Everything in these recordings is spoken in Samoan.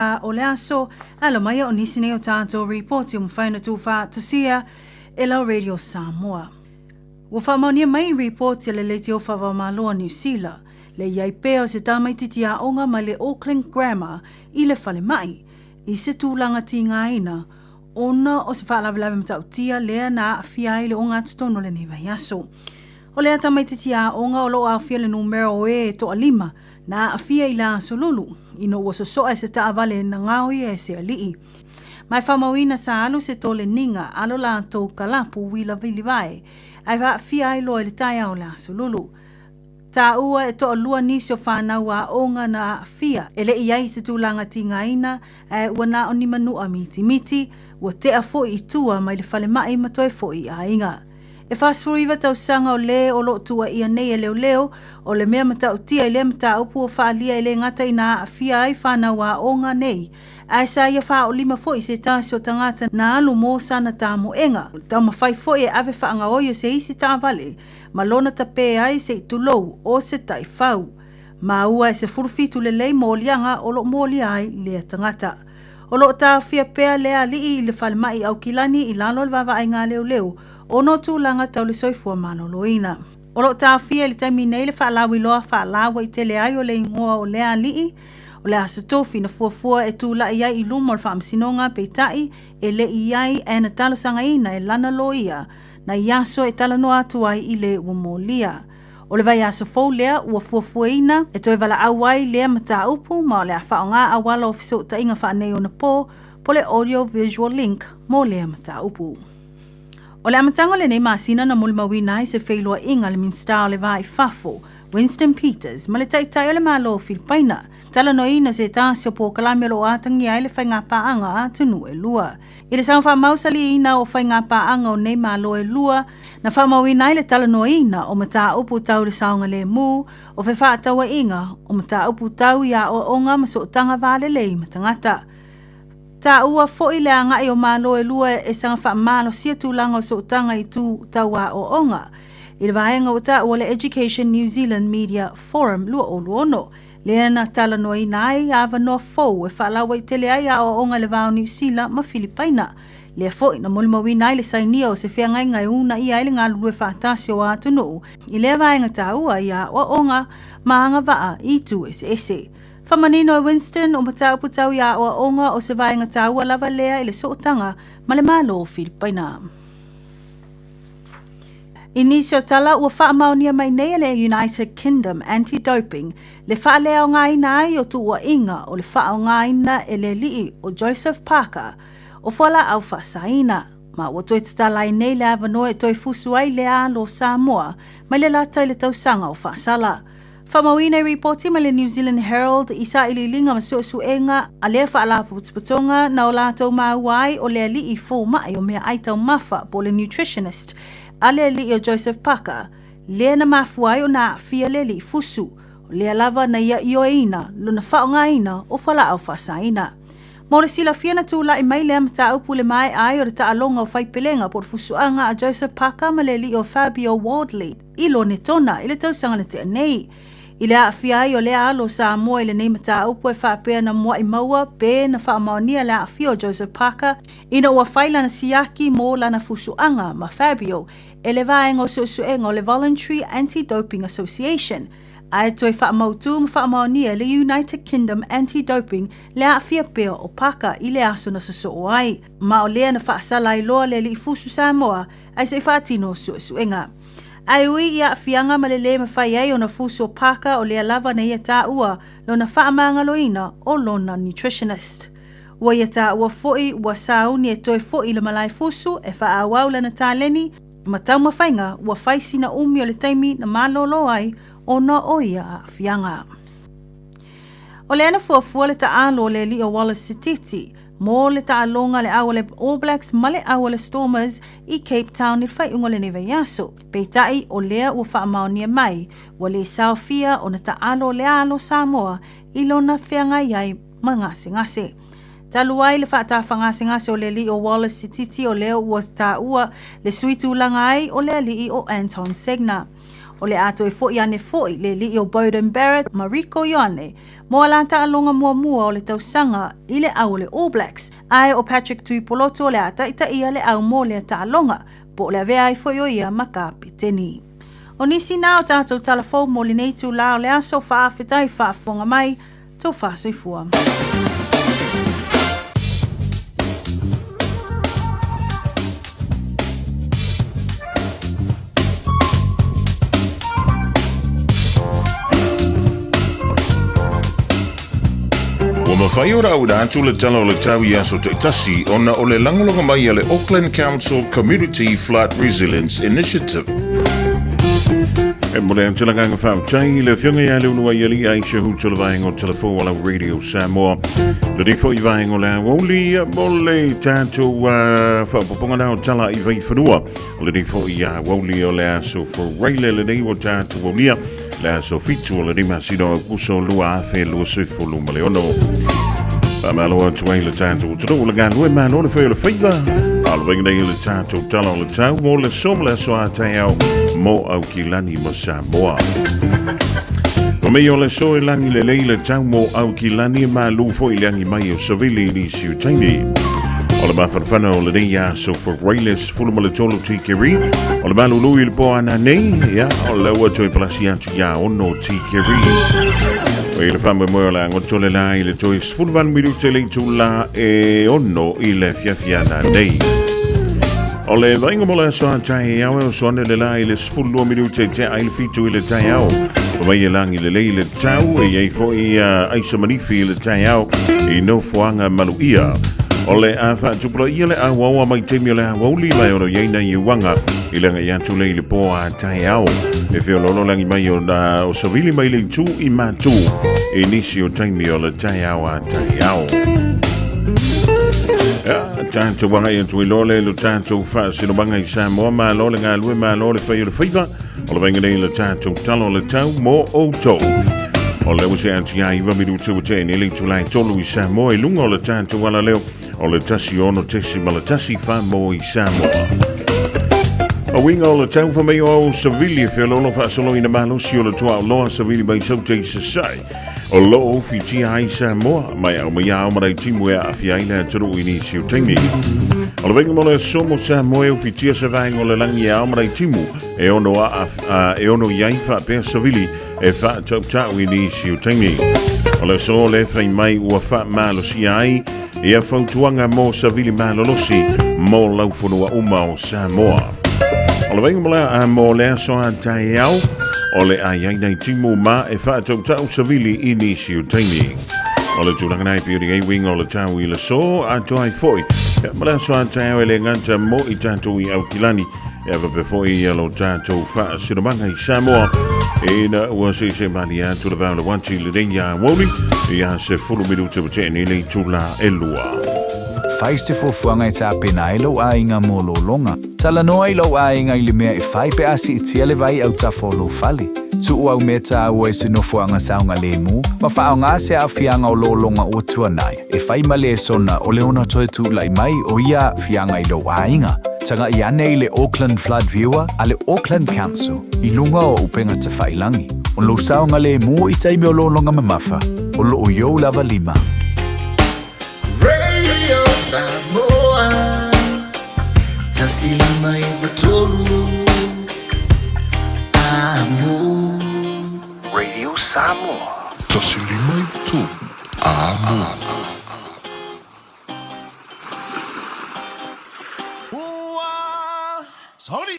O le aso, ala mai o nisi nei o tātou ripoti o mawhai na tūwhaatasia e lau Radio Samoa. Ua whaamaonia mai i ripoti a le Leitio Whawamaloa New Sila, le iai pea o se tamaititi aoga mai le Auckland Grammar i le falemai, i se tulaga tigaina ona o se faalavelave matautia lea na aafia ai le ogatotonu o lenei vaiaso. O lea tamaititi aoga o lo o aofia le numera o e toalima na aafia i le aso Lulu ina ua sosoa e se taavale na gaoia e se alii. Ma e faamauina sa alu se toleniga a lo latou kalapu uila vilivae ae aafia ai loa i le taeao o le aso Lulu. Taua e toalua nisi o fanau aoga na aafia e le i ai i se tulaga tigaina ae ua na o ni manua mitimiti, ua tea foi i tua mai le falemai ma toe foi i aiga. E 49 tausaga o lē o lo o tuuaia nei e leoleo, o le mea matautia i lea mataupu ua faaalia e le gata ina aafia ai fanau aoga nei, ae sa ia faaolima foi i se tasi o tagata na alu mo sana tamoega. Taumafai foi e ave faagaoi o se isi taavale ma lona tapē ai se i tulou o se taifau. Maua e 17 lelei moliaga o lo o molia ai lea tagata. O lo o taofia pea lea alii i le falemai i Aukilani i lalo o le vaavaaiga a leoleo ona o tulaga tau le soifua maloloina. O lo o taofia i le taimi nei le faalauiloa faalauaitele ai o le igoa o lea alii o le Aso Tofi na fuafua e tulai ai i luma o le faamasinoga peitai e le i ai ae na talosagaina e lana loia nai aso e talanoa atu ai i le ua molia. O le vaiaso fou lea ua fuafuaina e toe valaau ai lea mataupu ma o le a faaaoga auala o fesootaiga faaneionapo po le Audio Visual Link mo lea mataupu. O le amataga o lenei masina na molimauina ai se feiloaiga a le Minisita o le Va i Fafo, Winston Peters, ma le Taitai o le Malo o Filipaina, talanoaina se tasi o polokalame o lo o atagia ai le faigapaaga a atunuu e lua. I le saga faamausaliina o faigapaaga o nei Malo e lua, na faamauina ai le talanoaina o mataupu tau le saogalemu, o fefaatauaiga, o mataupu tau i aoaoga ma sootaga va lelei ma tagata. Taua foi le agai o Malo e lua e saga faamalosia tulaga o sootaga i itu tau aoaoga i le vaega ua taua le Education New Zealand Media Forum 2026, lea na talanoaina ai avanoa fou e faalauaitele ai aoaoga i le va o Niu Sila ma Filipaina. Lea foi na molimauina ai le sainia o se feagaiga e uunaia ai le galulue faatasi o atunuu i lea vaega taua i aoaoga ma agavaa i itu eseese. Faamanino e Winston o mataupu tau i aoaoga o se vaega taua lava lea i le sootaga ma le Malo o Filipaina. I nisi o tala ua faamaonia mai nei e le United Kingdom Anti-Doping le faaleaogaina ai o tuuaiga o le faaaogaina e le alii o Joseph Parker o fualaau faasaina, ma ua toe tatala ai nei le avanoa e toe fusu ai le alo o Samoa mai le lata i le tausaga o faasala. Faamauina i ripoti mai le New Zealand Herald i sailiiliga ma suesuega a lea faalapotopotoga na o latou maua ai o le alii fomai o meaai taumafa po o le nutritionist a le alii o Joseph Parker lea na mafua ai ona aafia le alii fusu, o lea lava na ia ioeina lona faaaogaina o fualaau faasaina. Mo le silafia na tulai mai lea mataupu i le maea ai o le taaloga o faipelega po o le fusuaga a Joseph Parker ma le alii o Fabio Wardley i Lonetona i le tausaga na tea nei. I le aafia ai o lea alo o Samoa i lenei mataupu e faapea na mua'i maua pe na faamaonia le aafia o Joseph Parker ina ua fai lana siaki mo lana fusuaga ma Fabio e le vaega o suesuega o le Voluntary Anti-Doping Association ae toe faamautū ma faamaonia e le United Kingdom Anti-Doping le aafia pea o Parker i le aso na sosoo ai, ma o lea na faasala ai loa le alii fusu Samoa ae se i faatino suesuega. Ae ui i aafiaga ma le lē mafai ai ona fusu o Parker o lea lava na ia taua lona faamagaloina o lona nutritionist. Ua ia taua foi ua sauni e toe foi i le malae fusu e faaauau lana taleni ma taumafaiga ua fai sina umi o le taimi na malolo ai ona o ia aafiaga. O lea na fuafua le taalo o le alii o Wallace Sititi mo le taaloga a le au a le All Blacks ma le au a le Stormers i Cape Town i le faaiuga o lenei vaiaso. Peitai, o lea ua faamaonia mai, ua le saofia ona taalo le alo Samoa i lona feagai ai ma gasegase. Talu ai le faatafagasegase o le alii o Wallace Sititi o lea ua taua le sui tulaga ai o le alii o Anton Segner. O le a toe foʻi ane foʻi le alii o Beauden Barrett ma Rieko Ioane mo a la taaloga muamua o le tausaga i le au o le All Blacks, ae o Patrick Tuipolotu o le a taitaia le au mo lea taaloga, po o le avea ai foi o ia ma kapeteni. O nisi na o tatou tala fou mo lenei itulā o le aso, faafetai faafofoga mai, tou faasoifua. Ua mafai ona auina atu le Tala o le Tau i aso taitasi ona o le lagolago mai a le Auckland Council Community Flood Resilience Initiative. E momoli atu le agaga faafetai i le Afioga ia Leuluaialii Aisha Hutu o le vaega o Telefou o lau Radio Samoa. Lenei foi vaega o le aoauli mo le tatou faaopoopoga na o tala i vaifanua. O lenei foi aoauli o le aso Faraile lenei ua tatou aulia le aso 7 o lenei masina o Aokuso 2026. Faamalo atu ai le tatou atunuu le galue malo le fai o le faiva. A o le vaega nei o le tatou tala o le tau mo le aso ma le aso a taeao mo Aukilani ma Samoa. O mei o le aso e lagi lelei le tau mo Aukilani e malū foi le agi mai o savili i nisi o taimi. O le mafanafana o lenei aso Faraile 13 tikeri o le malulu i le po ana nei, ia, o le ua toe palasi atu ia 6 tikeri. O i le faamoemoe o le agoto le la i le toe 18 minute le itula e 6 i le afiafi ana nei. O le vaaiga mo le aso a taeao e oso ane le la i le 12 minute tea ai le 7 i le taeao. O mai e lagi lelei le tau e i ai foi aisa manifi i le taeao i nofoaga maluia. O le a faatupulaia le auaoa mai taimi o le aoauli mai o lo i ai nai uaga i le agai atu lea i le po a taeao. E feoloolo lagi mai o, o savili mai le itu i matu i nisi o taimi o le taeao a taeao. Ia, tatou agai atu i loa le lo tatou faasinomaga i Samoa, malo le galue, malo le fai o le faiva, o le vaega nei le tatou tala o le tau mo outou. O le ua se atu ia iwa minute ua tea nei le itula e tolu i Samoa i luga o le tatou alaleo o le 106.1 wha i Samoa. O uiga o le tau wha mai o au savili e feoloolo faasoloina malosi o le tuaoloa savili mai saute i sasae. O lo o fitia ai Samoa, mai au mai ao marai timu e aafia ai le atunuu i nisi o taimi. O le vaega mo le aso mo Samoa e ufitia se vaega o le lagi e ao marai timu e ono, a, a, e ono i ai faapea savili e faatautau i nisi o taimi. O le aso le fai mai ua faamalosia ai ia fautuaga mo savili malolosi mo laufanua uma o Samoa. O le vaega mo le, a, mo le aso a taeao, o le a iai nei timu ma e faatautau savili i nisi o taimi. O le tulaga nei pei o nei uiga o le tau i le aso atoa ai foi. Ia, ma le aso a taeao e le gata mo i tatou i Aukilani, e faapea foi ia lo tatou faasinomaga i Samoa. Ina ua seese malie atu le vao le uati lenei aoauli, ia 10 minute ua tea nei le itula e lua. Fai se fuafuaga e tapena ai lou aiga mo lologa. Talanoa i lou aiga i le mea e fai pe a siitia le vai autafa o lou fale. Tuu au mea taua i se nofoaga saogalemu ma faaaoga se aafiaga o lologa ua tuanai e fai ma lesona o le ono toe tulai mai o ia aafiaga i lou aiga. Tagai ane i le Auckland Flood Viewer a le Auckland Council i luga o upega tafailangi. O lou saogalemu i taimi o lologa mamafa, o loo i ou lava lima. Radio Samoa 153 Amo. Radio Samoa. 153 Amo. Ua, sorry.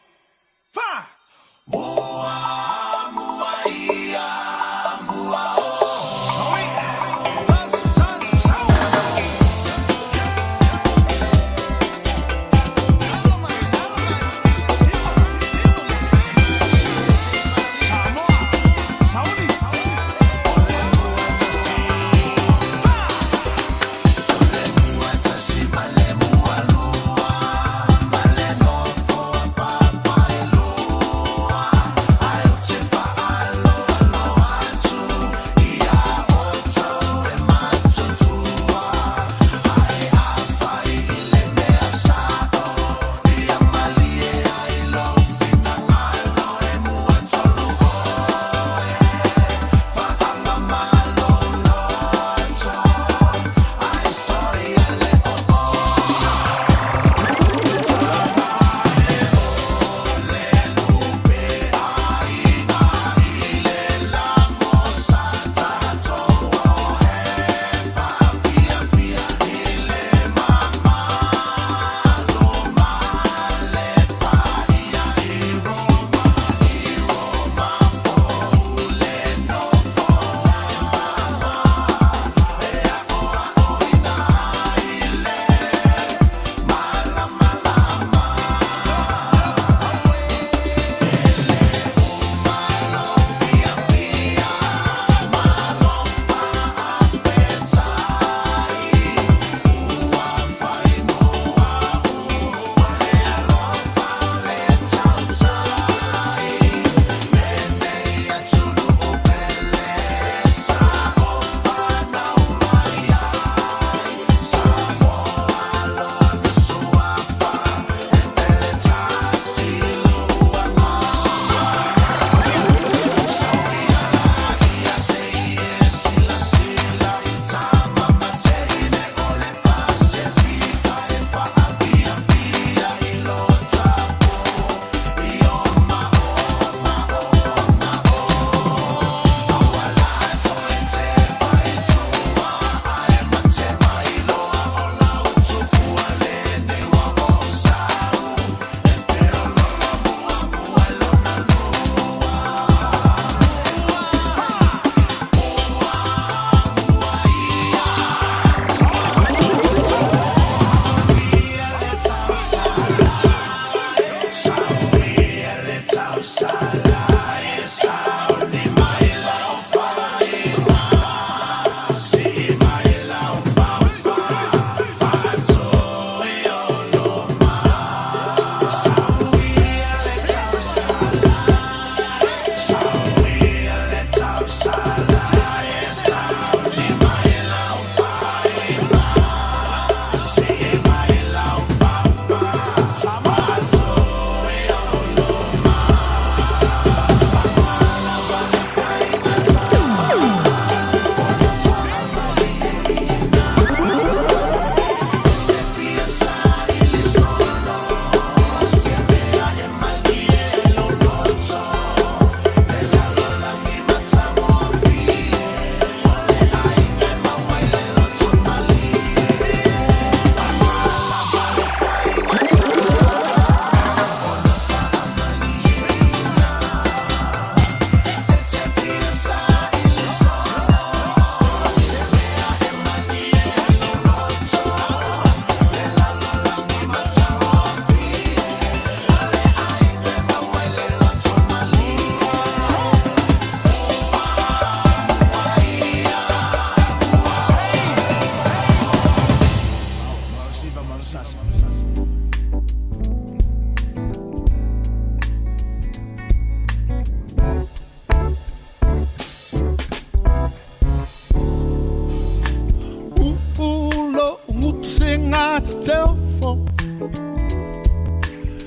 Mutusenga te teofo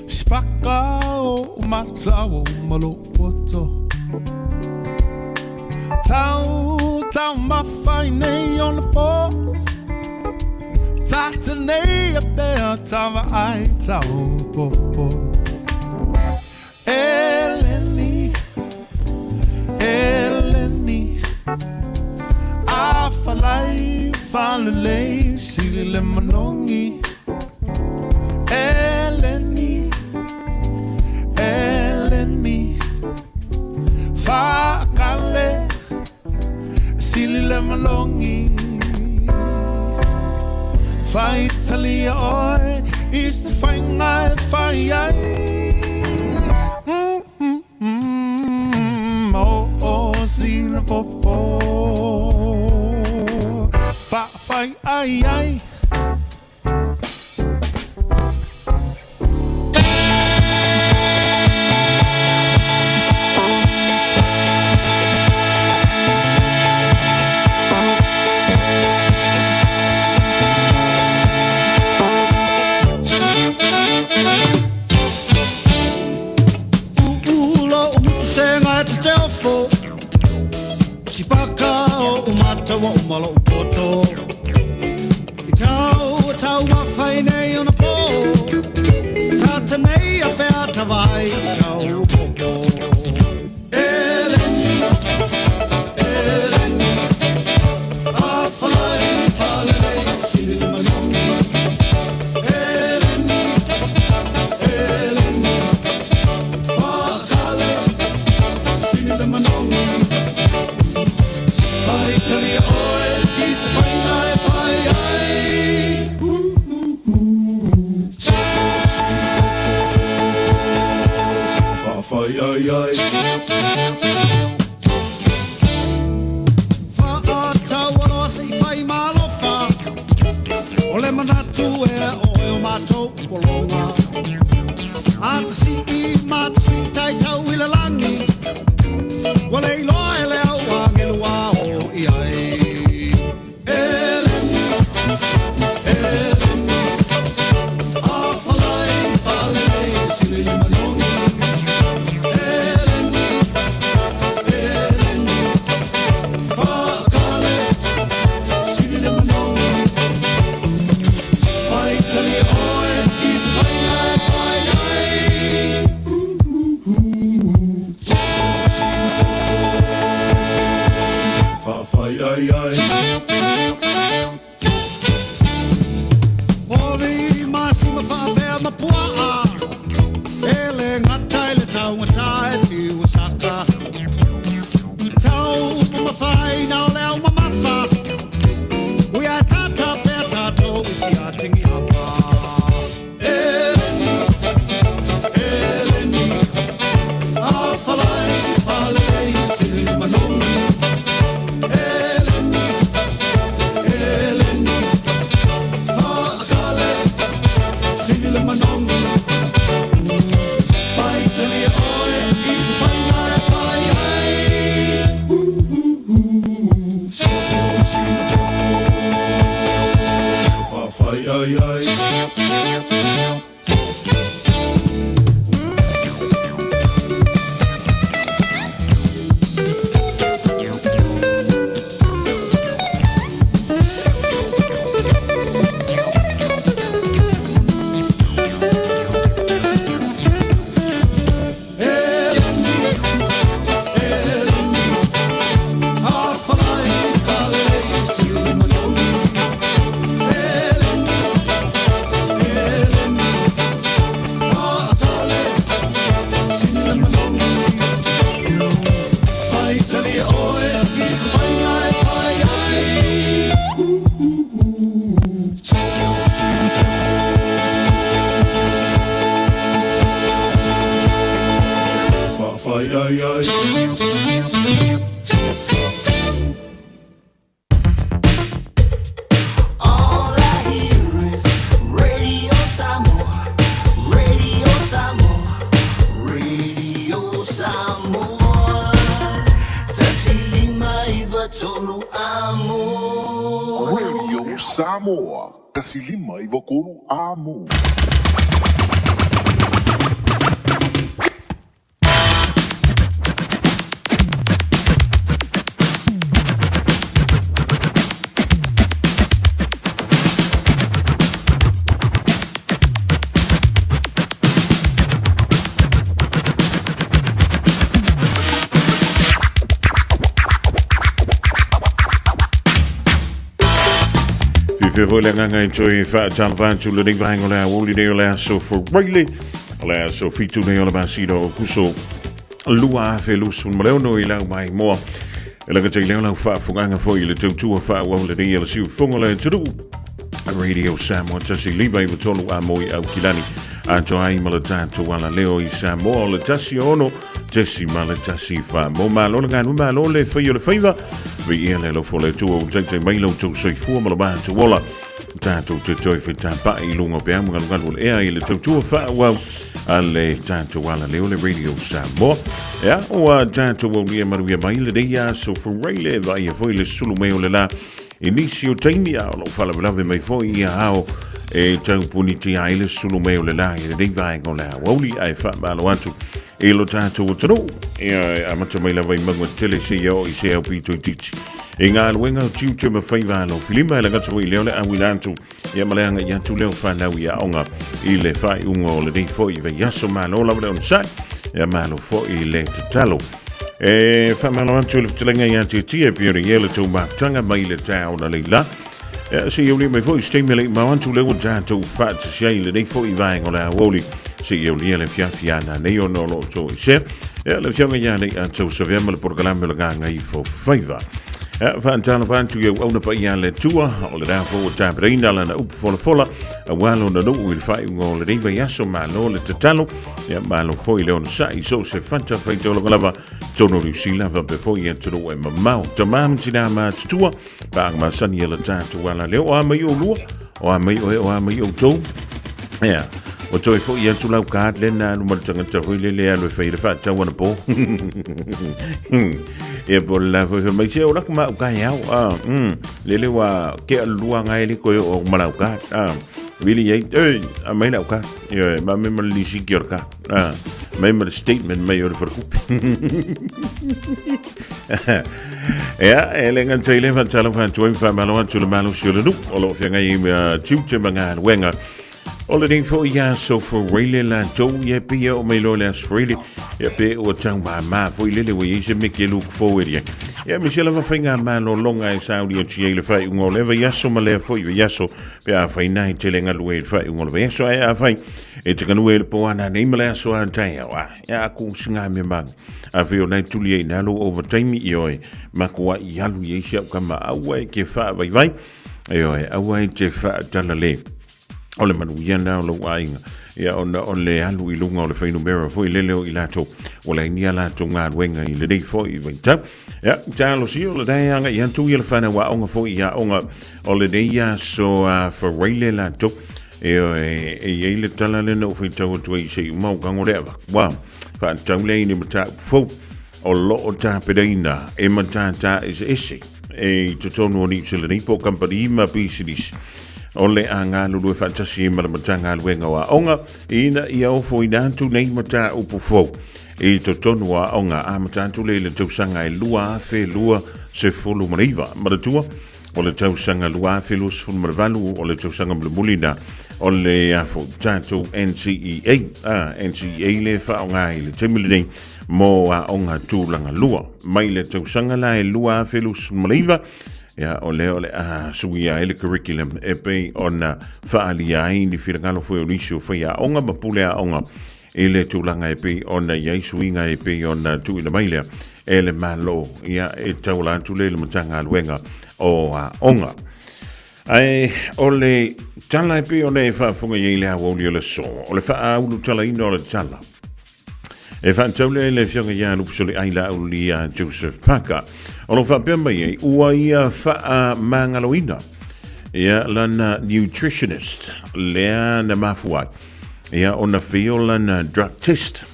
Sipaka o matau o malopoto Tau, tau mawhai nei o na pō Tata nei a pea tawa ai tau popo Eleni, Eleni A falai falalei sili le manongi Eleni, Eleni Whaakale sili le malongi Whaitalia oe i se whainga e whai ai mm, oh, oh, sila popo Wha whai ai ai Uula o mutusenga e te teofo Sipaka o umatawa o malo poto I tau o tau mawhai nei ona pō Tā te mei a pea tawai i tau popo Eleni, Eleni A whalai whalelei sili le manongi Eleni, Eleni Whakale, sili le manongi Pai talia oe i se whainga e whai ai Ooh, ooh, ooh. Whawhai ai ai Whaatau aloa se i whai malofa O le manatu e oe o mātou polonga A te si i ma te si tai tau i le langi Ua le iloa e le au angelu a o i ai Eleni, Eleni A whalai whalelei sili le manongi Eleni, Eleni Whakale, sili le manongi Whai tali oe i se whainga e whai ai Ooh, ooh, ooh. Whawhai ai ai Ori masima whaapea mapuaa E le ngata i le taungata e whiu saka Tau mawhai na o le au mamafa Ui a tata pea tātou i si a tingi hapa Eleni, Eleni A whalai whalei sili manongi Eleni, Eleni Whaakale, sili le manongi Pai talia oe i se whainga e whai ai Ooh, ooh, ooh. Whawhai ai ai Eleni, Eleni A whalai whalei sili manongi Eleni, Eleni Whaakale, sili le manongi Pai talia oe i se whainga e whai ai Ooh, ooh, ooh. Whawhai ai ai All I hear is Radio Samoa, Radio Samoa, Radio Samoa. Tasi lima iwa tolu amo. Radio Samoa, 153 Amo. Fiafia foi le agaga e toe faatalofa atu lenei vaega o le aoauli nei o le aso Friday, o le aso 7 nei o le masina o Kuso 2026 i lau maimoa. E lagata i leo lau faafogaga foi i le tautua faaauau lenei a le siufofoga o le atunuu. Radio Samoa 153 a moi au kilani atoa ai ma le tatou alaleo i Samoa o le 16.14. Mo malo le galue, malo le fai o le faiva, viia le alofa o le Atua ua taitai mai lo outou soifua ma lo matou ola. Tatou te toe fetapa'i i luga o peau ma galugalu o le ea i le tautua faaauau a le tatou alaleo le Radio Samoa. Ea, ua tatou aulia manuia mai lenei aso Fureile, vaaia foi le sulu mai o le la i nisi o taimi a o loo faalavelave mai foi ia ao e taupunitia ai le sulu mai o le la i lenei vaega o le aoauli ae faamalo atu i lo tatou atunuu ia amata mai lava i mauga tele seia oo i se aupito itiiti i galuega o tiute ma faiva alofilima e lagata foi lea o le auina atu ia ma le agai atu lea o fanau i aoga i le faaiuga o lenei foi vaiaso. Malo lava le onosai, ia malo foi le tatalo. E faamalo atu i le fetalaiga ia Tietie pei ona i ai le tou mafutaga mai le taeao na leila. Ia, se i aulia mai foi se taimi e le i mao atu lea ua tatou faatasi ai i lenei foi vaega o le aoauli. Se i aulia le afiafi a nanei ona o lo o toesea. Ia, le afioga ia Leiatau Savea ma le polokalame o le Gagaifo Faiva. Ia, faatalofa atu i auauna paia a le Atua, o lena foi ua tapenaina lana upu folafola aua lona nuu i le faaiuga o lenei vaiaso. Malo le tatalo, ia malo foi le onosai i so o se fata faitauloga lava totonu o Niu Sila faapea foi i atunuu e mamao. Tama ma tinā matutua, paaga masani e le tatou ala leo, o a mai oulua, o a mai oe, o a mai outou. Ia, ua toe foi atu lau card lea na alu ma le tagata foi lele e alu e fai le faatau anapo. Ia po o le la foi fai mai, se o laku ma au kaeao. Ah, lele ua ke alua ngai le koe o ma lau card. Ah, vili ai, ei, a mai lau card. Ia, ma me ma le lisiki o le card. Ah, mai ma le statement mai o le faletupe. Ia, e le gata i le faatalofa atu ai ma faamalo atu le malosi o le nuu o lo o feagai ai ma tiute ma galuega. O lenei foi aso Fureile latou, ia pei e oo mai loa le aso Fureile, ia pe ua taumāmā foi lele ua i ai se meke look forward ia. Ia aemaise lava faigamalologa e sauni atu i ai le faaiuga o lea vaiaso ma lea foi vaiaso pe afai na e tele galue i le faaiuga o le vaiaso, ae afai e te galue i le po a nanei ma le aso a taeao, a ia aku singa mea maga. Afai o nai tuli ai nā lou overtime i oe, ma kua i alu i ai si au kama aua e ke whaavaivai, e oe, aua e te whaatalale. O le manuia lena o lou aiga, ia ona o le alu i luga o le fuainumera foi lele o i latou, ua leai ni a latou galuega i lenei foi vaitau. Ia, talosia o lena e agai atu ia le whanau aoga foi i aoga o lenei aso a Faraile latou. E, e, e i ai le tala lea na ou faitau atu ai se i uma o kago le ava. Ua, faatatau lea i ni mataupu fou o lo o tapenaina e matata eseese e i totonu o Niu Sila nei po o kamupani ma pisinisi o le a galulue faatasi ai ma le Matagaluega o Aoga ina ia ofoina atu nei mataupu fou i totonu o aoga amata atu lea i le tausaga e 2029. Manatua, o le tausaga 2028 o le tausaga mulimuli na o le afo tatou NCEA, NCEA le faaaoga i le taimi lenei mo aoga tulaga lua. Mai le tausaga la e 2029, ia, o lea o le a suia ai le curriculum e pei ona faaalia ai ni finagalo foi o nisi o faiaoga ma pule aoga i le tulaga e pei ona i ai suiga e pei ona tuuina mai lea e le Malo, ia, e tauala atu lea i le Matagaluega o Aoga. Ae o le tala e pei ona e faafofoga i ai i le aoauli o le aso, o le faaulutalaina o le tala. E faatatau lea i le Afioga ia Lupusoliai Laauli ia Joseph Parker. O lo o faapea mai ai, ua ia faamagaloina ia lana nutritionist lea na mafua ai ia ona fail lana drug test.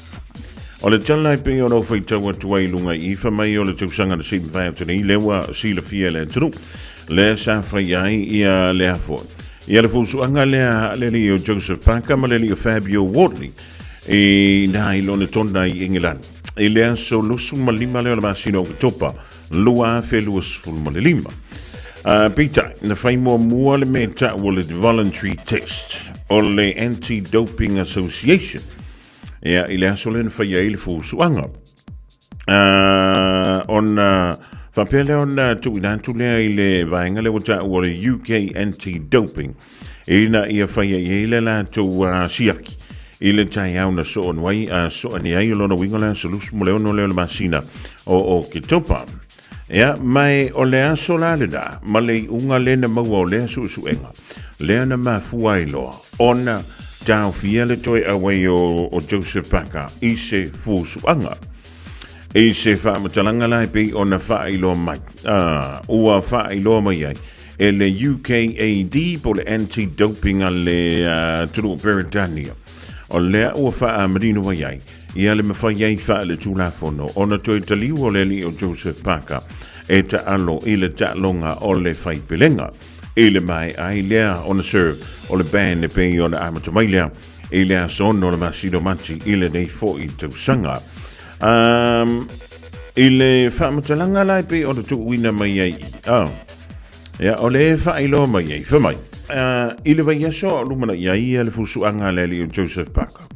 O le tala e pei ona ou faitau atu ai i luga i i, fai mai o le tausaga na sei mavae atu nei, lea ua silafia e le atunuu. Lea sa fai ai ia lea foi. Ia le fusuaga lea a le alii o Joseph Parker ma le alii o Fabio Wardley i nā i lona tona i Engilani. I le aso 25 lea o le masina o Oketopa 2025. Peitai, na fai muamua le mea tau o le voluntary test o le Anti-Doping Association ia, i le aso lea na fai ai le fusuaga. Ona faapea lea ona tuuina atu lea i le vaega lea ua taua o le UK Anti-Doping ina ia faia i ai le latou siaki i le taeao na soonu ai, soani ai o lona uiga o le aso 26 lea o le masina o Oketopa. Ia, ma o le aso la lena ma le iuga lea na maua o lea suesuega, lea na mafua ai loa ona taofia le toe auai o Joseph Parker i se fusuaga. I se faamatalaga la e pei ona faailoa mai, ua faailoa mai ai e le UKAD po o le Anti-Doping a le atunuu o Peretania, o lea ua faamanino mai ai Ia le mafai ai faaletulafono ona toe taliu o le alii o Joseph Parker e taalo i le taaloga o le faipelega. I le maea ai lea ona serve o le ban e pei ona amata mai lea i le aso 6 o le masina o Mati i lenei foi tausaga. Um, i le faamatalaga la e pei ona tuuina mai ai i, oh, ia, o le faailoa mai ai, fai mai, i le vaiaso o lumanai ai ia le fusuaga a le alii o Joseph Parker.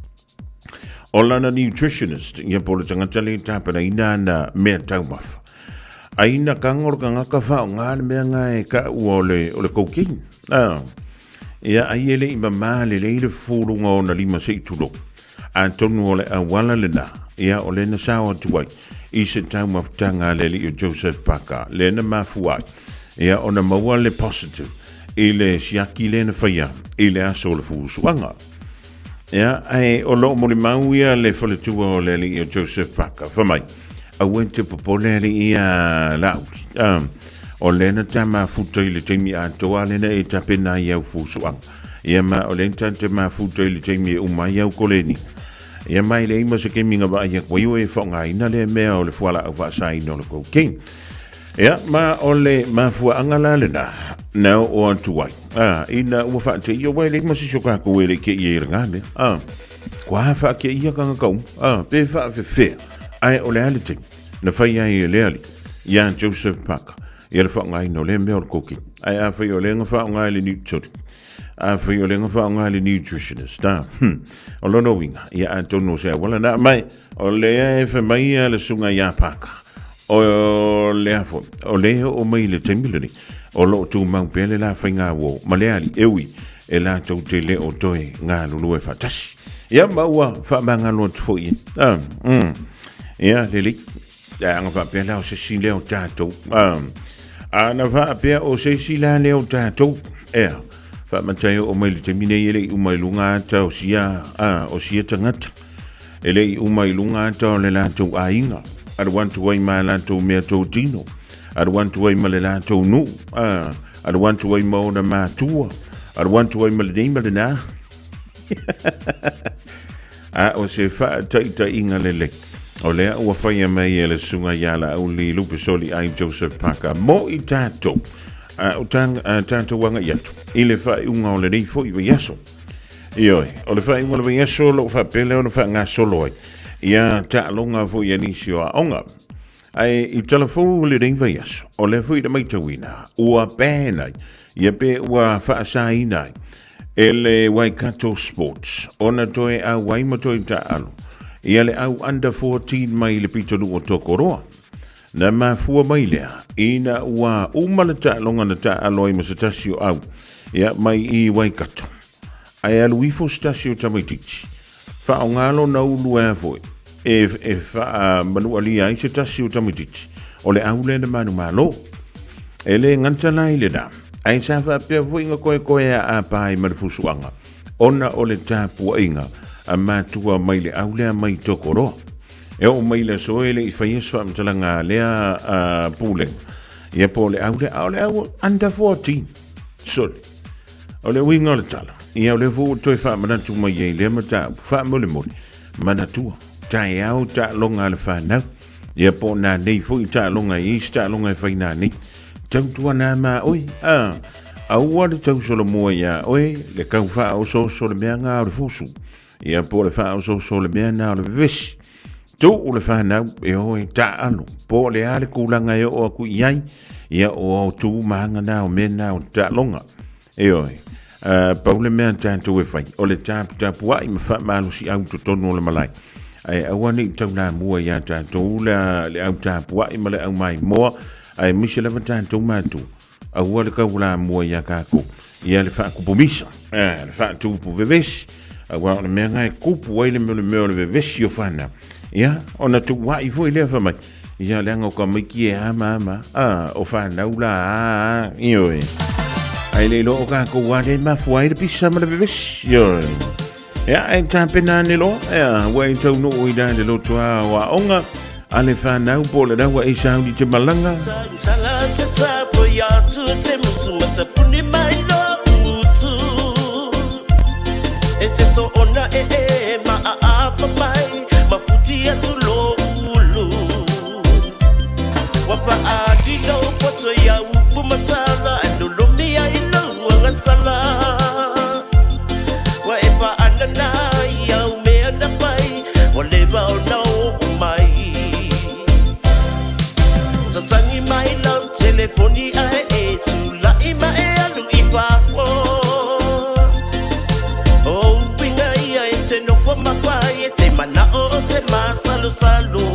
O lana nutritionist, ia po o le tagata lea e tapenaina ana mea taumafa. Ai na kaga o le tagata faaaoga le mea na e taua o le, o le cocaine. Ah. Ia, ai e le i mamā lelei le fufuluga o ona lima se i tulou. Atonu o le auala lena, ia, o lea na sao atu ai i se taumafataga a le alii o Joseph Parker, lea na mafua ai, ia, ona maua le positive i le siaki lea na faia i le aso o le fusuaga. Ia, ae o loo molimau ia le faletua o le alii o Joseph Parker. Fai mai, aua e te popole alii ia Laauli. Ah, o lea na ta mafuta i le taimi atoa lea na e tapena ai au fusuaga. Ia ma o lea na ta mafuta i le taimi e uma ai au koleni. Ia ma e leai ma se taimi na vaai atu ai o e faaaogaina lea mea o le fualaau faasaina o le cocaine. Ia, ma o le mafuaaga la lena, na oo atu ai. A, ina ua faateia, ua e leai ma se isi o tatou e le i teia i lena mea. A, kua faateia tagata uma, a, pe faafefea, ae o le a le taimi na fai ai e le alii iā Joseph Parker ia le faaaogaina o lea mea o le cocaine. Ae afai o lea na faaaoga e le Newton, afai o lea na faaaoga e le nutritionist, a, o lona uiga, ia atonu o se auala na mai, o lea e fai mai ia le susuga iā Parker, O lea foi, o lea e oo mai i le taimi lenei, o lo o tumau pea le la faiga uo ma le alii, e ui e latou te le o toe galulue faatasi. Ia, ma ua faamagalo atu foi e. Ah, Ia, lelei. Leaga faapea la o se isi lea o tatou. Ah, ana faapea o se isi la lea o tatou. Ea, faamata e oo mai i le taimi nei e le i uma i luga ata o sia, ah, o sia tagata. E le i uma i luga ata o le latou aiga, alu atu ai ma latou mea totino, alu atu ai ma le latou nuu, a, alu atu ai ma ona matua, alu atu ai ma lenei ma lenā. A o se faataitaiga lelei, o lea ua faia mai e le Susuga ia Laauli Lupesoli ai Joseph Parker mo i tatou, a o tatou agai atu i le faaiuga o lenei foi vaiaso. Ioe, o le faaiuga o le vaiaso o lo o faapea lea ona faagasolo ai ia taaloga foi a nisi o aoga. Ae i tala fou o lenei vaiaso, o lea foi na maitauina ua ban ai, ia pe ua faasaina ai e le Waikato Sports ona toe auai ma toe taaalo ia le au under 14 mai le pitonuu o Tokoroa. Na mafua mai lea ina ua uma le taaloga na taaalo ai ma se tasi o au ia mai i Waikato. Ae alu ifo se tasi o tamaitiiti, faaaoga lona ulu ea foi e, e faamanualia ai se tasi o tamaitiiti o le au lea na manumalo. E le gata la i lena, ae sa faapea foi na koekoe a apa ai ma le fusuaga ona o le tapuaiga a matua mai le au lea mai Tokoroa. E oo mai le aso e le i faia se faamatalaga a lea pulega, ia po o le au lea, a o le au under 14. Sole. O le uiga o le tala, ia o lea foi ua toe faamanatu mai ai lea mataupu, faamolemole, manatua, taeao taaloga a le fanau, ia po o nanei foi taaloga e i ai se taaloga e fai nanei. Tautuana ma oe, a, aua le tausolomua iā oe le kau faaosooso le mea na o le fusu, ia po o le faaosooso le mea na o le vevesi. Tuu le fanau e o e taaalo, po o le a le tulaga e oo atu i ai, ia o ao tu ma aga na o mea na o le taaloga. Ioe, pau le mea tatou e fai, o le taputapuai ma faamalosiau i totonu o le malae. Ae aua ne i taulamua iā tatou le, le au tapuai ma le au maimoa, aemaise lava tatou matua, aua le taulamua iā tatou, ia le faatupu misa, le faatupu vevesi, aua o le mea lena e tupu ai le mea, le mea o le vevesi o fanau. Ia, ona tuuai foi lea fai mai, ia leaga o tamaiti e ama ama, a, o fanau la, a, a, ioe. Ae le iloa o tatou lava lea e mafua ai le pisa ma le vevesi, ioe. Ia, e tapena ane loa, ia, ua e taunuu i la le loto a o aoga, a le fanau po o le raua e sauni te malaga. E te so ona e e ma a apa mai ma futi atu lo ulu Wa fa a di lo poto ia upu matala e lolomi ai lo angasala Wa e fa anana ia umea na pai wa leva ona o mai Tatangi mai lau telefoni ae e tula'i ma e alu i fafo O uiga ia e te nofo mawhai e te mana'o o te masalosalo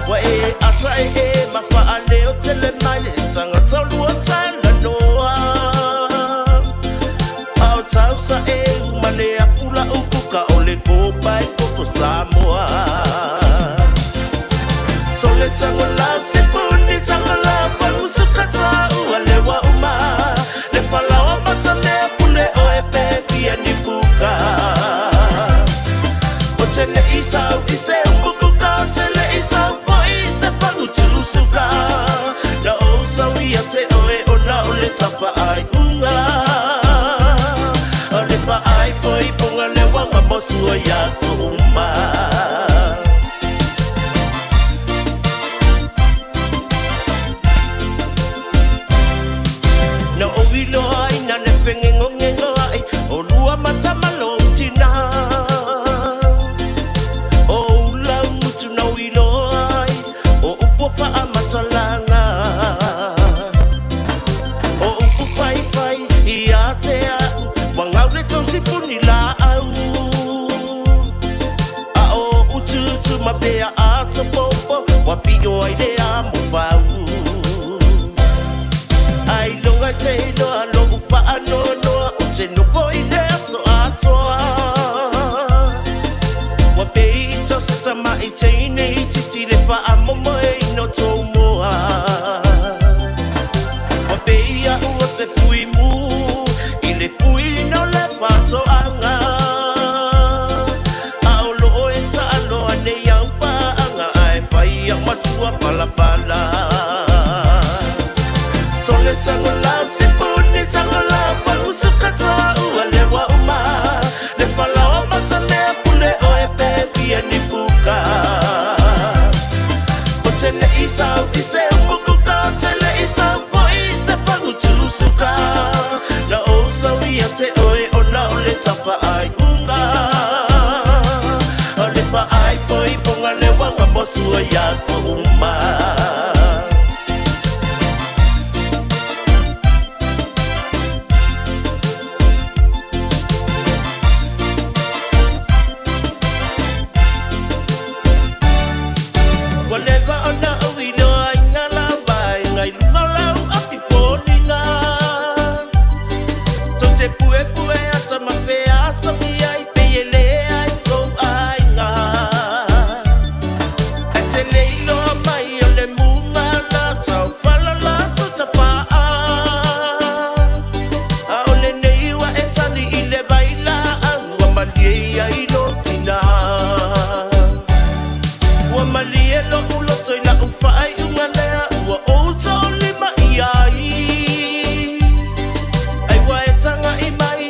Ua e ata e e ma whaaleo tele mai le tangata lua talanoa A o tausa e uma le afu la ukuka o le kopa e koko Samoa So le tango la se puni tango la pamusuka ta ua lewa uma Le falaoa matamea pule o e pe ni puka O te le isau i se umukuka O te le isau fo i se pangutusuka Na o sau ia te oe o na o le tapa ai unga O le pa ai poi ponga le wanga mosua ia so uma Na o iloa ai na le fengengongengo ai o lua matamalo tina O ula mutu na o iloa ai o upu whaamatalanga O upu whai whai i a te au Wangau le tausi puni la au A o ututu ma pea a topopo Wa pio ai le a mo whau Ai longa te iloa lo upa anoa noa O te nofo i le aso atoa Wa pei i tose tama i teine i titi le wha momo e ino tō moa Wa pei a ua se pui mu I le pui no le patoanga A o loo e taaloa nei au paanga Ae whai au masua palapala So le tango la se puni tango la pangusuka toa ua lewa uma Le falaoa matamea pule o e pe ni puka O te le isau i se umukuka O te le isau fo i se pangutusuka Na o sau ia te oe o na o le tapa ai unga O le pa ai poi ponga le wanga mosua ia so uma Ua leva ona ou iloa i ngā lava e ngai lunga lau api foliga Tou te puepue ata ma fea asogi ai pei e le ai sou aiga E te le iloa mai o le muga la tau fala la tou tapaa A o lenei ua e tali i le vai laau ua malie ia i lo tina Ua malie lo'u loto i la'u faaiuga lea ua ou toolima i ai Ai ua e taga'i mai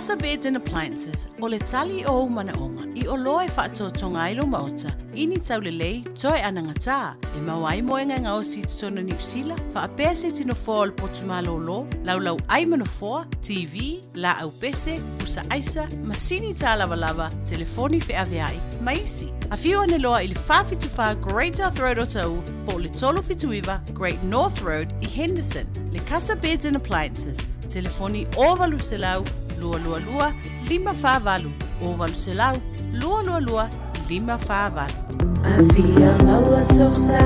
Casa Beds and Appliances, o le tali o ou manaoga i oloa e faatoatoga ai lou maota i ni taulelei toe anagatā e maua ai moega e gaosi i totonu o Niu Sila, faapea se iti nofoa o le potu malōlō, laulau ai ma nofoa, TV, laau pese, pusa aisa, masini tālavalava, telefoni feaveai, ma isi. Afio ane loa i le 474 Great South Road Otahuhu po o le 379 Great North Road i Henderson. Le Casa Beds and Appliances, telefoni 0800 222 548, 0800 222 548. Afia maua sosa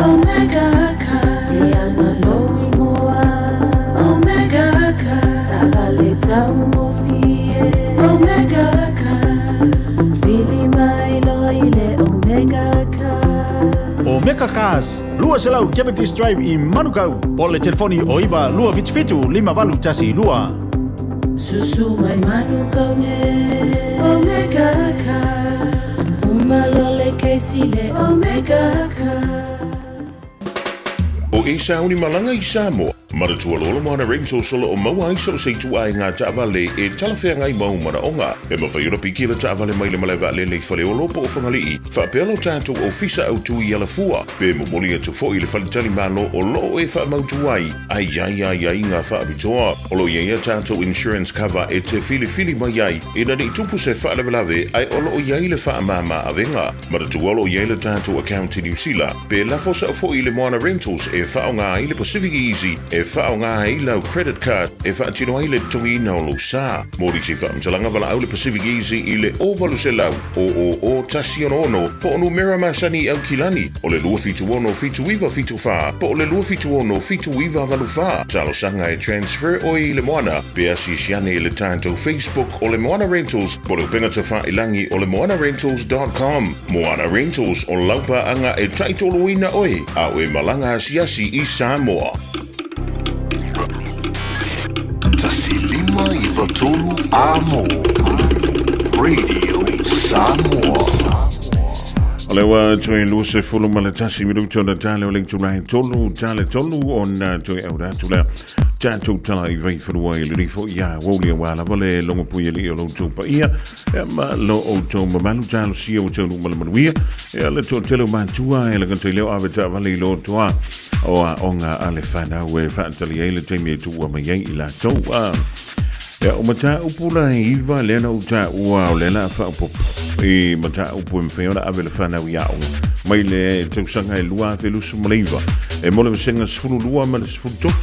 Omega Car E anga lou ingoa Omega Car Taavale taugofie Omega Car Vili mai loa i le Omega Car. Omega Cars, 200 Cavendish Drive i Manukau, po o le telefoni o 9 277 5812. Susu mai Manukau nei Omega Cars Uma loa le kesi le Omega Cars. O Esau ni malaga i Samoa, manatua loa le Moana Rentals o lo o maua ai so o se ituaiga taavale e talafeagai ma ou manaoga. E mafai ona piki le taavale mai le malae vaalele i Faleolo po o Fagalii, faapea lo tatou ofisa autu i Alafua, pe momoli atu foi i le faletalimalo o lo o e faamautu ai a i ai aiaiga faapitoa. O lo o i ai a tatou insurance cover e te filifili mai ai ina ne i tupu se faalavelave ae o lo o i ai le faamama avega. Manatua o lo o i ai le tatou account i Niu Sila, pe lafo sao foi i le Moana Rentals e faaaoga ai le Pacific Easy e faaaoga ai lau credit card e faatino ai le totogiina o lou sa. Mo nisi faamatalaga valaau le Pacific Easy i le 0800 000 166 po o numera masani i Aukilani o le 276 7974 po o le 276 7984. Talosaga e transfer oe i le Moana pe asiasi ane i le tatou Facebook o le Moana Rentals po o le upega tafailangi o le moanarentals.com. Moana Rentals, o lau paaga e taitoloina oe a o e malaga asiasi i Samoa. 1 5 9 3 Amo Radio Samoa. O le ua toe 21 minuta ona tale o le itula e tolu tale tolu ona toe aura atu lea tatou tala i vaifanua i lenei foi ia uauli aua lava le logopui alii o lo outou paia ia ma lo outou mamalu talosia ua taunuu ma le manuia ia le toatele o matua e lagata i leo ave taavale i lotoa o aoga a le fanau e faatali ai le taimi e tuua mai ai i latou a Ia, o mataupu la e iva lea na ou taua o lea la a faaopoopo i mataupu e mafai ona ave le fanau i aoga mai le tausaga e 2029 e mo le vasega 12 ma le 13.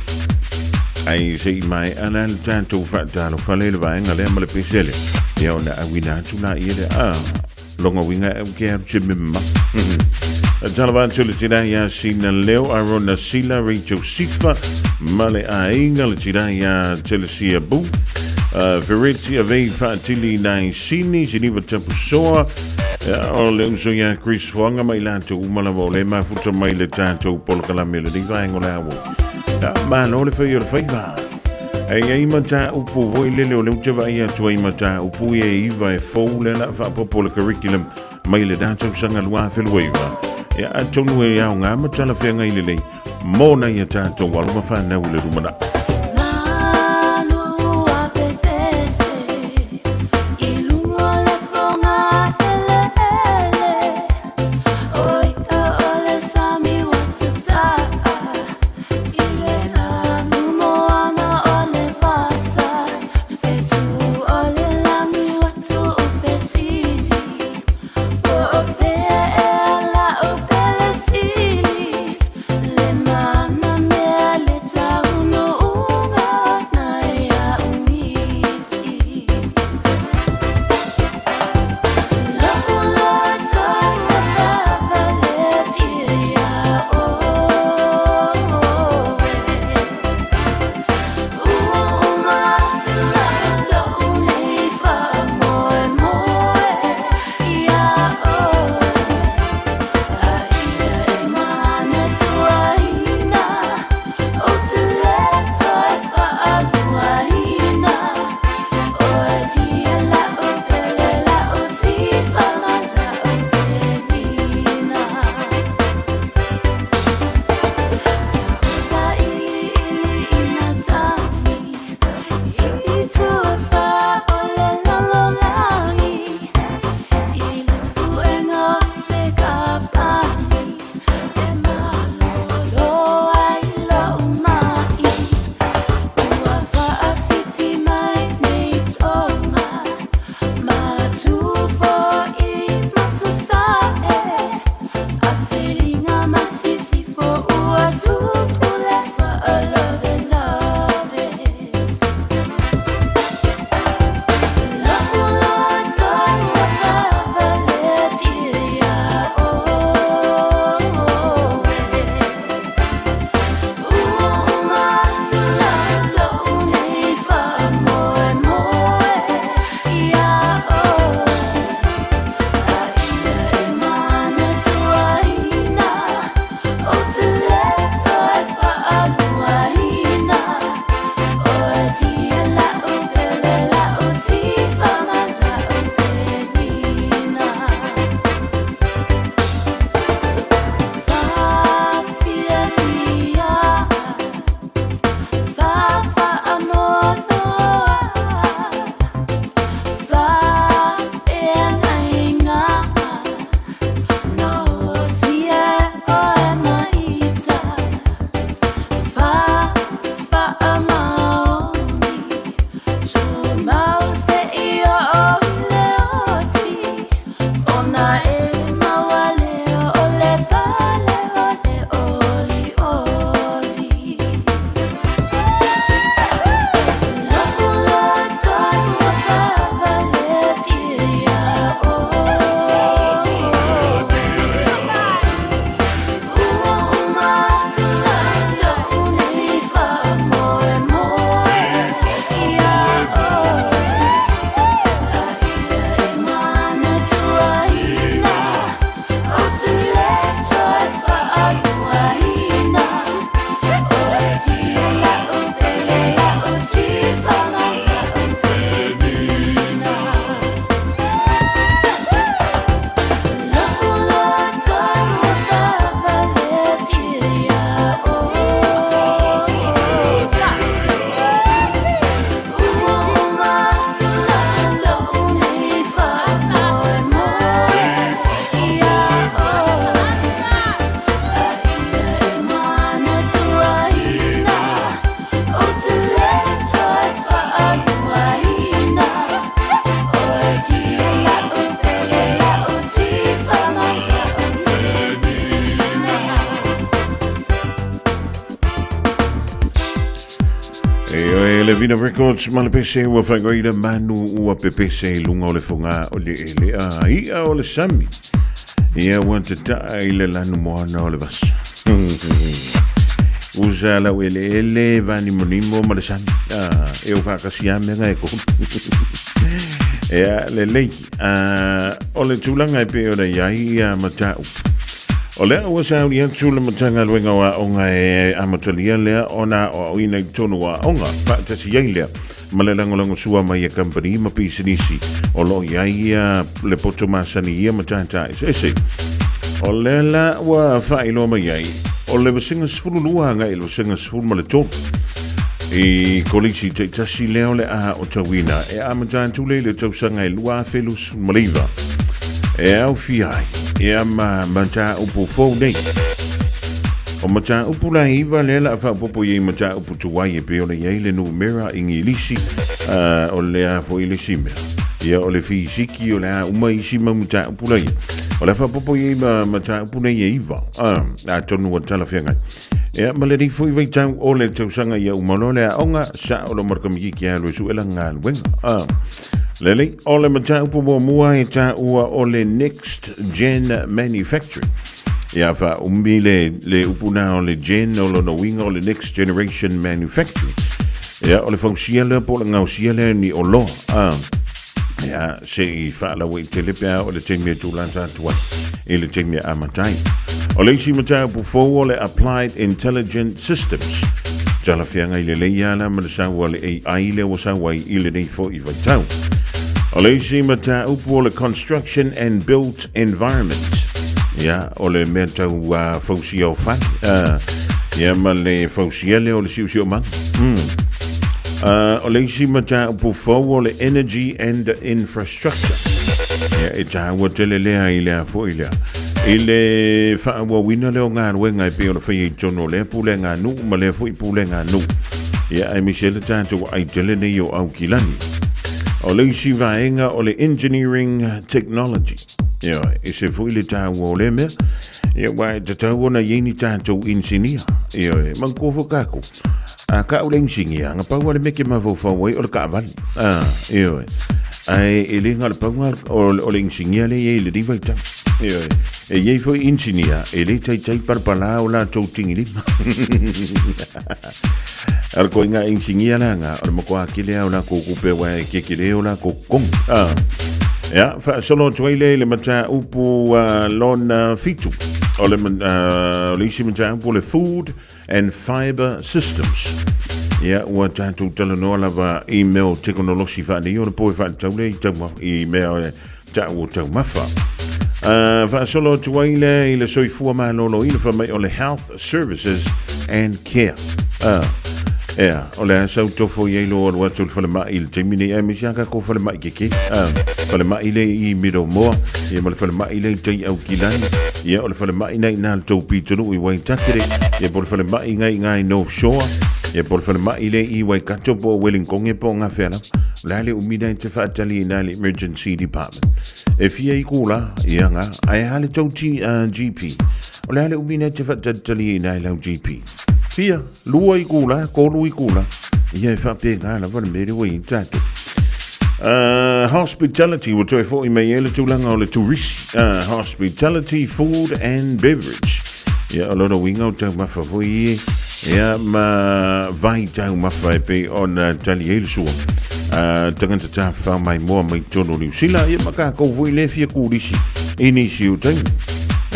Ai se i maea la le tatou faatalofale i le vaega lea ma le pesele, ia ona auina atu laia lea. A Longa uiga e ke aru te mema. Tala atu le tina ia Sina Leo, Arona Sila, Rachel Sifa, ma le aiga le tina ia Telesia Booth, Fereti Avei Faatili Nai Sini, Siniva Tapusoa, o le uso ia Chris Fuanga ma i latou uma lava o le mafuta mai le tatou polokalame o lenei vaega o le aoao. Malo le fai o le faiva. E i ai mataupu foi lele o lea ou te vaai atu ai mataupu ia e iva e fou lea la faapopo le curriculum mai le da tausaga 2029. Ia atonu e aoga ma talafeagai lelei mo nai a tatou alo ma fanau i le lumanai. Ioe, le Vina Records ma le pese ua whaingoina manu ua pepese i lunga o le fonga o le ele a ia o le sami. Ia ua tataa i le lanu moana o le vasa. Usa lau ele ele vani monimo ma le sami. Ah, e o whakasi a mea e kohu. Ea, le lei. Ah, o le tūlanga e pe ora iai ia matau. O lea ua sauni atu le Matagaluega o Aoga e amatalia lea ona aoaoina i totonu o aoga faatasi ai lea ma le lagolagosua mai a kamupani ma pisinisi o lo o i ai le poto masani i ia matata eseese. O lea la ua faailoa mai ai, o le vasega 12 agai i le vasega 13 i kolisi taitasi lea o le a aotauina e amata atu lea i le tausaga e 2029 e aofia ai ia ma mataupu fou nei. O mataupu la iva lea la faapopo i ai mataupu tuai e pei ona i ai le numera Igilisi, o le a foi le isi mea. Ia o le fisiki o le a uma isi mau mataupu la ia. O le a faapopo i ai ma mataupu nei e iva, atonu ua talafeagai. Ia ma lenei foi vaitau o le tausaga ia uma loa le aoga, sao lo marakamikiki alu e sue la galuega. Lelei, o le mataupu muamua e taua o le Next Gen Manufacturing. Ia faaumi le, le upu na o le Gen o lona uiga o le Next Generation Manufacturing. Ia, o le fausia lea po o le gaosia lea ni oloa. Ia, se i faalauaitele pe a o le taimi e tūlata atu ai i le taimi e amata ai. O le isi mataupu fou o le Applied Intelligent Systems. Talafeagai lelei ala ma le sau a le AI lea ua sau ai i lenei foi vaitau. O le isi mataupu o le Construction and Built Environment. Ia, o le mea tau fausia o fale. Ia, ma le fausia lea o le siosiomaga. O le isi mataupu fou o le Energy and Infrastructure. Ia, e tāua tele lea i lea foi lea. I le faaauauina lea o galuega e pei ona faia i totonu o lea pulega nuu ma lea foi pulega nuu. Ia, aemaise ai le tatou aai tele nei o Aukilani. O le isi vaega o le Engineering Technology. Ia, ese foi le tāua o lea mea. Ia, aua e tatau ona i ai ni tatou inisinia. Ia, e manatua foi kākou. A ka o le inisinia, na pau lava le mea ke mafaufau ai o le taavale. A, ioe. Ae e le na o le pau lava o le inisinia lea e i ai i lenei vaitau. Ioe. E i ai foi inisinia e le taitai palapala o latou tigilima. O le koiga inisinia la na, o le matua tele lava o latou tupe aua e tetele o latou totogi. A, ia, faasolo atu ai lea i le mataupu lona fitu. O le, o le isi mataupu o le food and Fibre Systems. Ia, ua tatou talanoa lava i mea o tekonolosi faanei o le po e faatatau lea i, tauma, i mea o ta'u o taumafa. Faasolo atu ai lea i le soifua maloloina fai mai o le Health Services and Care. Ea, o le a sau tofo i ai lo alu atu le falemai i le taimi nei, aemaise a kākou falemai keke. Falemai le i Miromoa, ia ma le falemai le i tai Aukilani, ia o le falemai na i nā le tou pitonuu i Waitakere, ia po o le falemai ngai i ngā i North Shore, ia po o le falemai le i Waikato po o Wellingtonge po o ngā whea lava. O le a le umi nei te whaatali i nā le Emergency Department. E fia i kūla, ia ngā, ae a le tou G, GP. O le a le umi nei te whaatalitali i nā i lau GP. Fia, lua i kūla, kolu i kūla. Ia e whaapē ngā lava le mere ua i tātou. Hospitality, ua toe foi mai ai le tulaga o le turisi. Hospitality, food and beverage. Ia, o lona uiga o taumafa foi ie. Ia, ma vai taumafa e pei ona tali ai le sua. Tagata tāwhao mai moa mai tonu o Niu Sila. Ia, ma kākou foi le fia kūrisi i nisi o taimi.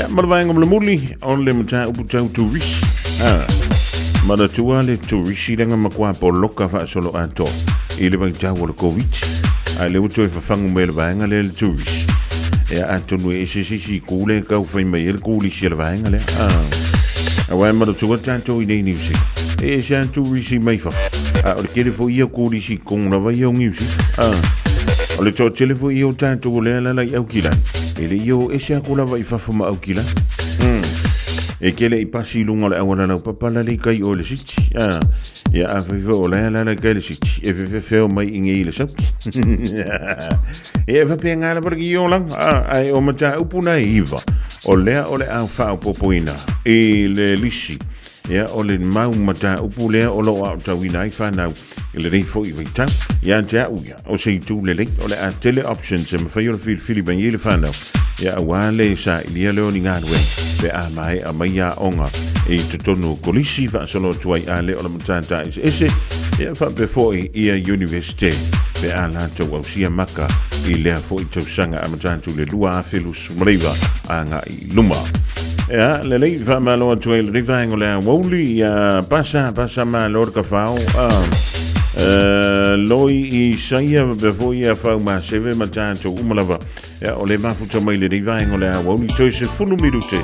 Ia, ma le vaega mulimuli o le mataupu tau turisi. Manatua le turisi lenga makuā poloka faasolo atoa i le vaitau o le Covid. Ae lea ua toe fafagu mai e le vaega lea le turisi. Ia, atonu e ese se isi kū lea e tau fai mai ai le kūlisi a le vaega lea. Aua e manatua tatou i nei Niu Sila. E ese lava turisi mai fafo. A o le tele foi ia o kūlisi i totonu lava ia o Niu Sila. O le toatele foi ia o tatou o lea e alaala i Aukilani, e le i o ese atu lava i fafo ma Aukilani. E kele i pasi i luga o le auala laupapa la le i kai o i le siti. Ia afai foi o la e alaala i kai le siti, e fefefeo mai i ngei i le sauki. Ia e faapena lava le kiolaga, ae o mataupu na e iva, o lea o le a faaopoopoina i le lisi. Ia, o le mau mataupu lea o lo o aotauina ai fanau i lenei foi vaitau. Ia te au ia, o se itu lelei, o le a tele options e mafai ona filifili mai ai le fanau, ia aua le sailia lea o ni galuega pe a maea mai aoga i totonu o kolisi faasolo atu ai a le o le matata eseese, ia faapea foi ia Universite pe a latou ausia maka i lea foi tausaga amata atu i le 2029 agai i luma. Ia, lelei, faamalo atu ai lenei vaega o le aoauli, ia pasa, pasa malo le kafao, loi i saia faapea foi ia fau maseve ma tatou uma lava. Ia, o le mafuta mai lenei vaega o le aoauli, toe 10 minute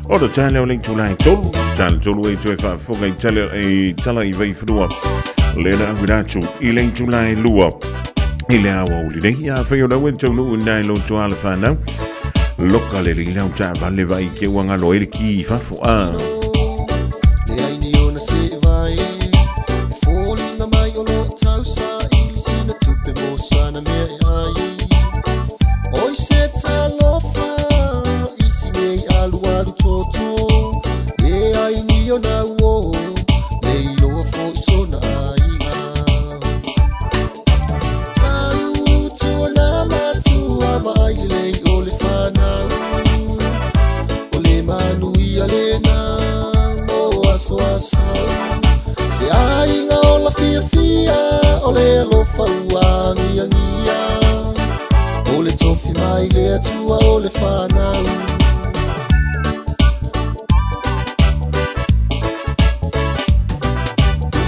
o le tale o le itula e tolu, tale tolu e toe faafofoga i tale i tala i vaifanua, le na auina atu i le itula e 2 i le aoauli nei. Ia, fai o lau e taunuu i nai lo tuala whanau, Loka le lei lau taavale vaai ke ua ngalo ai le ki i fafo a. Leai ni ona se vae E foliga mai o loo tausaili Sina tupe mo sana mea e ai Oi se talofa I si nei alualu toto Leai ni ona uo Le iloa foi sona aiga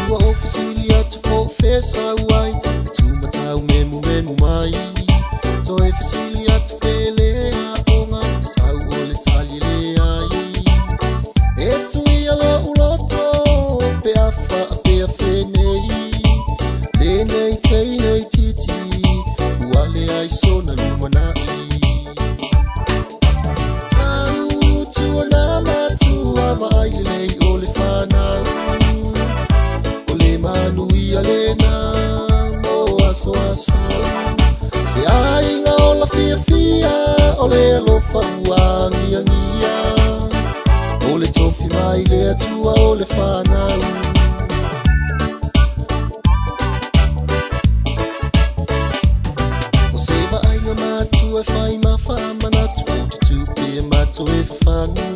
Ua ou fesili atu po o fea sau ai E tūmatau memumemu mai Toe fesili atu pe le aoga E sau o le tali e leai E tuia lo'u loto Pe a faapea fenei Lenei teine itiiti Ua leai sona lumanai O se vaaiga matua e fai ma faamanatu Ou te tu pea ma toe fafagu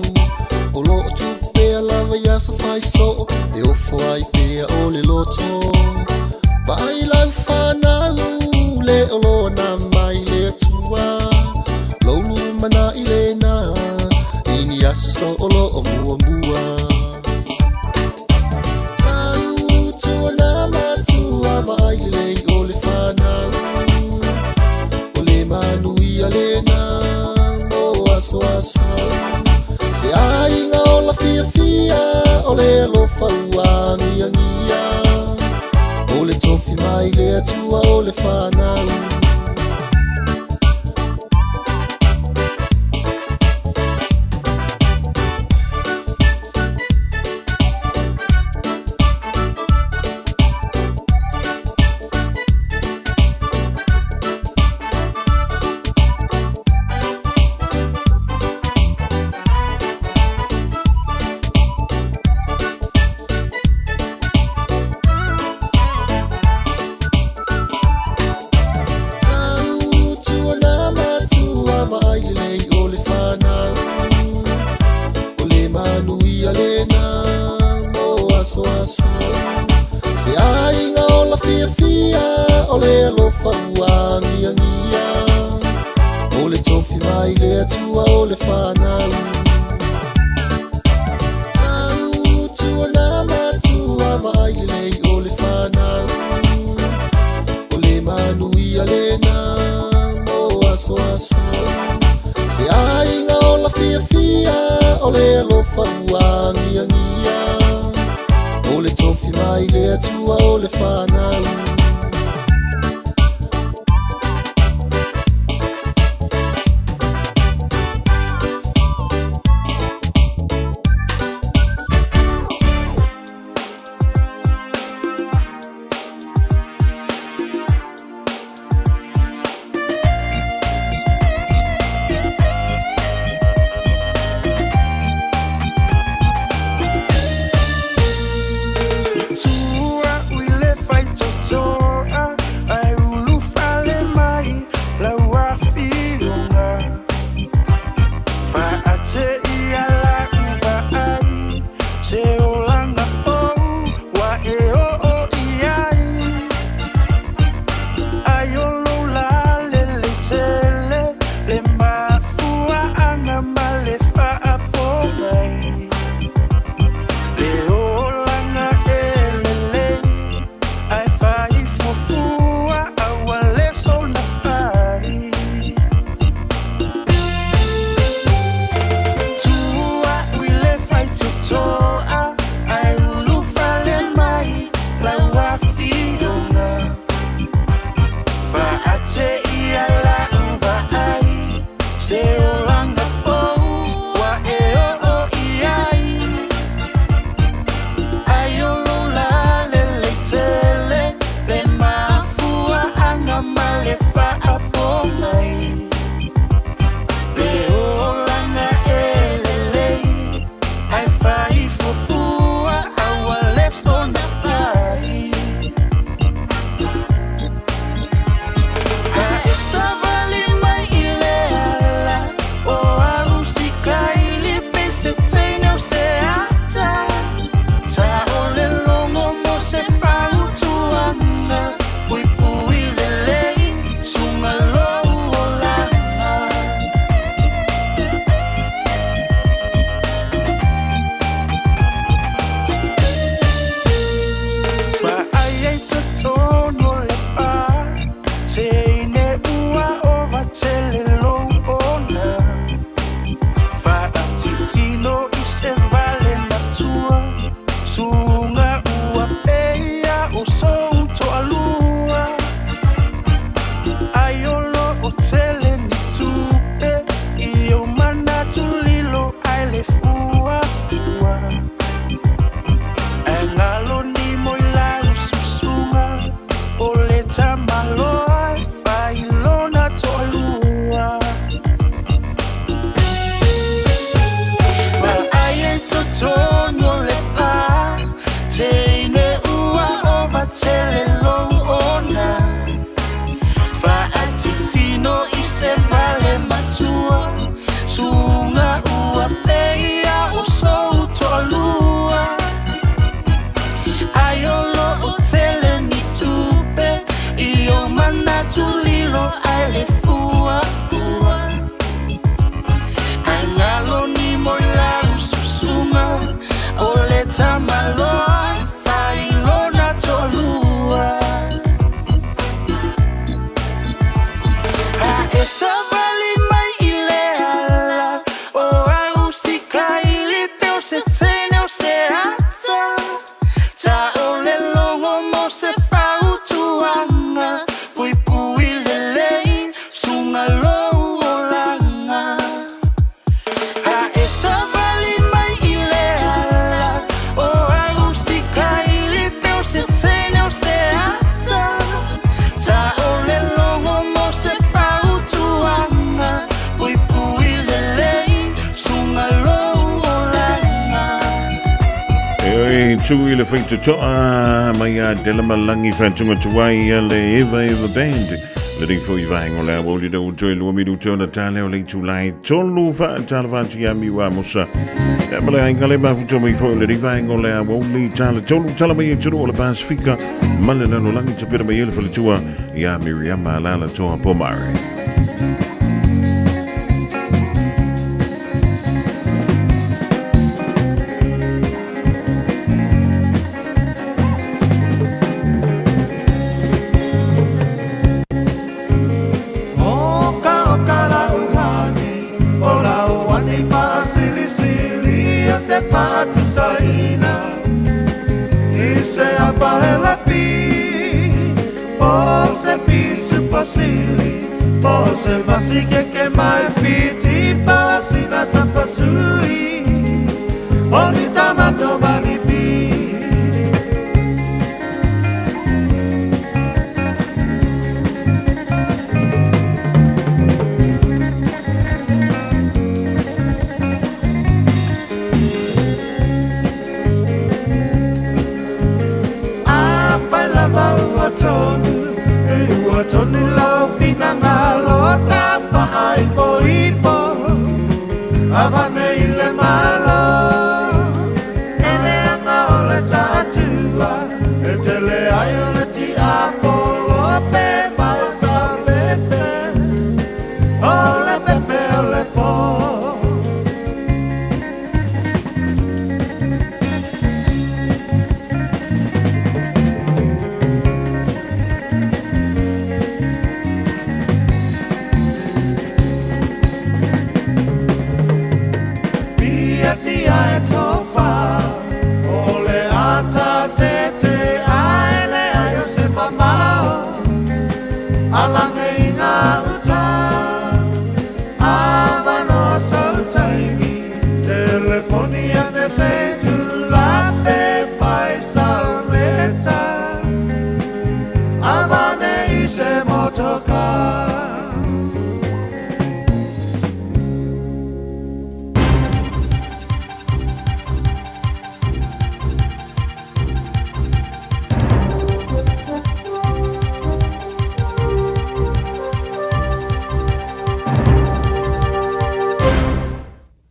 O loo tupu pea lava i aso fai soo E ofo ai pea o le loto Vaai lau fanau le o loa na mai le Atua Lou lumanai lena I ni aso o loo muamua atu i le faitotoa mai a Dela Malangi whantunga tuai a le Eva Eva Band. Le ring fo i vaengo le awa uli le uto i lua minuto na tale o le itulai tolu wha tala whantu ia miwa musa. E male ai ngale mafuto mai fo le ring vaengo le awa uli tala tolu tala mai e turu o le Pasifika ma le lalolagi tapena mai ai le faletua iā Miriama Alaalatoa Pomare.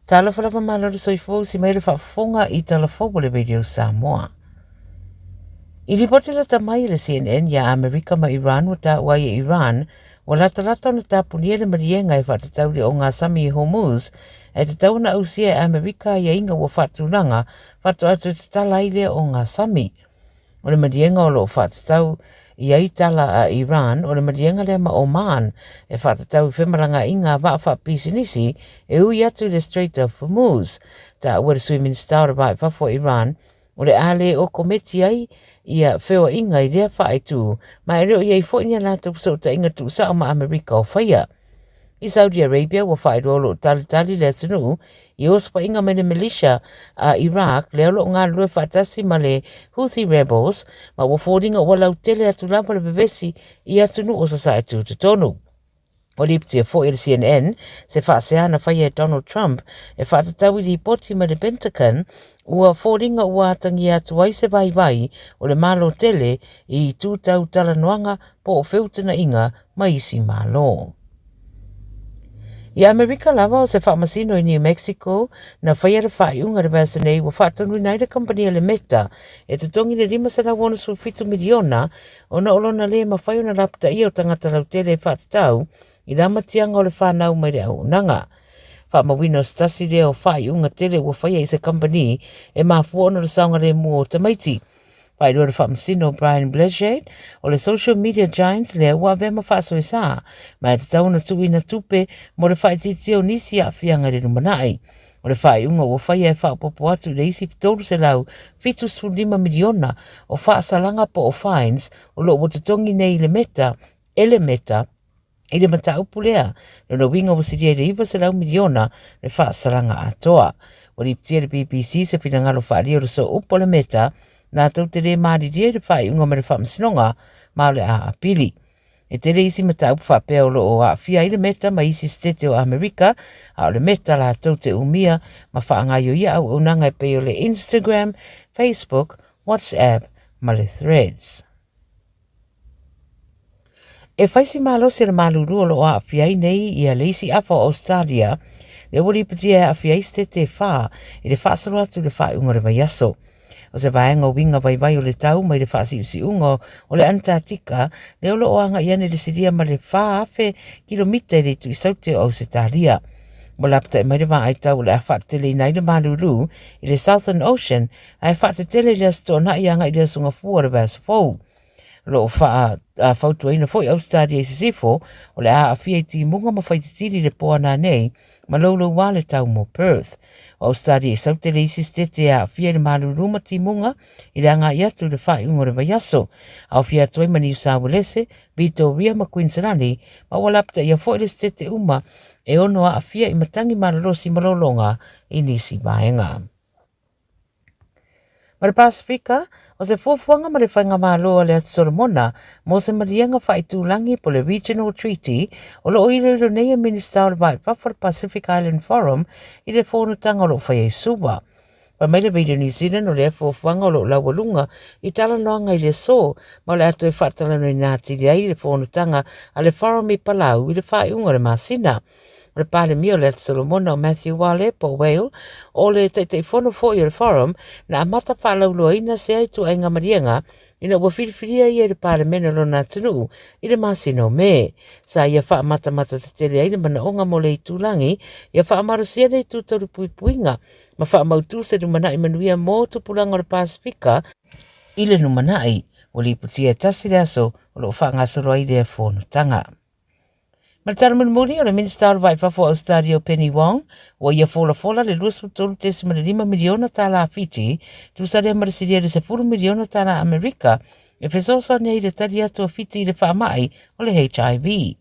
Talofa lava malo le soifua usi mai le faafofoga i tala fou o le Radio Samoa. I lipoti lata mai e le CNN iā Amerika ma Iran ua taua ai e Iran ua latalata ona tapunia le maliega e faatatau i le ogasami i Hormuz e tatau ona ausia e Amerika aiaiga ua faatulaga faatoa toe tatala ai lea ogasami. O le maliega o lo o faatatau i ai tala a Iran, o le maliega lea ma Oman e faatatau i femalagaaiga a vaa faapisinisi e ui atu i le Strait of Hormuz. Taua le Sui Minisita o le Va i Fafo o Iran, o le a le okometi ai ia feoaiga i lea faaitu ma e le o i ai foi ni a latou fesootaiga tuusao ma Amerika o faia. I Saudi Arabia, ua faailoa o lo o talitali le atunuu i osofaiga mai le militia a Iraq lea o lo o galulue faatasi ma le Houthi rebels ma ua foliga ua lautele atu lava le vevesi i atunuu o Sasae Tutotonu. Ua lipotia foi e le CNN se faasea na faia e Donald Trump e faatatau i lipoti mai le Pentagon ua foliga ua atagia atu ai se vaivai o le Malo tele i itu tau talanoaga po o feutagaiga ma isi Malo. I Amerika lava, o se faamasino i New Mexico, na faia le faaiuga i le vaiaso nei ua faatonuina ai le kamupani a le Meta e totogi le $567 miliona ona o lona lē mafai ona lapataia o tagata lautele e faatatau i le amatiaga o le fanau mai le auaunaga. Faamauina o se tasi lea o faaiuga tele ua faia i se kamupani e mafua ona o le saogalemu o tamaiti. Faailoa le Faamasino Brian Blaché o le social media giant lea ua avea ma faasoesa ma e tatau ona tuuina tupe mo le faaitiitia o nisi aafiaga i le lumanai. O le faaiuga ua faia e faaopoopo atu i le isi $375 miliona o faasalaga po o fines o lo o ua totogi nei i le Meta e le Meta i le mataupu lea, lona uiga ua silia i le $900 miliona le faasalaga atoa. Ua lipotia e le BBC se finagalo faaalia o le sooupu o le Meta latou te le malilie i le faaiuga mai le faamasinoga ma o le a apili. E tele isi mataupu faapea o lo o aafia ai le Meta ma isi setete o Amerika, a o le Meta latou te umia ma faagaioia auaunaga e pei o le Instagram, Facebook, WhatsApp ma le Threads. E fai si malosi o le malulu o lo o aafia ai nei ia le isi afa o Australia, lea ua lipotia e aafia ai setete e whā i le faasolo atu i le faaiuga o le vaiaso. O se vaega o uiga vaivai o le tau mai le faasiusiuga o le Antarctica, lea o lo o agai ane i le silia ma le 4,000 kilomita i le itu i saute o Ausetalia. Ua lapatai mai le vaai tau o le a faateteleina ai le malulu i le Southern Ocean ae faatetele i le Aso Toonai agai i le Aso Gafua o le vaiaso fou. O lo o faafautuaina foi Ausetalia i Sisifo o le a aafia i timuga ma faititili i le po a nanei ma louloua le tau mo Perth. O Ausetalia i Saute le isi setete e aafia i le malulu ma timuga i le agai atu i le faaiuga o le vaiaso. Aofia atu ai ma Niu Sauelese, Vitoria ma Queensland, ma ua lapataia foi le setete uma e ono aafia i matagi malolosi ma lologa i nisi vaega. Ma le Pasefika, o se fuafuaga ma le Faigamalo a le Aso Solomona mo se maliega faaitulagi po o le Regional Treaty o lo o iloilo nei e Minisita o le Va i Fafo o le Pacific Island Forum i le fonotaga o lo o faia i Suva. Fai mai le Radio New Zealand o lea fuafuaga o lo o laualuga i talanoaga i le aso ma o le a toe faatalanoaina atili ai le fonotaga a le Forum i Palau i le faaiuga o le masina. O le Palemia o le Atu Solomona o Matthew Wale po o Wale, o le Taitaifono foi o le Forum, na amata faalauiloaina sea ituaiga maliega ina ua filifilia ia i le Palemene o lona atunuu i le masina o Me. Sa ia faamatamata tetele ai le manaoga mo le itulagi ia faamalosia le itu tau le puipuiga ma faamautu se lumanai manuia mo tupulaga o le Pasefika i le lumanai. Ua lipotia e tasi le aso o lo o faagasolo ai lea fonotaga. Ma le tala mulimuli, o le Minisita o le Va i Fafo o Ausetalia o Penny Wong, ua ia folafola le $23.5 miliona tālā Fiti, tusa lea ma le silia i le 10 miliona tālā Amerika, e fesoasoani ai i le tali atu a Fiti i le faamai o le HIV.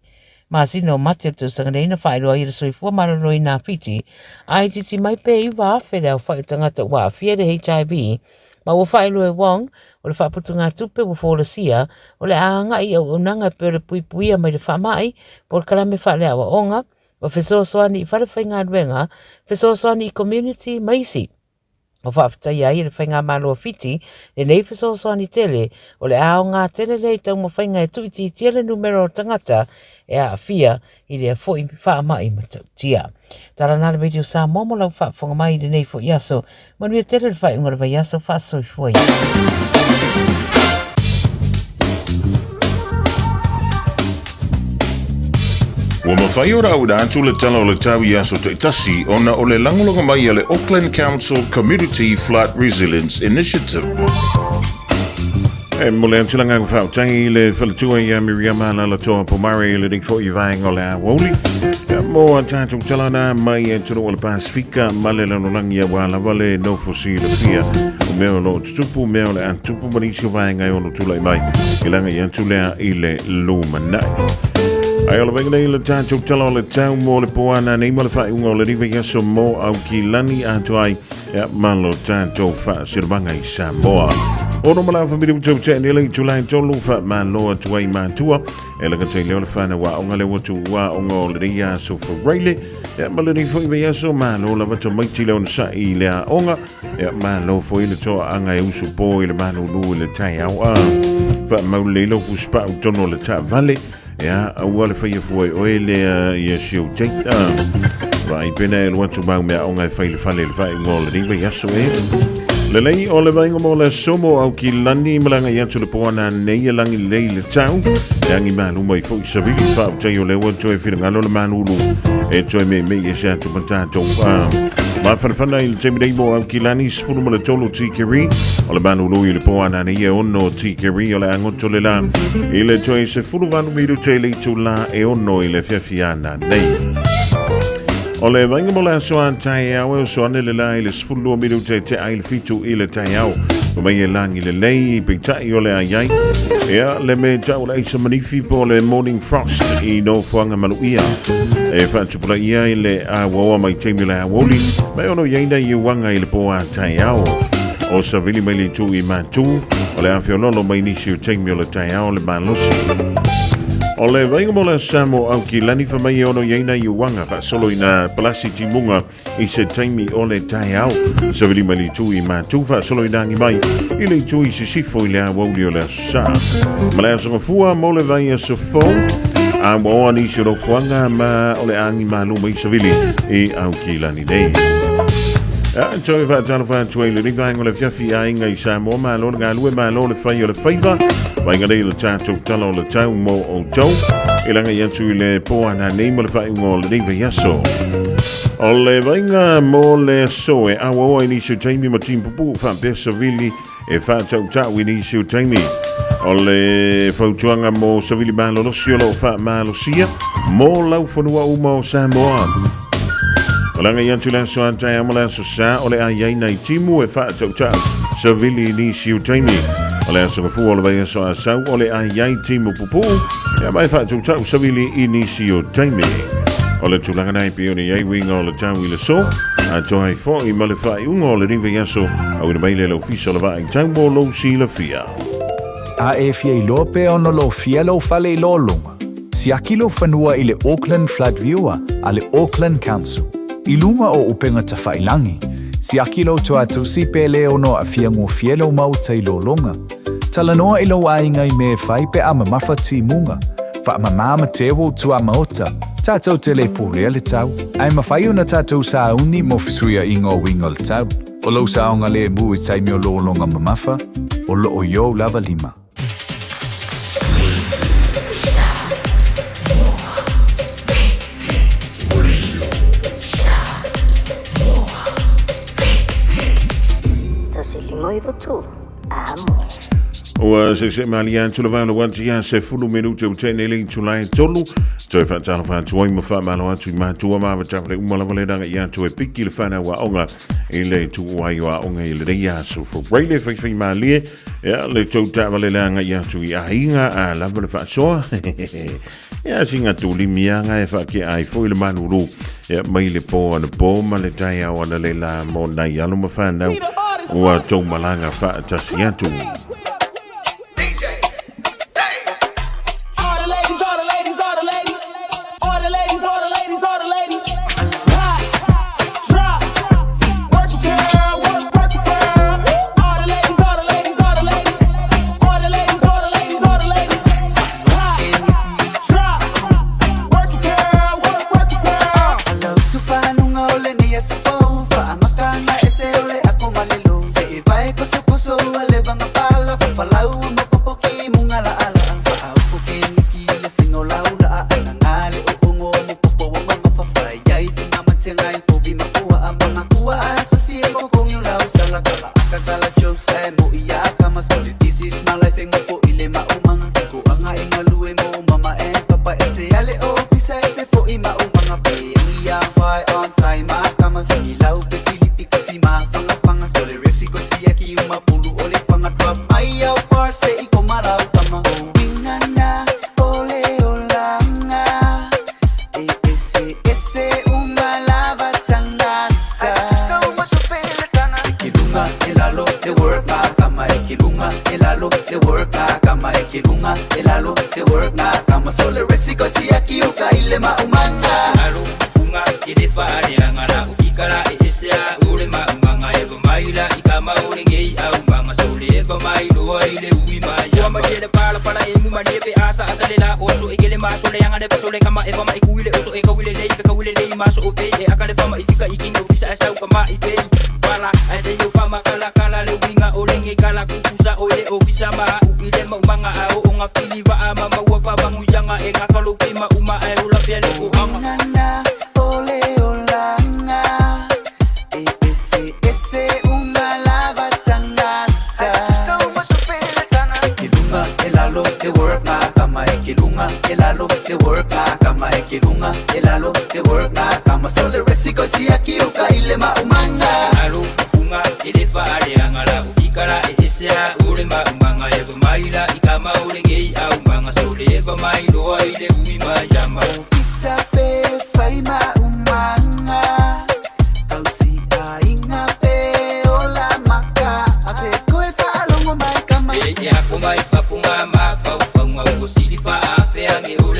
Masina o Mati o le tausaga nei na faailoa ai e le Soifua Maloloina a Fiti, a itiiti mai pe 9,000 le aofai o tagata ua aafia i le HIV, Ma ua faailoa e Wong, o le faaputugatupe ua folasia, o le a agai i auaunaga e pei o le puipuia mai le faamai, polokalame faaleaoaoga, o fesoasoani i falefaigaluega, fesoasoani i community ma isi. Ua faafetaia ai e le Faigamalo a Fiti lenei fesoasoani tele, o le a aoga tele lea i taumafaiga e tuuitiitia le numera o tagata e aafia i lea foi faamai matautia. Tala nā le Radio Samoa mo lau faafofoga mai i lenei foi aso. Manuia tele le faaiuga o le vaiaso faasoifua ia. Ua mafai ona auina atu le Tala o le Tau i aso taitasi ona o le lagolago mai a le Auckland Council Community Flood Resilience Initiative. E momoli atu le agaga faafetai i le faletua ia Miriama Lalatoa Pomare i lenei foi vaega o le aoauli. Mo a tatou talana mai e atunuu o le Pasifika ma le lalolagi aua lava le nofo silafia o mea o lo o tutupu, mea o le a tutupu ma nisi o vaega e ono tulai mai e lagai atu lea i le lumanai. Ae o le vaega nei le tatou tala o le tau mo le poana nei ma le faaiuga o le vaiaso mo Aukilani atoa ai Ia ma lo tatou faasinomaga i Samoa. Ono ma la famili u tau te nei tulai tolu fa ma lo atu ai matua. E langa te leo le whana wa onga le watu wa onga o le ria so faraile. Ia ma le nei foi vei aso ma lo lava to maiti le ona sa'i le a onga. Ia ma lo foi le toa anga e usu po i le manu lu i le tai au a. Fa mau le lo fuspa u tono le ta vale. Ia, aua le whaia fua i oe lea ia si au date. Vai pena e lua tu mau mea onga e whai le whale le whai unga o le riwa i aso e. Le lei o le vainga mo le somo au ki lani malanga i atu le poana nei e langi lei le tau. E angi malu mai fo i savili wha o tai o lewa toe whirangalo le manulu. E toe me me i se atu matatou. Ma whanawhana i le taimi nei mo au ki lani sefulu ma le tolu tikeri. O le manulu i le poana nei e ono tikeri o le angoto le la. I le toe 18 minute le itula e ono i le fiafiana nei. O le vainga mo le aso a taeao e oso ane le la i le 12 minute te ai le fitu i le taeao. O mai e langi le lei peitai o le ai ai. Ea le me tau le aisa manifi po le morning frost i no fuanga maluia. E whaatupula ia i le a wawa mai taimi le awoli. Mai ono iaina i uanga i le po a taeao. O savili mai le tu i matu. O le awhiololo mai nisi o taimi o le taeao le malosi. O le vaaiga mo le Aso Sa mo Aukilani fai mai e ono i ai nai uaga faasolo ina palasi timuga i se taimi o le taeao. Savili mai le itu i Matu faasolo ina agi mai i le itu i Sisifo i le aoauli o le Aso Sa. Ma le Aso Gafua mo le vaiaso fou, a ua oa nisi o nofoaga ma o le agi malu mai savili i Aukilani nei. A toe faatalofa atu ai i lenei vaega o le afiafi i aiga i Samoa, malo le galue, malo le fai o le faiva. Vaega nei le tatou tala o le tau mo outou. E lagai atu i le po ananei ma le faaiuga o lenei vaiaso. O le vaaiga mo le aso e auaoa i nisi o taimi ma timu pupuu faapea savili e faatautau i nisi o taimi. O le fautuaga mo savili malolosi o lo o faamalosia mo laufanua uma o Samoa. O lagai atu le aso a taeao ma le aso sa o le a i ai nai timu e faatautau savili i nisi o taimi. O le aso gafua o le vaiaso a sau o le a i ai timu pupuu e mai faatautau savili i nisi o taimi. O le tulaga nei pei ona i ai uiga o le tau i le so, atoa ai foi ma le faaiuga o lenei vaiaso, auina mai lea i le Ofisa o le Vaai Tau mo lou silafia. A e fia iloa pe ono lofia lou fale i lologa, siaki lou fanua i le Auckland Flood Viewer a le Auckland Council. I luga o upega tafailangi, siaki lou toatusi pe le ono aafia gofie lou maota i lologa. Talanoa i lou aiga i mea e fai pe a mamafa timuga. Faamama ma teu ou tuamaota, tatou te le pulea le tau. Ae mafai ona tatou sauni mo fesuiaiga o uiga o le tau. O lou saogalemu i taimi o lologa mamafa, o loo i ou lava lima. Ua seesee malie atu le valo atu ia se fulu minute ua tea nei le itula e tolu. Toe faatalofa atu ai ma faamalo atu i matua ma avatavale uma lava le laga atu e piki le whanau aoga i le tuu ai o aoga i lenei aso. Fauai le faifai malie, ia le tou taavale le agai atu i aiga a lava le faasoa. Ia singa tūlimi anga e whaakea ai foi le manuru. Ia mai le pō ana pō ma le taeao ana le la mō nai alo ma whānau ua tou malaga whaatasi atu.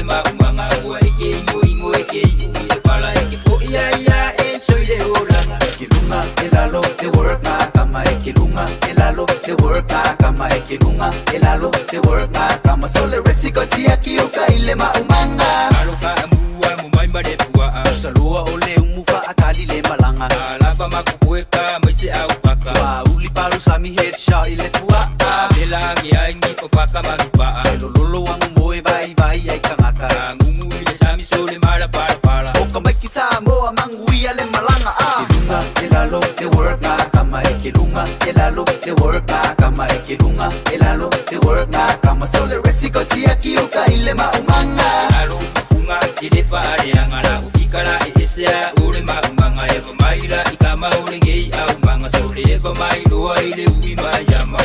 maumaga ua e ke igoigo e ke iʻu i le pala e ke poʻi ai ia e toi le olaga. E ke luga e lalo le work ngā kama e ke luga e lalo le work ngā kama e ke luga e lalo le work ngā kama so le resiko siaki o ka i le maumaga. Alo ka amua mo mai ma le puaʻa. Salua o le umu faakali le malaga. Alava makukueka mai se au paka. Ua uli palu sami headshot i le puaʻa. Pelagi ai ni papaka manupaʻa. E lololo agu moe vaivai ai kagaka. Agugu i le sami so le mala palapala. O ka maiki Samoa maguia le malaga a. E ke luga e lalo le work ngā kama e ke luga e lalo le work ngā kama e ke luga e lalo le work ngā kama so le resiko siaki o ka i le maumaga. Alo mapunga i le faaleaga la ufika la e esea o le maumaga e mai la i kama o le gei aumaga so le eva mai loa i le ui mai ama.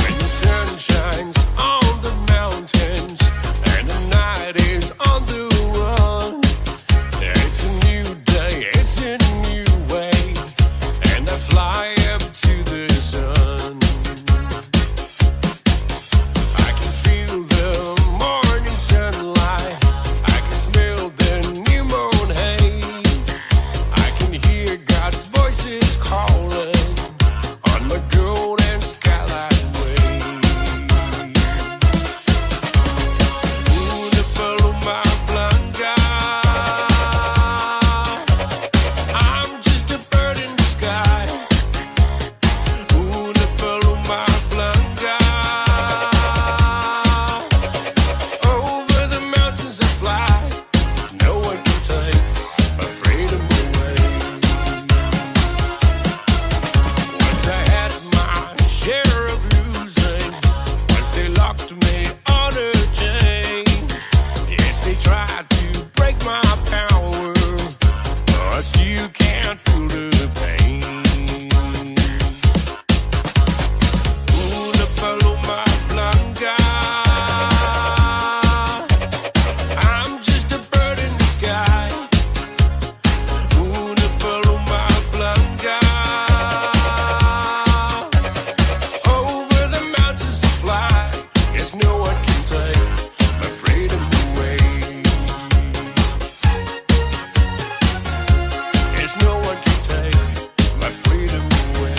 When the sun shines on the mountains and the night is on the run, it's a new day, it's a new way, and I fly up to the sun. I can feel the morning sunlight, I can smell the new moon hay, I can hear God's voices calling on the golden skylight way. Una paloma blanca. I'm just a bird in the sky. Una paloma blanca. Over the mountains I fly. No one can take my freedom away. Once I had my share of losing. Once they locked me on a chain. Yes, they tried to break my power, but I still can't feel the pain. Una paloma blanca. I'm just a bird in the sky. Una paloma blanca. Over the mountains to fly. Yes, no one can take my freedom away. Yes, no one can take my freedom away.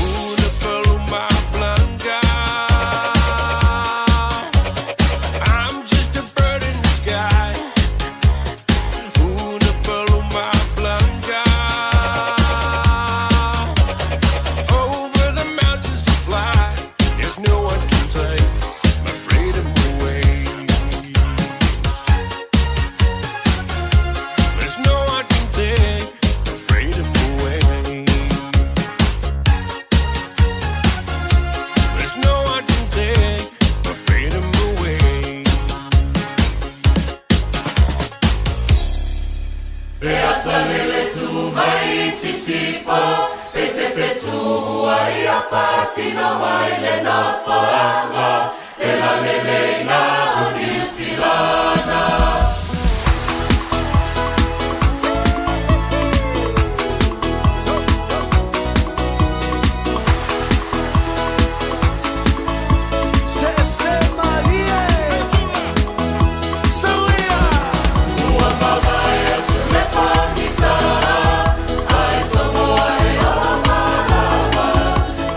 Una paloma blanca. I'm just a bird in the sky. Una paloma blanca. Over the mountains to fly. Yes, no one can take my freedom away. There's no one can take my freedom away. There's no one can take my freedom away. Se Maria Sauia.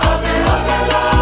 Ave, ave, la, la, la,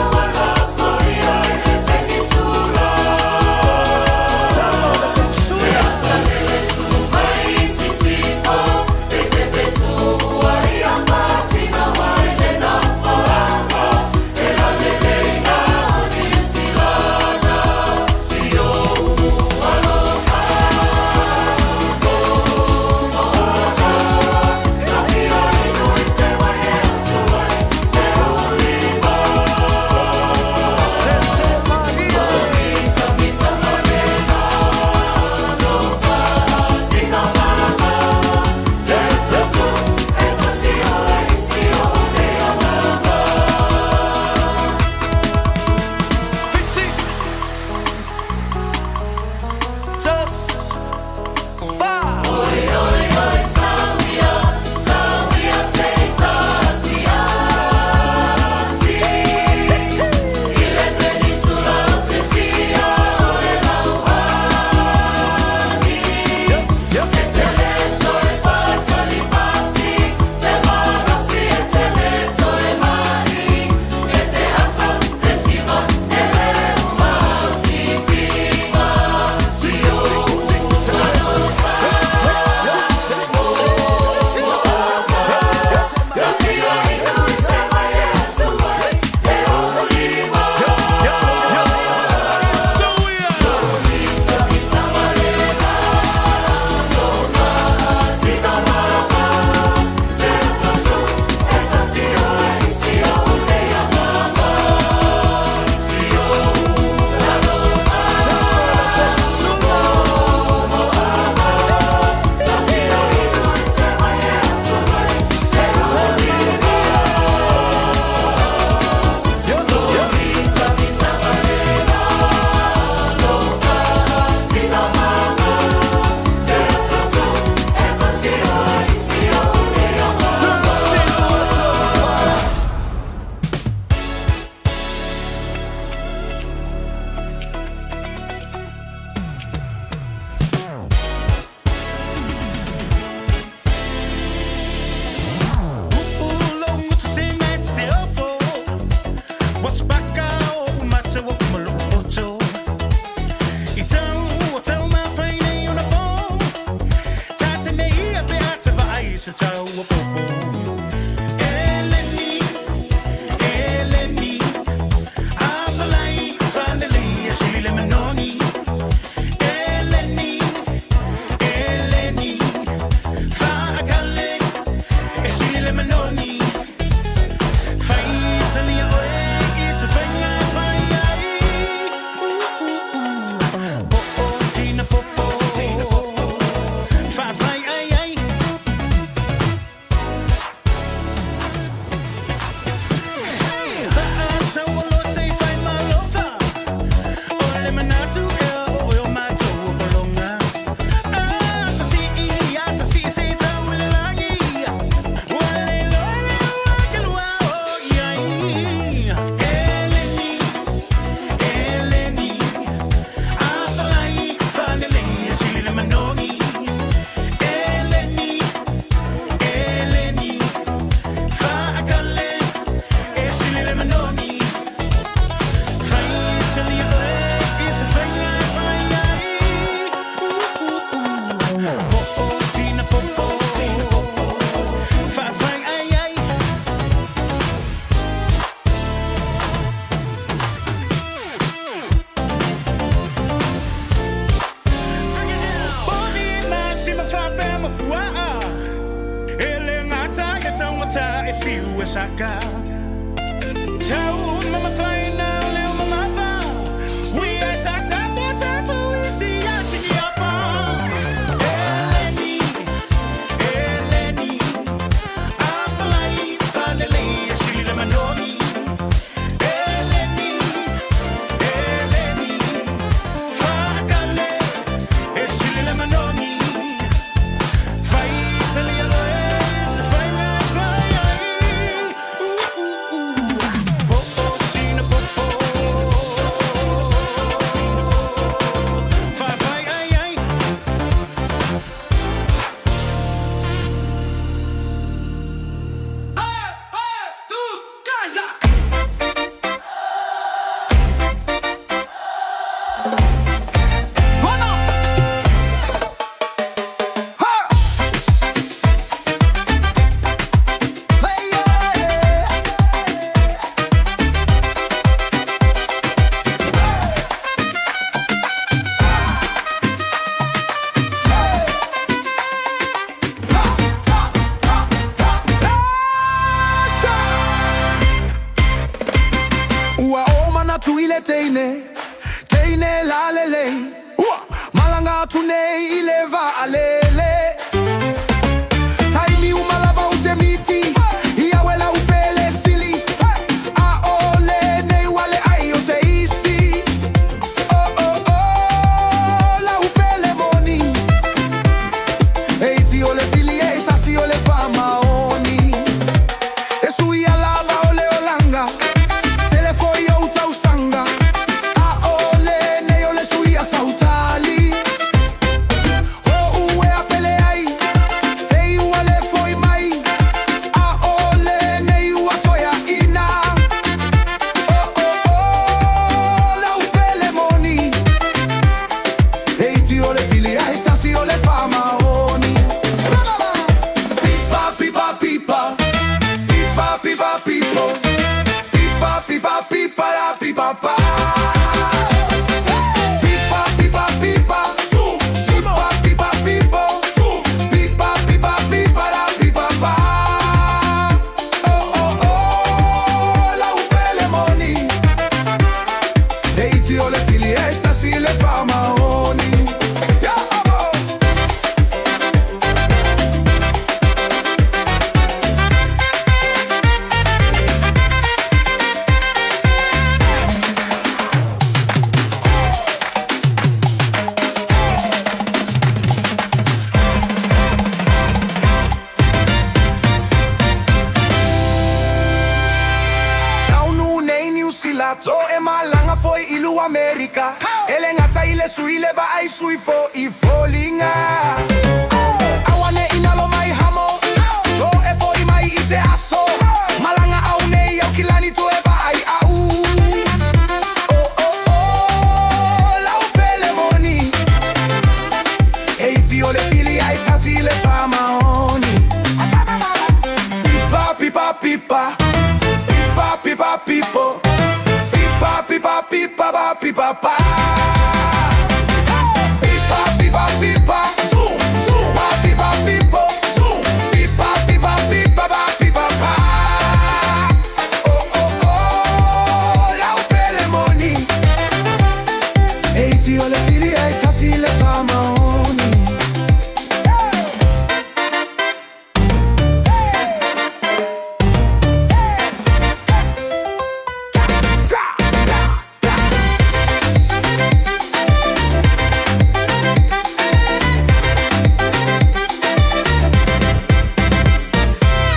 Ua o manatu i le teine, teine lalelei. Ua malanga atu nei i le vaalele. Taimi uma lava ou te miti, ia uela u pele sili. A o lenei ua leai o se isi. Oh oh oh, lau pele moni. E iti o le fili e tasi o le faamaoni. E suia lava o le olaga, tele foi ou tausaga. A o lenei o le suia sautali. O ue a pele ai, te i ua le foi mai. A o lenei ua toe ina. Oh oh oh, lau pele moni. E iti o le fili e tasi o le faamaoni. Pipa pipa pipa, pipa pipa pipo, pipa pipa pipa la pipa pa. Pipa pipa pipa, pipa pipa pipo, pipa pipa pipa la pipa pa. Oh oh oh, lau pele moni. E iti o le fili e tasi le faamaoni. Ya abo. Taunu nei Niu Sila to e malaga foi i lu Amerika. E le gata i le sui le vaai sui fo i foliga. Aua ne i nalo mai hamo, to e foi mai i se aso. Malaga au nei Aukilani to e vaai au. Oh oh oh, lau pele moni. E iti o le fili ai tasi le faamaoni. Pipa pipa pipa, pipa pipa pipo, pipa pipa pipa pa pipa pa. Pipa pipa pipa, pipa pipa pipo, pipa pipa pipa pa pipa pa. Oh oh oh, lau pele moni. E iti o le fili e tasi le faamaoni.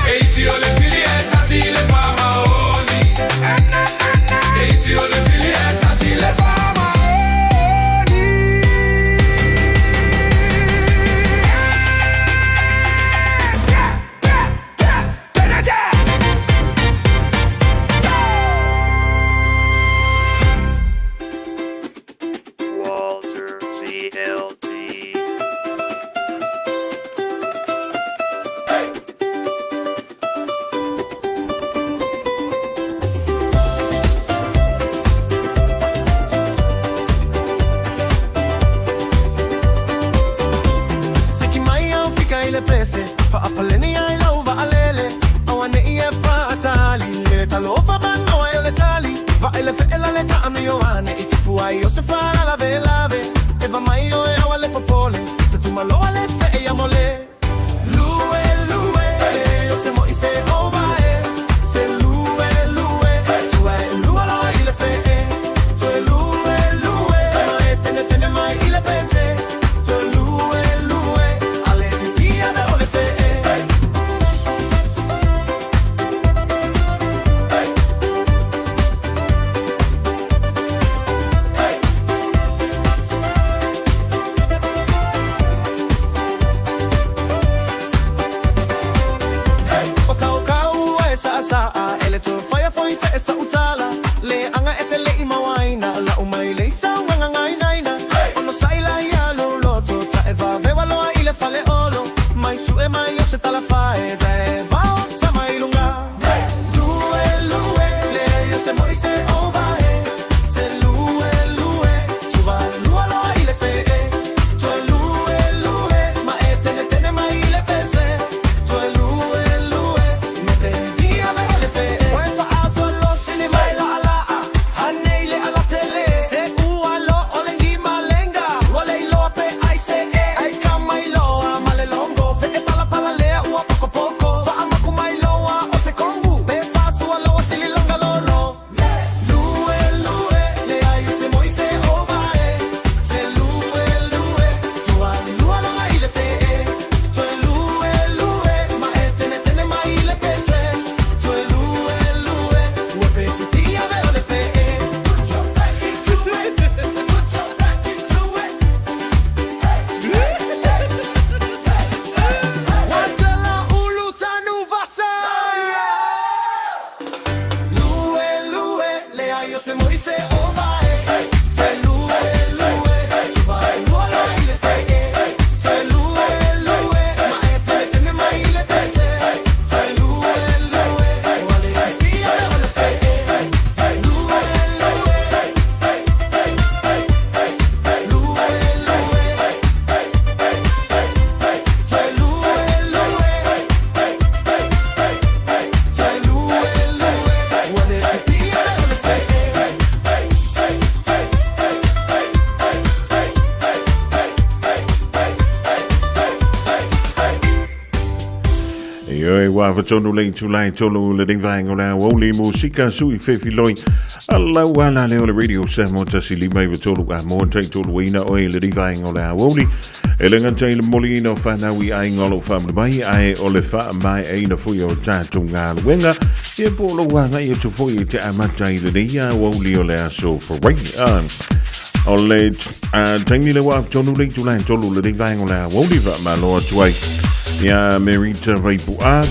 Eiti o le fili e tasi le faamaoni. Eiti o le fili e tasi le faamaoni. Ae le feʻe la le taamio ane i tupu ai o se faalavelave. Eva mai oe aua le popole, se tumaloa le feʻe ia mole. Lue lue, le o se moi se ova e. Se lue lue, tua e lua loa i le feʻe. Toe lue lue, ma e tene tene mai i le pese. Toe lue lue, ale pipia ve o le feʻe. O kaukau e saasaa e le toe faia foi feʻe sa utala. Le anga e te lei mauaina, lau mai le isaugaga gainaina. Ono saila ia lou loto, ta e vavewa loa i le fale olo. Mai sue mai o se talafae, ve vao sa mai lunga. Lue lue, le o se moi se ova e. Se lue lue, tuva lua loa i le feʻe. Toe lue lue, ma e tene tene mai i le pese. Toe lue lue, me te via ve o le feʻe. Oe faaso lo sili mai la alaa, hanei le alatele. Se ua lo o le ngi malenga, ua le iloa pe ai se e. Ai ka mai loa ma le longo, feʻe pala pala lea ua poko poko. Faamaku mai loa o se kongu, pe faasua loa sili langa lolo. Lue lue, le ai o se moi se ova e. Se lue lue, tua lua loa i le feʻe. Toe lue lue, ma e tene tene mai i le pese. Toe lue lue, ua pe pipia ve o le feʻe. Put your back into it, put your back into it. Watala ulu tanu vasa. Lue lue, le ai o se moi se ova e. Se lue lue, tuva lua loa i le feʻe. Toe lue lue, ma e tene tene mai i le pese. Toe lue lue, ua le pipia o le feʻe. Lue lue, lue lue, toe lue lue, toe lue lue, ua le pipia o le feʻe. Ioe ua afatonu le itula e 3 lenei vaega o le aoauli musika sui fefiloi alau ala lea o le Radio Samoa 1 5 9 3 a moa tai tolu ina oe lenei vaega o le aoauli. E le gata i le momoliina o fanau i aiga o loo faamuli mai ae o le faamaeaina foi o tatou galuega ia po o lou agai atu foi e te amata i lenei aoauli o le aso Forai. O le taimi le ua afatonu le itula e 3 lenei vaega o le aoauli faamalo atu ai ia Merita Vaipu'a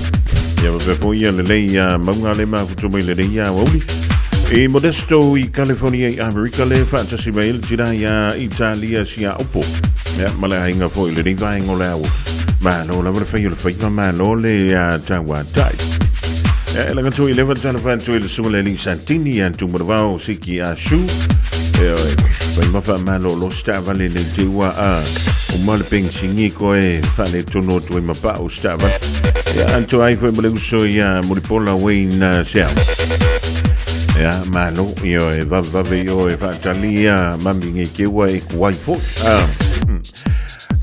ia faapea foi ia lelei ia mauga le mafutu mai lenei aoauli i Modesto i California i Amerika le faatasi mai le tina ia Italia sia opo ia ma le aiga foi lenei vaega o le ao. Malo lava le fai o le faiva, malo le tauatai. Ia e laga tui le fatalofa atu i le susuga le alii Santini ia Tumalavao Siki Asu. E oe, fai ma faamalo lo setaavale nei te ua a uma le pensingi koe faaletonu atu ai ma pao setaavale. Ia atu ai foi ma le uso ia Mulipola Wayne Seau. Ia malo i oe vavevave i oe faatali ia mami ngei keua e kuai foi.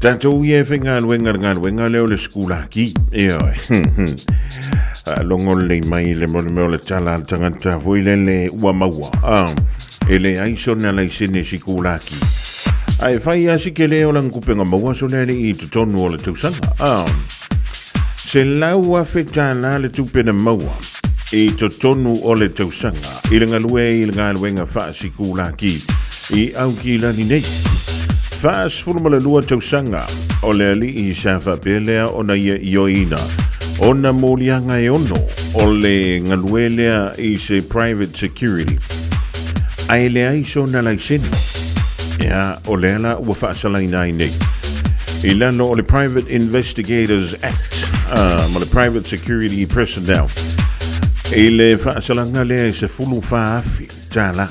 Tatou ia e faigaluega le galuega lea o le sekulaki. Ioe. Faalogo lelei mai le mea o le tala a le tagata foi lele ua maua. E leai sona laisene sikulaki. Ae fai lava si tele o lana tupe na maua so le alii i totonu o le tausaga. $100,000 le tupe na maua i totonu o le tausaga i le galue i le galuega faasikulaki i Aukilani nei. 42 tausaga o le alii sa faapea lea ona ia ioeina ona moliaga e ono o le galue lea i se private security ae leai sona laisene. Ia, o lea la ua faasalaina ai nei i lalo o le Private Investigators Act ma le Private Security Personnel i le faasalaga lea e $14,000.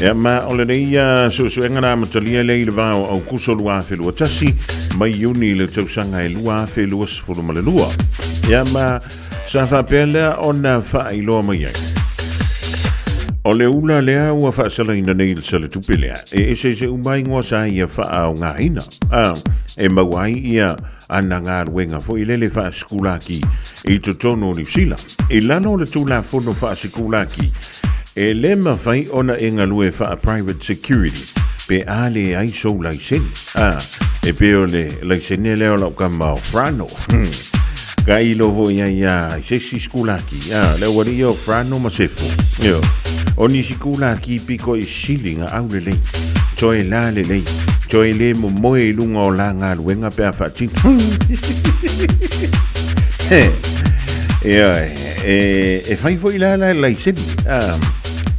Ia, ma o lenei suesuega na amatalia lea i le va o Aukuso 2021 mai Iuni i le tausaga e 2022. Ia, ma sa faapea lea ona faailoa mai ai. O le ula lea ua faasalaina nei i le saletupe lea, e eseese uma ai igoa sa ia faaaogaina, a e maua ai ia ana galuega foi lele faasikulaki i totonu o Niu Sila. I lalo o le Tulafono Faasikulaki, e le mafai ona e galue faa-private security pe a leai sou laisene. A, e pei o le laisene lea o lau kama o Frano. Ka ilo foi ai ia i se isi sikulaki. A, le aualii ia o Frano ma Sefo. Ioe. O ni sikulaki piko i sili nga au lelei. Toe la lelei. Toe le momoe i luga o la galuega pe a faatino. Ioe, e, e fai foi la la laisene. A,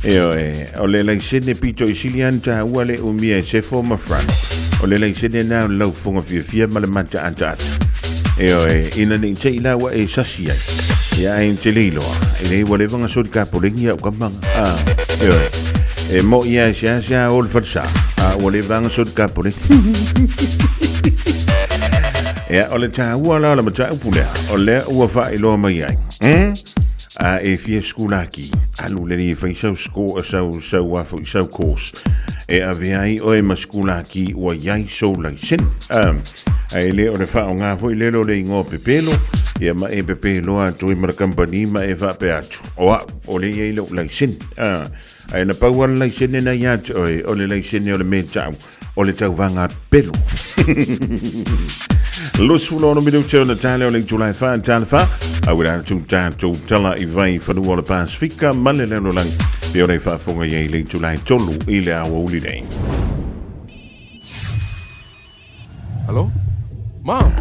ioe, O le laisene pito i sili ana taua le umia e Sefo ma Frano. O le laisene na o le laufofoga fiafia ma le mataataata. Ioe, ina ne i te i la ua e sasi ai. Ia ai te le iloa. E le ua leva nga soli ka polengi au kamanga. Ah, ioe. E mo ia e sea sea o le falsa. A ua leva nga soli ka polengi. Ia, o le taua la o le mataupu lea. O lea ua faailoa mai ai. A e fia sikulaki, alu lelei e fai sau sco, sau, sau a foi sau course. E ave ai oe ma sikulaki ua iai sou laisene. A e le o le faaaoga foi lele o le igoa pepelo, ia ma e pepeloa atu ai ma le kamupani ma e faapea atu, o au, o lea e iai lou laisene. Ae na pau lava le laisene na ia te oe, o le laisene o le mea tau, o le tauvaga pelo. 26 minute o na tale o le itula e wha, tale wha, au e atu tātou tala i vai whanua o le Pasifika ma le lalolagi. Pe ora i whaafonga ia i le itula e tolu i le awa uli nei. Hello? Mom?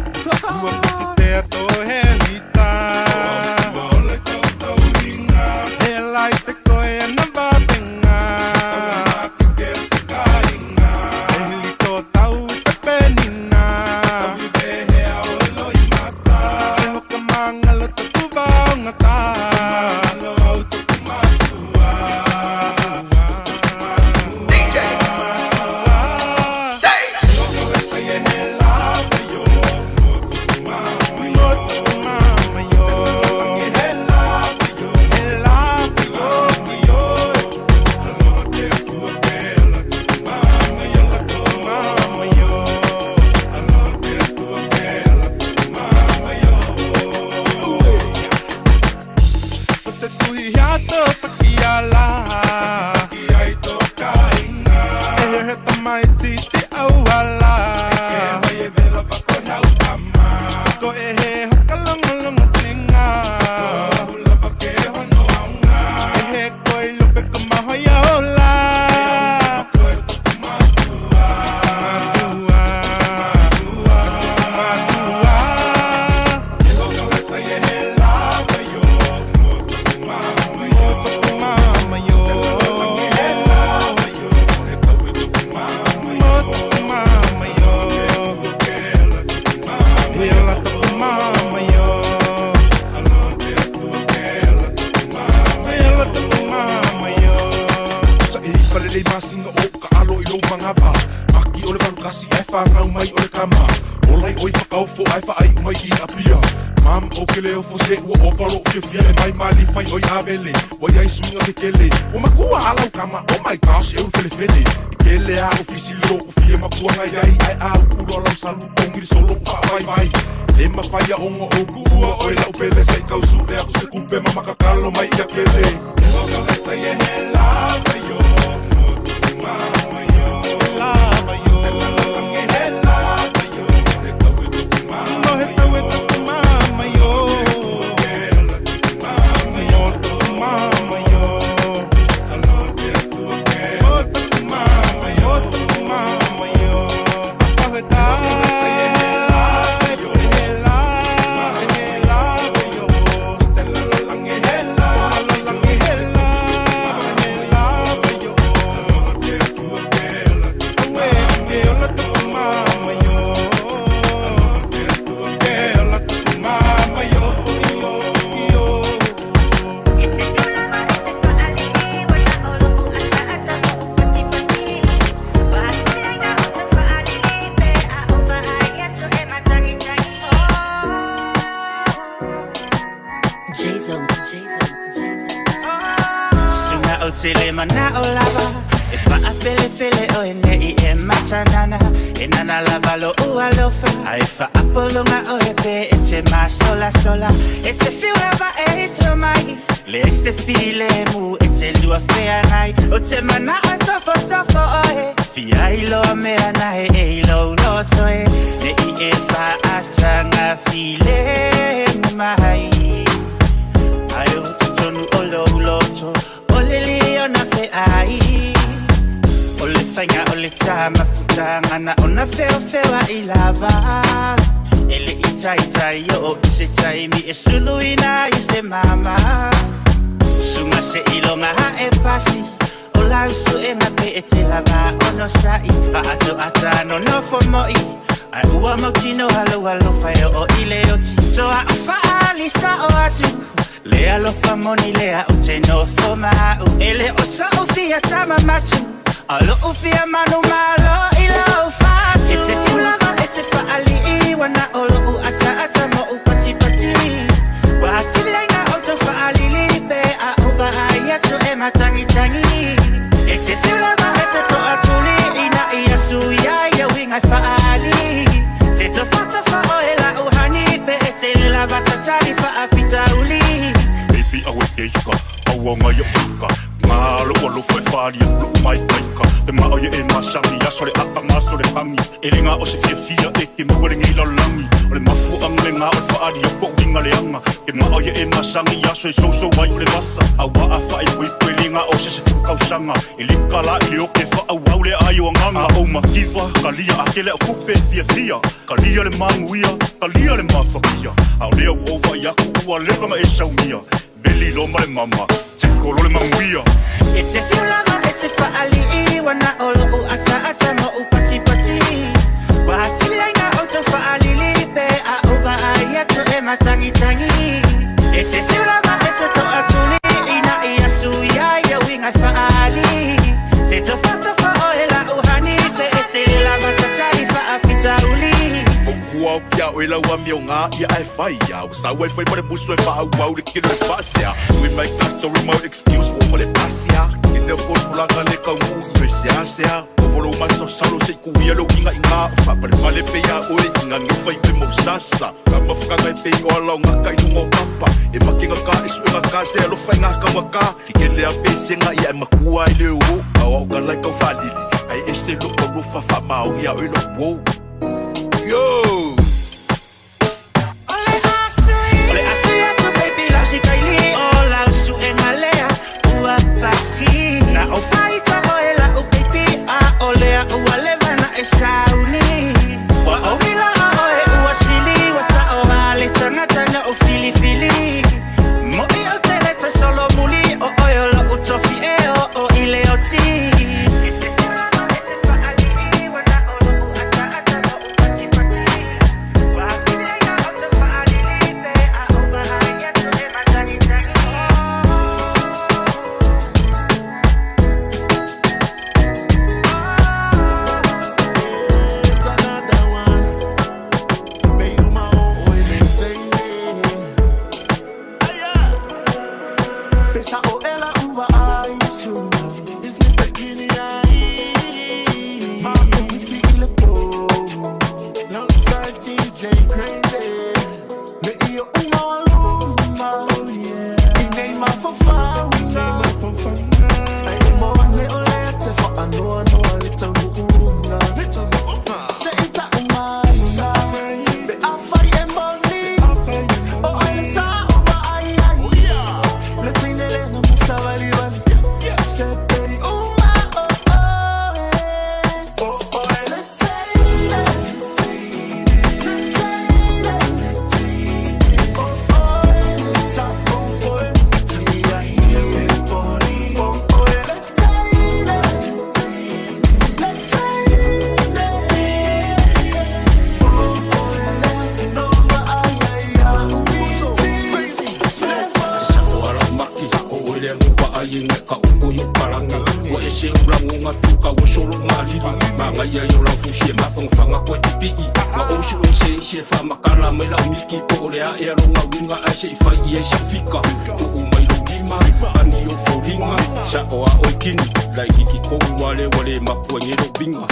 mana'o lava E fa'apelepele oe ne'i e matanana E nana lava lo'u alofa Ae fa'apologa oe pe e te masolasola E te fiu lava e i tomai Leai se filemu e te lua feagai O te mana'o e tofotofo oe Fia iloa mea na e e i lou loto e Ne'i e fa'ataga filemu mai Ae o totonu o lou loto O le liona fe'ai O le faiga o le tamafutaga na ona feofeoa'i lava E le'i taitai o'o i se taimi e suluina ai se mama Suga se'iloga a'e pasi O lau su'ega pe e te lava onosa'i Fa'ato'ata nonofo mo'i Ae ua mautinoa lou alofa e o'o i le oti Toa'u fa'aalisa'o atu Le alofa moni lea o te nofo ma'u E le o so'u fia tamamatu A lo'u fia manumalo i lou fatu E te fiu lava e te fa'ali'i Ua na o lo'u ata'ata mo'u patipati Ua atili ai na outou fa'alili Pe a ou va'ai atu e matagitagi E te fiu lava e te to'atuli Ina ia suia ia uiga e fa'aali Te tofatofa oe la'u hani Pe e te le lava tatali fa'afitauli Baby awe keika, aua ngai o fika Ngā lo alo fwe wharia, lu mai kaika Te mao ye e masangi, aso le aka maso le hangi E le ngā o se fia fia e ke maua le ngei lalangi O le mafu ang le ngā o le whaaria, ko winga le anga Te mao ye e masangi, aso e soso wai o le vasa Awa a whae pui pui le ngā o se se fukau E le kala i le oke wha au au le ai o anganga A o makiwa, kalia a kele o kupe fia fia Kalia le manguia, kalia le mafakia A o lea o ova i aku ua leva ma e saumia Veli lo ma le mama, te kolo le manguia E te fiu lava e te fa'ali'i Ua na o lo'u ata'ata mo'u patipati Ua atili ai na outou fa'alili Pe a ou va'ai atu e matagitagi E te fiu lava e te to'atuli Ina ia suia ia uiga e fa'aali Te tofatofa oe la'u hani Pe e te le lava tatali fa'afitauli Kua o kia o ela ua mio ngā ia e whai ia O sa wai whai mare musu e wha au le kilo e whasia We make that story my excuse for le pasia Ke leo fol fulanga le kau mu i me sea sea O volo mai so salo se ku ia lo inga inga O wha pale pale pe ia oe inga nge whai pe mo sasa Ka mawhakanga e pe o ala o ngā kai nunga o papa E makinga ka e suenga ka se alo whai ngā kawa ka Ki ke lea pe senga ia e makua i le o Au au ka lai kau whalili Ai e se lo o rufa wha maongi a oe lo wo Yo! O le asu atu baby lau si kaili O lau su'ega lea ua pasi Na o faita oe la'u baby A o lea ua leva na e sauni Ua ouila oe ua sili Ua sa'o ale tagata na o filifili Mo'i o te le toe solomuli O oe o lo'u tofi e o o i le oti Another one. Be uma o oe le teine. Pesa o ela uva ai su Is me bikini ai. Ma o miti i le po Alongside DJ Crazy. Le ia uma waluma Oh yeah. I nei mafofauga Ai e mo ane o lea te whaanoa noa le taunuuga Se i ta'u maina Pe a whai e moni O ai le sa o wa ai ai Le teine le na masawali wali Se pei uma o oe O oe le teine Le teine O oe le sa o oe Ti ai e poni O oe le teine Le teine O oe le nova ai ai au O ala maki o ele ngo pa ai ngai ka uku i palangi Wa e se ula ngonga tuka wa solo ngā lili Manga ia i o lau fusi e mawhangawhanga koe te pii Ma o su e se se wha makala mai lau miki Po o le a e alo ngā winga ai se i whai i e sa fika O o mai lo lima lima Ani o foliga Sa'o a oe kini Laʻiiki kou wale wale makua i lou viga.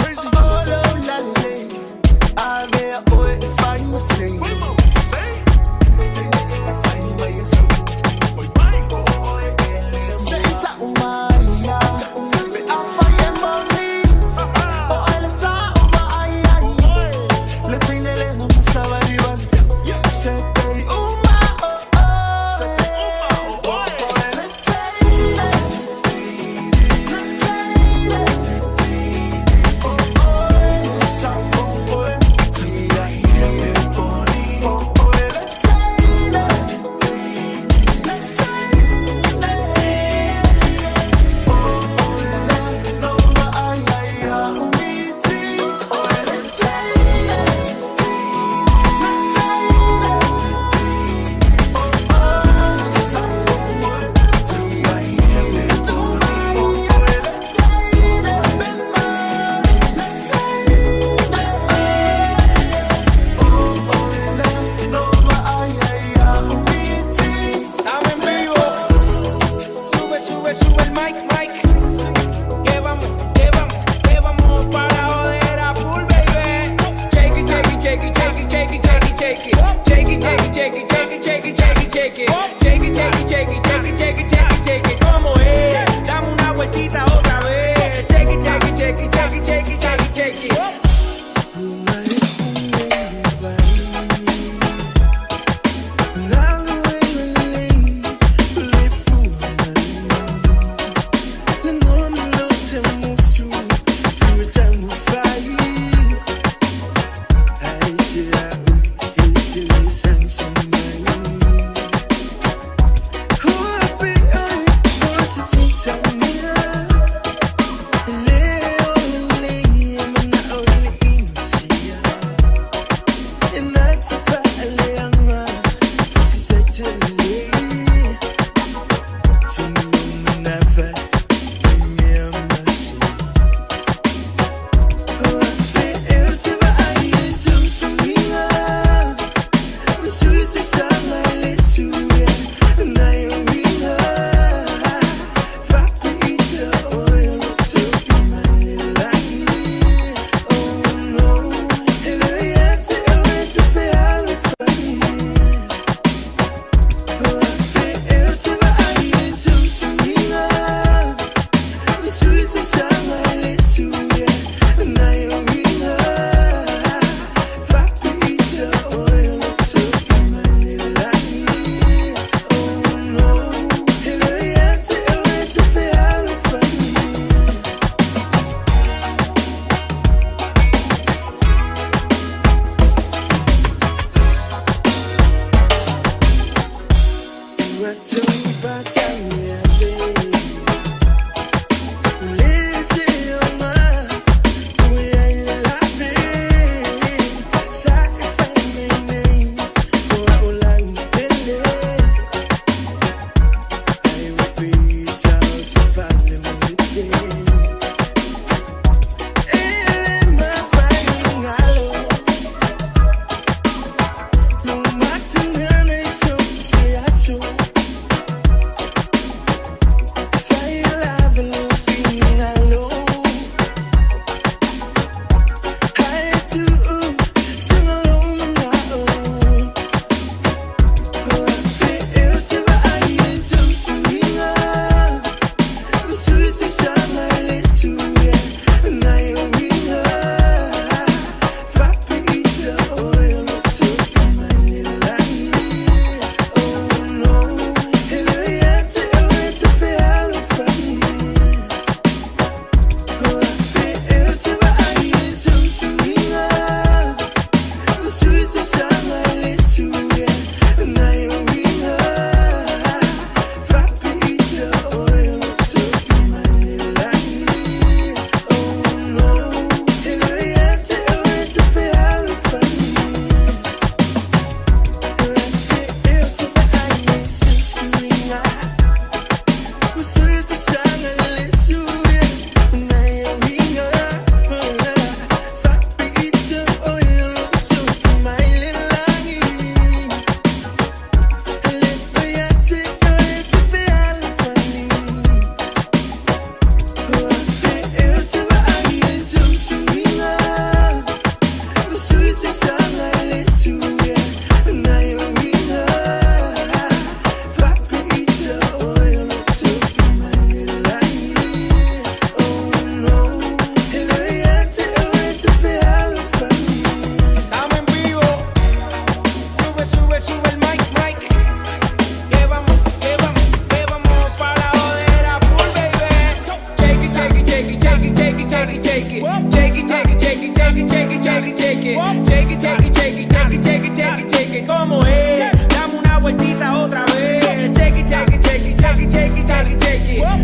Shake it, shake it, shake it, shake it, shake it, shake it, shake it. Shake it, shake it, shake it, shake it, shake it, shake it, shake it. ¿Cómo es? Dame una vueltita otra vez. Shake it, shake it, shake it, shake it, shake it, shake it, shake it.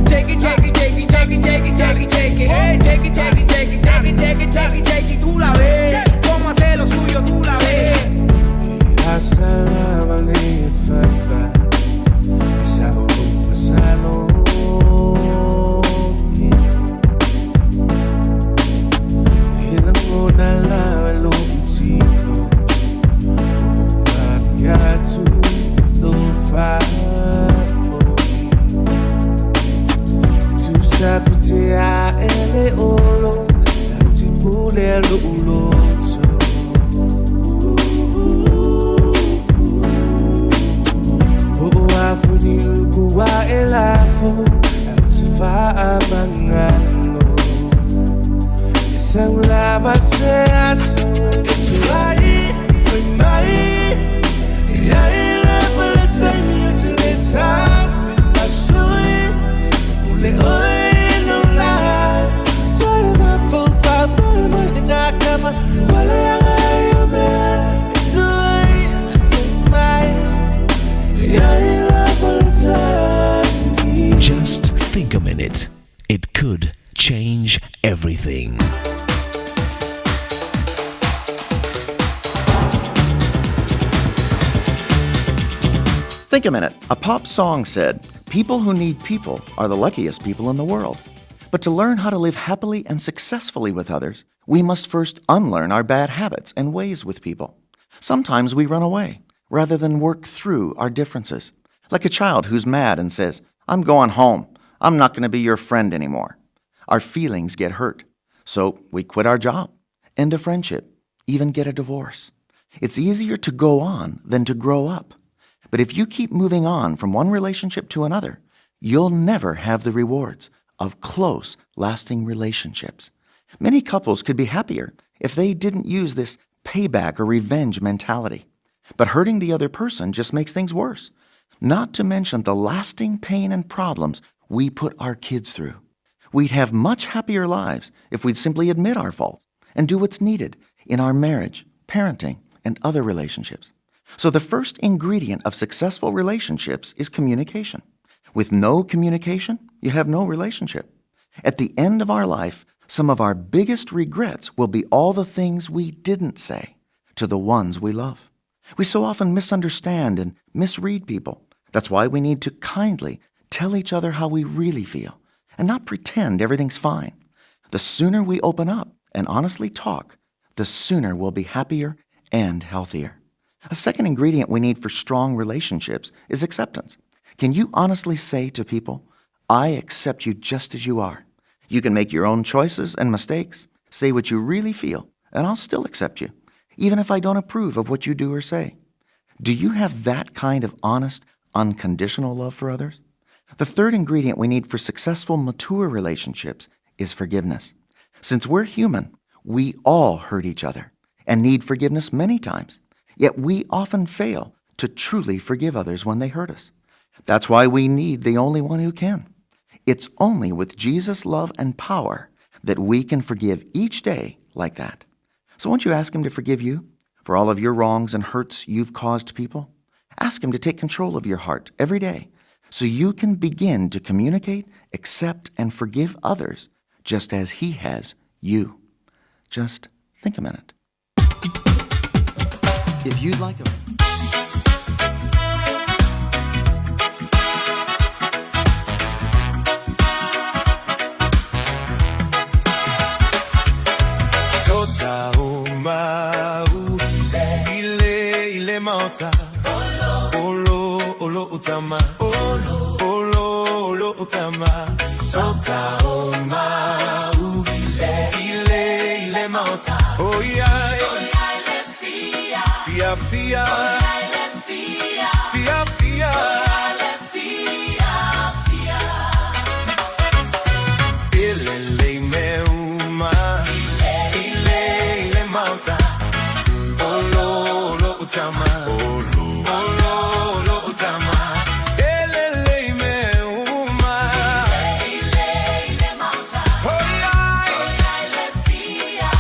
Shake it, shake it, shake it, shake it, shake it, shake it, shake it. Hey, shake it, shake it, shake it, shake it, shake it, shake it, shake it. Tú la ves. Cómo hace lo suyo, tú la ves. Just think a minute. It could change everything. Think a minute. A pop song said, People who need people are the luckiest people in the world. But to learn how to live happily and successfully with others, we must first unlearn our bad habits and ways with people. Sometimes we run away rather than work through our differences. Like a child who's mad and says, I'm going home. I'm not going to be your friend anymore. Our feelings get hurt. So we quit our job, end a friendship, even get a divorce. It's easier to go on than to grow up. But if you keep moving on from one relationship to another, you'll never have the rewards of close, lasting relationships. Many couples could be happier if they didn't use this payback or revenge mentality. But hurting the other person just makes things worse, not to mention the lasting pain and problems we put our kids through. We'd have much happier lives if we'd simply admit our faults and do what's needed in our marriage, parenting, and other relationships. So, the first ingredient of successful relationships is communication. With no communication, you have no relationship. At the end of our life, some of our biggest regrets will be all the things we didn't say to the ones we love. We so often misunderstand and misread people. That's why we need to kindly tell each other how we really feel and not pretend everything's fine. The sooner we open up and honestly talk, the sooner we'll be happier and healthier. A second ingredient we need for strong relationships is acceptance. Can you honestly say to people, I accept you just as you are? You can make your own choices and mistakes, say what you really feel, and I'll still accept you, even if I don't approve of what you do or say. Do you have that kind of honest, unconditional love for others? The third ingredient we need for successful, mature relationships is forgiveness. Since we're human, we all hurt each other and need forgiveness many times. Yet we often fail to truly forgive others when they hurt us. That's why we need the only one who can. It's only with Jesus' love and power that we can forgive each day like that. So won't you ask Him to forgive you for all of your wrongs and hurts you've caused people? Ask Him to take control of your heart every day so you can begin to communicate, accept, and forgive others just as He has you. Just think a minute. If you'd like a Sota o mau Ile ile maota Olo olo utama Olo olo olo utama Sota o mau Ile ile maota Oh yeah Fia fia Fia fia Ile le me uma Ile ile maota Olo olo utama Olo olo olo utama Ile le me uma Oh yeah.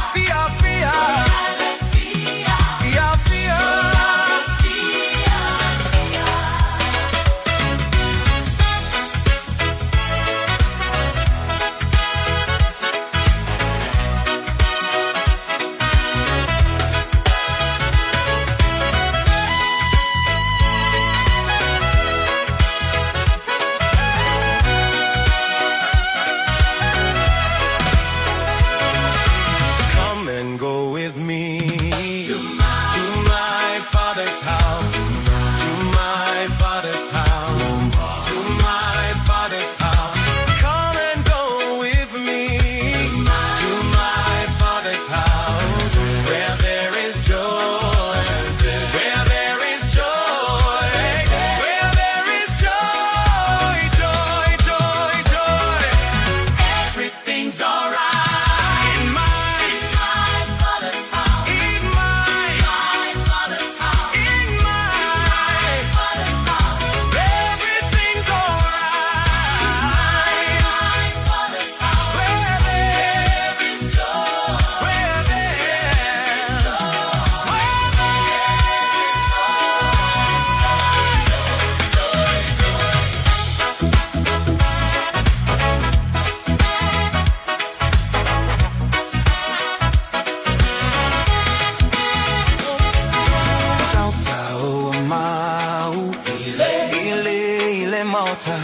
mauta.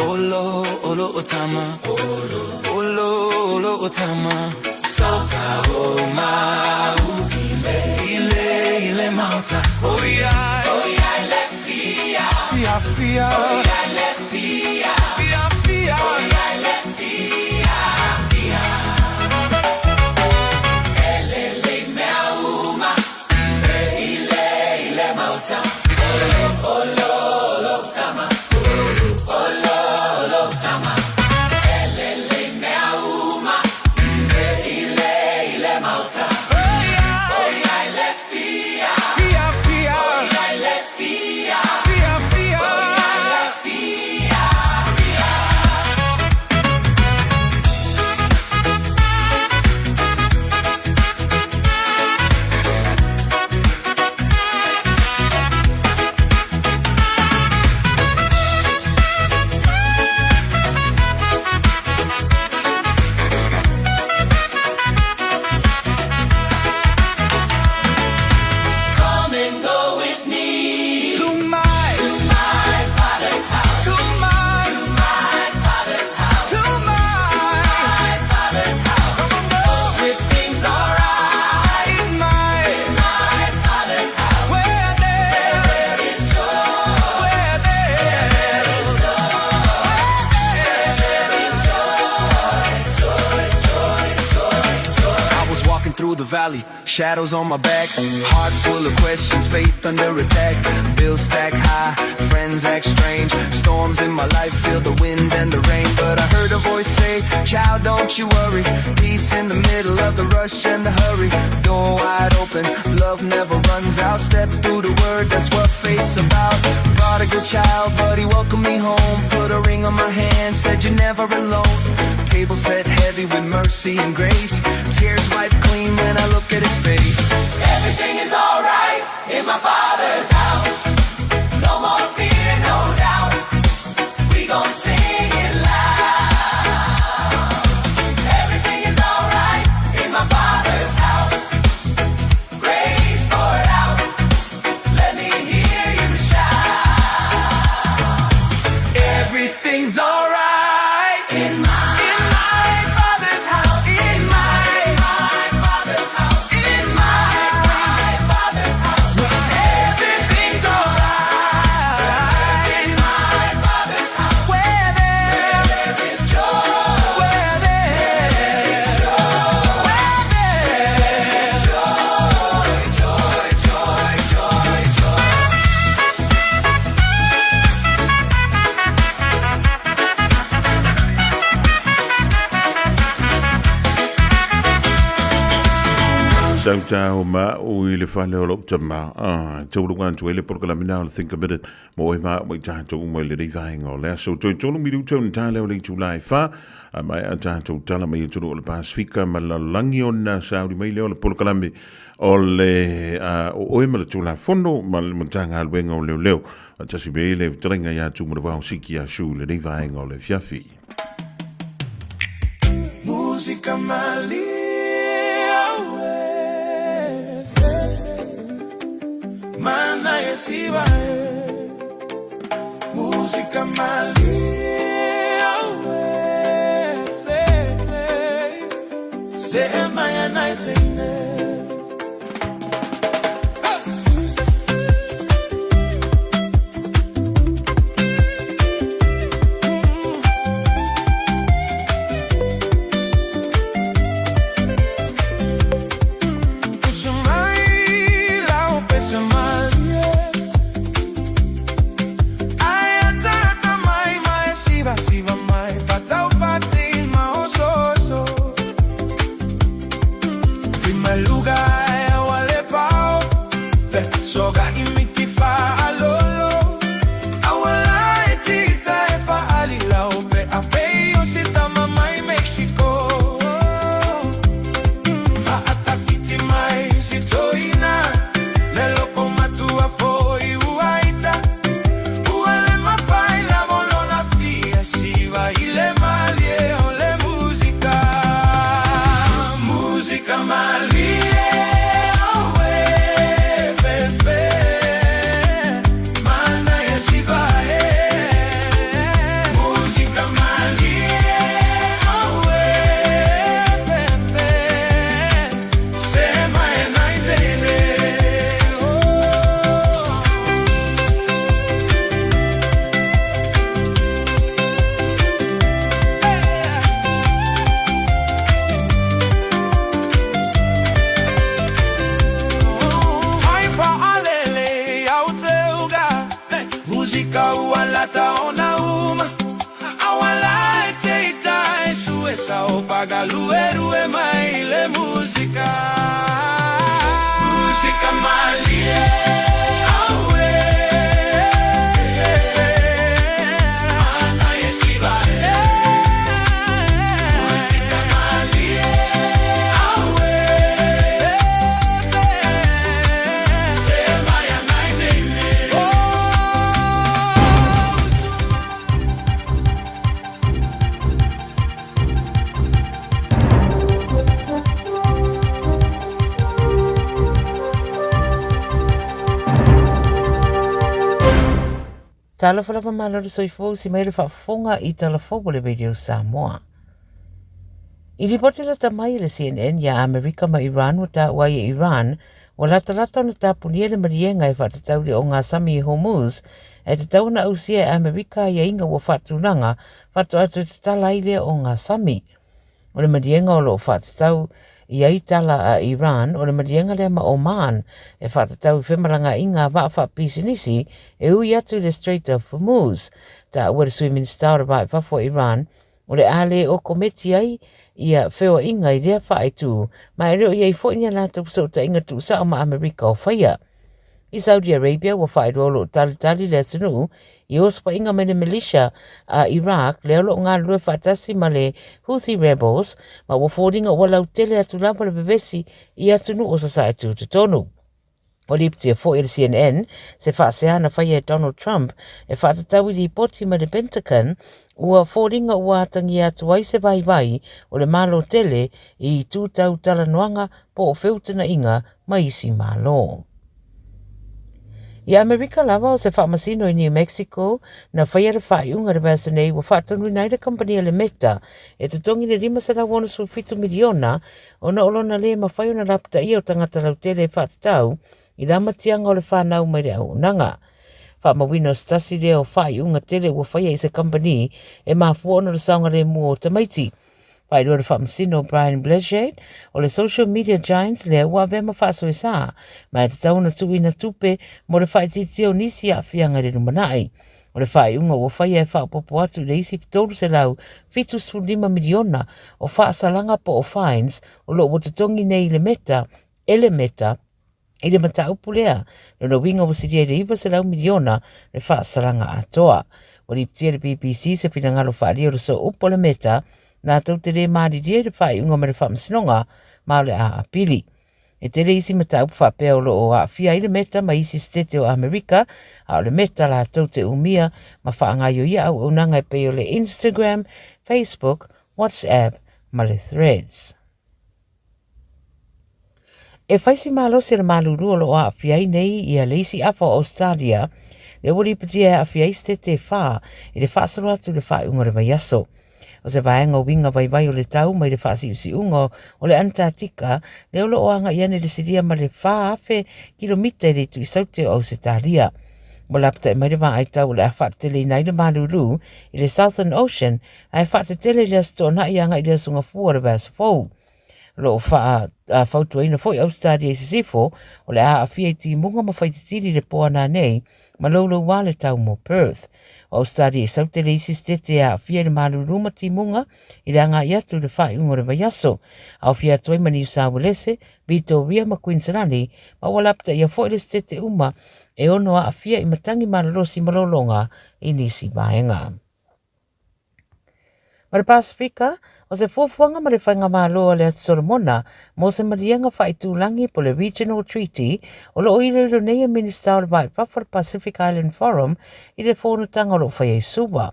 Olo, olo o tama. Olo, olo o tama. Sauta o mau. Ile, ile mauta. Oh yeah. Oh yeah, le fia. Fia, fia. Oh yeah, le fia. Fia, fia. Oh yeah, le fia. Fia. Elele mea uma. Ile, ile mauta. Olo, olo, olo tama. Olo, olo tama. Elele mea uma. Ile, ile mauta. Oh yeah, le fia. Fia, fia. Oh yeah, le fia. Fia, fia. Oh yeah, le fia. Fia. Come and go with me To my, to my father's house. To my, to my father's house. To my, my father's house. Come on, go. Everything's alright In my, in my father's house. Where there, There is joy. Where there, There is joy. There is joy. Joy, joy, joy, joy. I was walking through the valley, shadows on my back, heart full of questions, faith under attack. Bills stack high, friends act strange, storms in my life feel the wind and the rain. But I heard a voice say, Child, don't you worry. Peace in the middle of the rush and the hurry. Door wide open, love never runs out. Step through the word, that's what faith's about. Prodigal child, but he welcomed me home. Put a ring on my hand, said you're never alone. Table set heavy with mercy and grace. Tears wiped clean when I look at his face. Everything is alright in my father's house. No more fear, no doubt. We gon' sing it loud. Everything is alright in my father's house. Grace poured out. Let me hear you shout. Everything's alright In my, in my father's house. In my, my father's house. In my, My father's house. Everything's alright In my father's house. Where there, There is joy. Where there, where there. Joy, joy, joy, joy, joy. Sauta o ma o i le fale o lou tama. Ah, tauluga atu ai le polokalame o le Think a Minute mo oe ma au i tatou uma i lenei vaega o le aso. Toe tolu minuta ona ta lea o le itula e fa, a maea tatou tala mai atunuu o le Pasefika ma le lalolagi ona sauni mai lea o le polokalame o le o oe ma le Tulafono ma le Matagaluega o Leoleo. Faatasi mai ai le fetalaiga ia Tumanavao Siki Asu i lenei vaega o le afiafi. Musika malia we Mana yesiva Musika malia we Sema ya naitene. Talofa lava malo le soifua usi mai le faafofoga i tala fou a le Radio Samoa. I lipoti lata mai e le CNN iā Amerika ma Iran ua taua ai e Iran ua latalata ona tapunia le maliega e faatatau i le ogasami i Hormuz ae tatau ona ausia e Amerika aiaiga ua faatulaga faatoa toe tatala ai lea ogasami. O le maliega o lo o faatatau i ai tala a Iran, o le maliega lea ma Oman e faatatau i femalagaaiga a vaa faapisinisi e ui atu i le Strait of Hormuz. Taua e le Sui Minisita o le Va i Fafo o Iran, o le a le okometi ai ia feoaiga i lea faaitu ma e le o i ai foi ni a latou fesootaiga tuusao ma Amerika o faia. I Saudi Arabia, ua faailoa o lo o talitali le atunuu i osofaiga mai le militia a Iraq lea o lo o galulue faatasi ma le Houthi rebels ma ua foliga ua lautele atu lava le vevesi i atunuu o Sasae Tutotonu. Ua lipotia foi e le CNN se faasea na faia e Donald Trump e faatatau i lipoti mai le Pentagon ua foliga ua atagia atu ai se vaivai o le Malo tele i itu tau talanoaga po o feutagaiga ma isi Malo. I Amerika lava, o se faamasino i New Mexico, na faia le faaiuga i le vaiaso nei ua faatonuina ai le kamupani a le Meta e totogi le $567 miliona ona o lona lē mafai ona lapataia o tagata lautele e faatatau i le amatiaga o le fanau mai le auaunaga. Faamauina o se tasi lea o faaiuga tele ua faia i se kamupani e mafua ona o le saogalemu o tamaiti. Faailoa le Faamasino Brian Blechade o le social media giant lea ua avea ma faasoesa ma e tatau ona tuuina tupe mo le faaitiitia o nisi aafiaga i le lumanai. O le faaiuga ua faia e faaopoopo atu i le isi $375 miliona o faasalaga po o fines o lo o ua totogi nei i le Meta e le Meta i le mataupu lea, lona uiga ua silia i le $900 miliona le faasalaga atoa. Ua lipotia e le BBC se finagalo faaalia o le sooupu o le Meta latou te le malilie i le faaiuga mai le Faamasinoga ma o le a apili. E tele isi mataupu faapea o lo o aafia ai le Meta ma isi setete o Amerika, a o le Meta latou te umia ma faagaioia auaunaga e pei o le Instagram, Facebook, WhatsApp ma le Threads. E fai si malosi o le malulu o lo o aafia ai nei ia le isi afa o Ausetalia, lea ua lipotia e aafia ai setete e whā i le faasolo atu i le faaiuga o le vaiaso. O se vaega o uiga vaivai o le tau mai le faasiusiuga o le Antarctica, lea o lo o agai ane i le silia ma le 4,000 kilomita i le itu i saute o Ausetalia. Ua lapatai mai le vaai tau o le a faateteleina ai le malulu i le Southern Ocean ae faatetele i le Aso Toonai agai i le Aso Gafua o le vaiaso fou. O lo o faafautuaina foi Ausetalia i Sisifo o le a aafia i timuga ma faititili i le po a nanei ma louloua le tau mo Perth. O Ausetalia i Saute le isi setete e aafia i le malulu ma timuga i le agai atu i le faaiuga o le vaiaso. Aofia atu ai ma Niu Sauelese, Vitoria ma Kuiniselani ma ua lapataia foi le setete uma e ono aafia i matagi malolosi ma lologa i nisi vaega. Ma le Pasefika, o se fuafuaga ma le Faigamalo a le Aso Solomona mo se maliega faaitulagi po o le Regional Treaty o lo o iloilo nei e Minisita o le Va i Fafo o le Pacific Island Forum i le fonotaga o lo o faia i Suva.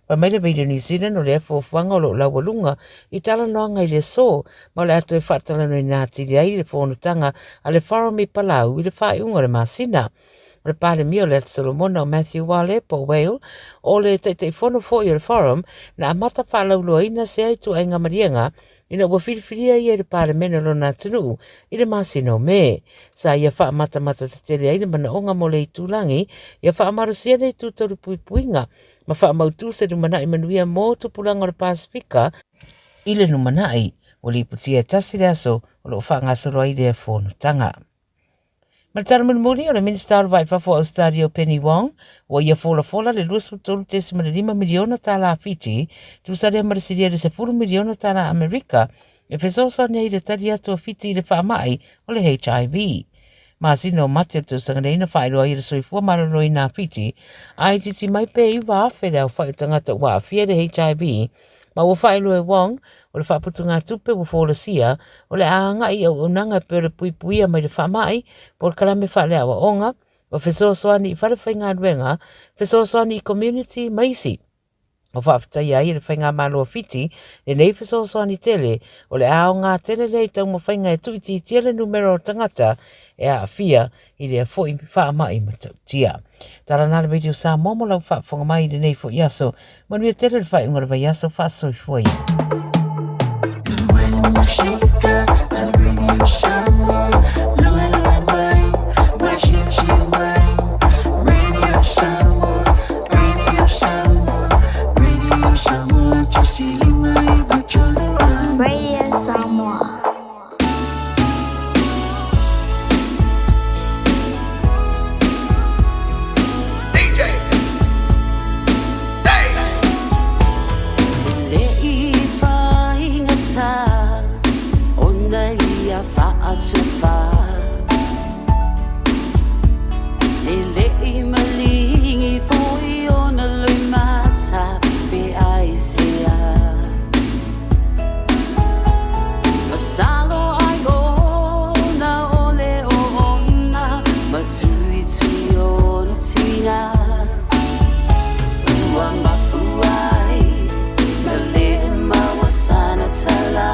Fai mai le Radio New Zealand o lea fuafuaga o lo o laualuga i talanoaga i le aso ma o le a toe faatalanoaina atili ai i le fonotaga a le Forum i Palau i le faaiuga o le masina. O le Palemia o le Atu Solomona o Matthew Wale po o Wale, o le Taitaifono foi o le Forum, na amata faalauiloaina sea ituaiga maliega ina ua filifilia ia i le Palemene o lona atunuu i le masina o Me. Sa ia faamatamata tetele ai le manaoga mo le itulagi ia faamalosia le itu tau le puipuiga ma faamautu se lumanai manuia mo tupulaga o le Pasefika i le lumanai. Ua lipotia e tasi le aso o lo o faagasolo ai lea fonotaga. Ma le tala mulimuli, o le Minisita o le Va i Fafo o Ausetalia o Penny Wong, ua ia folafola le $23.5 miliona tālā Fiti, tusa lea ma le silia i le $10 miliona tālā Amerika, e fesoasoani ai i le tali atu a Fiti i le faamai o le HIV. Masina o Mati o le tausaga nei na faailoa ai e le Soifua Maloloina a Fiti, a itiiti mai pe 9,000 le aofai o tagata ua aafia i le HIV, Ma ua faailoa e Wong, o le faaputugatupe ua folasia, o le a agai i auaunaga e pei o le puipuia mai le faamai, polokalame faaleaoaoga, o fesoasoani i fale faigaluega, fesoasoani i community ma isi. Ua faafetaia ai e le Faigamalo a Fiti lenei fesoasoani tele, o le a aoga tele lea i taumafaiga e tuuitiitia le numera o tagata e aafia i lea foi faamai matautia. Tala na le Radio Samoa mo lau faafofoga mai i lenei foi aso. Manuia tele le faaiuga o le vaiaso, faasoifua ia. Radio Samoa. DJ. Le i whaingata ona ia whaatuwha E le i malingi foi ona lui mata pe ai sea Masalo ai ona o le o ona Matuitui ona tina Ua mafua ai na le maua sana tala.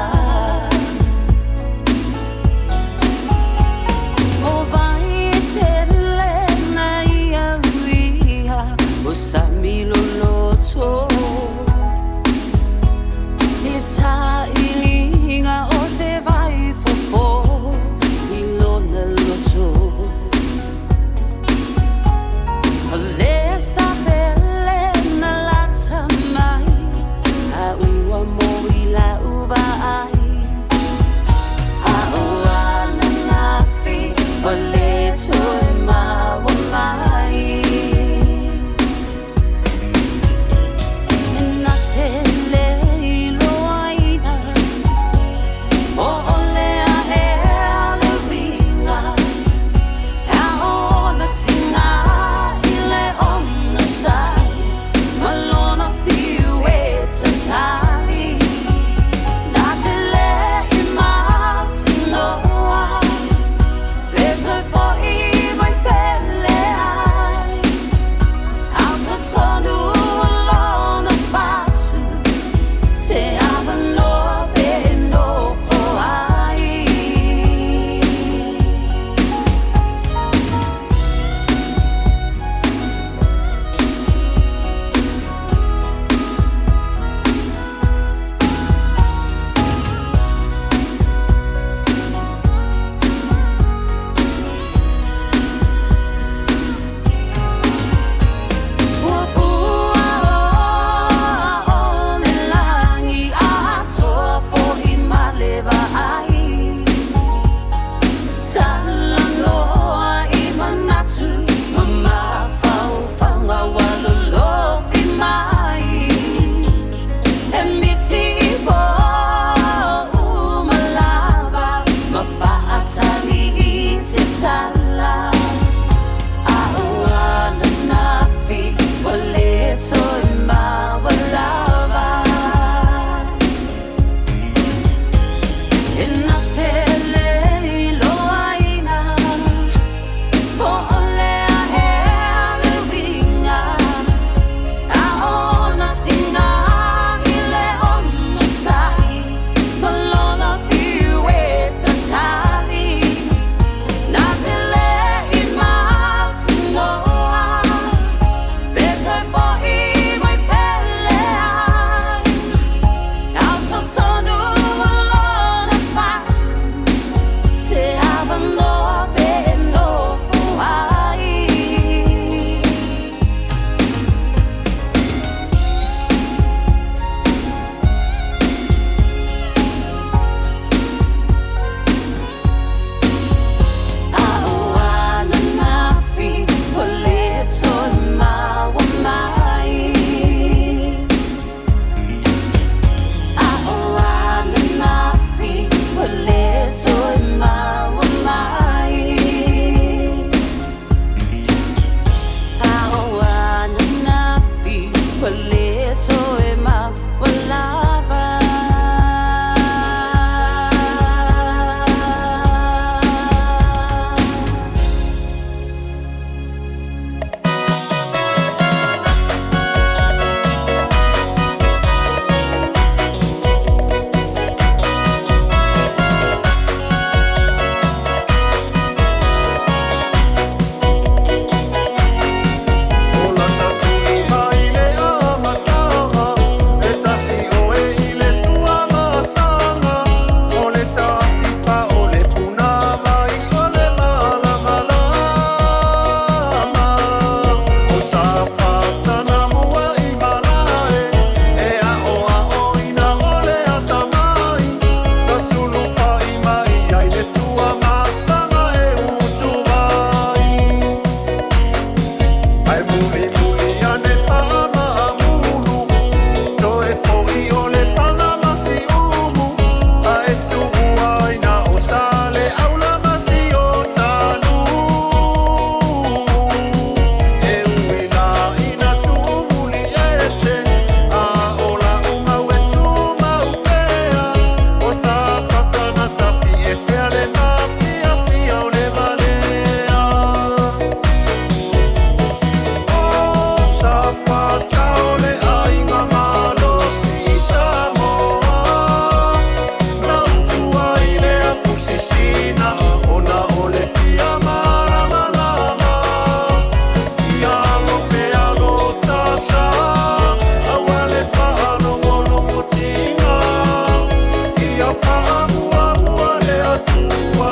pea le mafiafia o le valea. O Safata o le aiga malosi i Samoa, na utu ai le afusisina ona o le fia malamalama. Ia alo pea lo tasa, aua le faalogologotiga, ia faamuamua le Atua.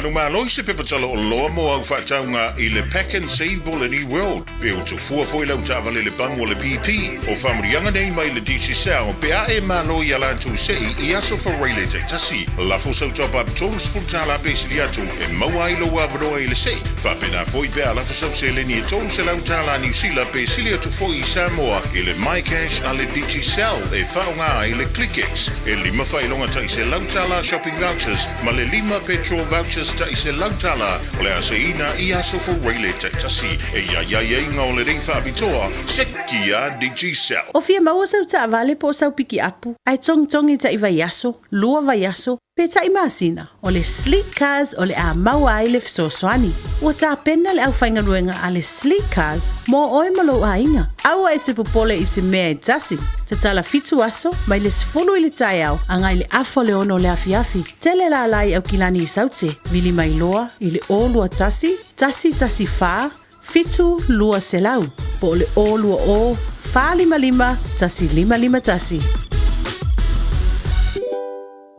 Manumalo i se pepa tala'oloa mo au faatauga i le Pack and Save po o le New World, pe ua tufua foi lau taavale i le pagu a le BP. O faamanuiaga nei mai le Digicel pe a e malo i a latou sei i aso Faraile taitasi. Lafo sau top up $30 pe sili atu e maua ai lou avanoa i le sei. Faapena foi pe a lafo sau seleni e $300 Niu Sila pe sili atu foi i Samoa i le MyCash a le Digicel e faaaoga ai le ClickX. E lima faailoga tai $100 shopping vouchers ma le lima petrol vouchers tai $100 o le a seiina i aso Faraile taitasi. E i ai aiaiga o lenei faapitoa, seki a Digicel. O fia maua sau taavale po o sau pikiapu, ae togitogi taʻi vaiaso, lua vaiaso, pe taʻi masina, o le Sleek Cars o le a maua ai le fesoasoani. Ua tapena le aufaigaluega a le Sleek Cars mo oe ma lou aiga. Aua e te popole i se mea e tasi. Tatala fitu aso, mai le 10 i le taeao agai le afa o le 6 o le afiafi. Tele lala i Aukilani i Saute, vili mai loa i le 021 114 7200 po o le 020 455 1551.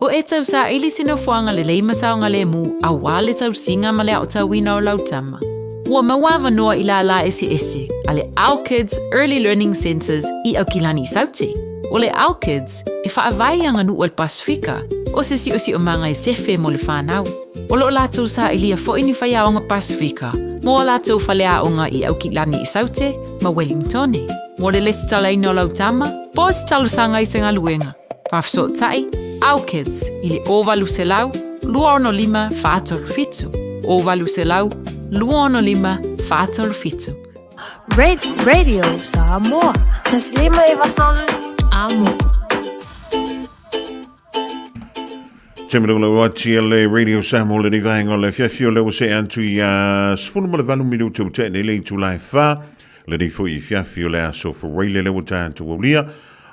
Ua e tausaili se nofoaga lelei ma saogalemu aua le tausiga ma le aotauina o lau tama. Ua maua avanoa i lālā eseese a le Our Kids Early Learning Centres i Aukilani i Saute. O le Our Kids, e faavae i aganuu a le Pasefika, o se siosiomaga e sefe mo le whanau. O loo lātou sailia foi ni whaiaonga Pasefika mo a lātou faleaonga i Aukilani i Saute ma Wellingtone. Mo le lesitalaina o lau tama, po o se talosaga i se galuega. Faafesootai, Our Kids, i le 0800 265 437, 0800 265 437. Radio Samoa. Taslima e vatolu. Amo. Te manu lau ati le Radio Samoa le ni vaenga o le afiafi o lea ua see atu ia 18 minuta ua tea nei le itula e fa lenei foi afiafi o le aso Faraile lea ua tatou aulia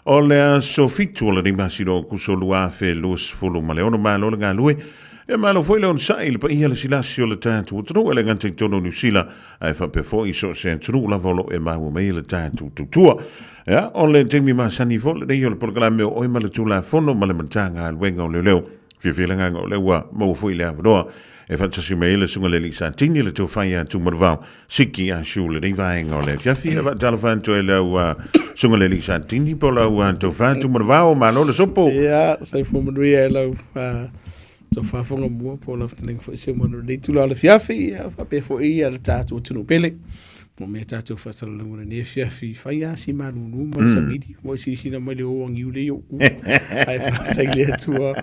o le aso 7 o lenei masina o Aokuso 2026. Malo le galue e malo foi le onosai i le paia le silasi o le tatou atunuu e le gata i totonu o Niu Sila ae faapea foi i so o se atunuu lava o lo o e maua mai le tatou tautua. Ia, o le taimi masani foi lenei o le polokalame o Oe ma le Tulafono ma le Matagaluega o Leoleo. Fiafia le agaga o lea ua maua foi le avanoa e faatasi mai ai le Susuga i le Alii Satini le Tofa ia Tumanuvao Siki Ashu lenei vaega o le afiafi. E faatalofa atu ai lau Susuga i le Alii Satini po o lau Tofa Tumanuvao, malo le sopo. Ia, soifua manuia e lau tofa Fagamua po o lau fetalaiga foi Seumanu i lenei itula o le afiafi, ia faapea foi ia le tatou atunuu pele. Mo mea tatou faasalalauga o lenei afiafi, fai lava si malulu ma le savili, ua e silasila mai le o agiu lea i ou ae faafetai i le Atua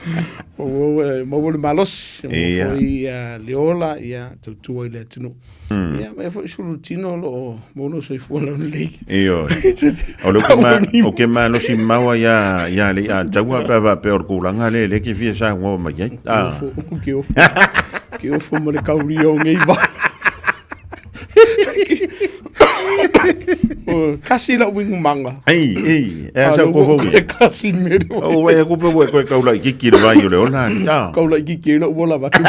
ua maua le malosi, maua foi le ola, ia tautua i le atunuu. Ia, ma e foi sulu tino o lo o maua lou soifua laulelei. Ioe. O le o ke malosi maua ia ia le a taua pe faapea o le tulaga lea lea e te fia saunoa mai ai. Ah. Ke ofo, ke ofo ma le kauria o nei vai. Kasi lau ingumaga. Ei, ei, e asa ko fou. Kasi me le. O e ko pe koe kaula i kiki le vai o le ona. Ah. Kaula i kiki lo wala va tu.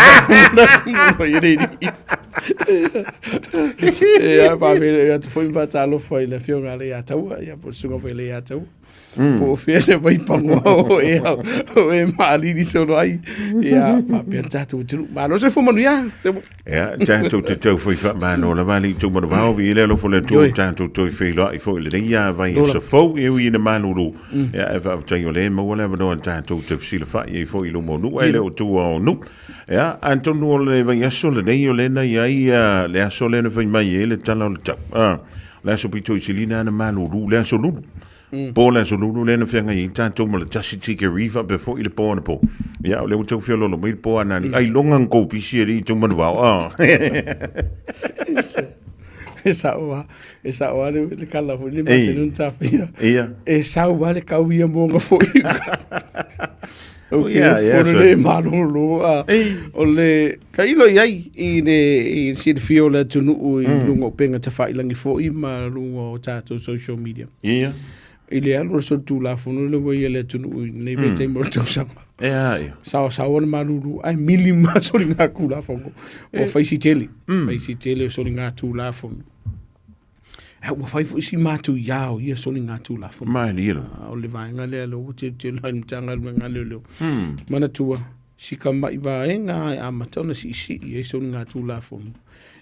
Ye re. E a pa me atu foi mfatalofa i le afioga le ia taua ia po sunga foi le ia taua. Po o fea se vaipagoa o e o e maalili solo ai. Ia, faapea le tatou atunuu. Malo soifua manuia. Ia, tatou te tau foi faamalo lava le itu manuvao vi le alofa o le Atua ua tatou toe feiloai foi i lenei vai aso fou e ui ina malulu. Ia, e faafetai o lea e maua le avanoa tatou te fesilafai ai foi i luma o nuu ae le o tua o nuu. Ia, atonu o le vaiaso lenei o lea na i ai le aso lea na fai mai ai le tala o le tau. O le aso pito i silina na malulu, le aso lulu. Po le aso lulu lea na feagai ai tatou ma le tasi tikeri faapea foi le po anapo. Ia, o lea ua tau feoloolo mai le po anani. Ai loga ni kou pisi e alii Tumanuvao. Ah. E sao lava, e sao lava le kala foi le masani ona tafaia. Ia. E sau lava le kau ia moga foi. O ke ofo le malolo a. O le tailo i ai i le i silafia o le atunuu i luga o upega tafailagi foi ma luga o tatou social media. Ia. I le alu o le solitulafono lea ua i ai le atunuu i lenei vaitaimi o le tausaga. Ea, ia. Saosaoa le malulu ae mili ma soligatulafono. Ua fai si tele, fai si tele o soligatulafono. Ae ua fai foi si matuia o ia soligatulafono. Malie lava. O le vaega lea lea ua tilotilo ai le Matagaluega a Leoleo. Manatua. Si tamaʻi vaega a e amata ona siʻisiʻi ai soligatulafono,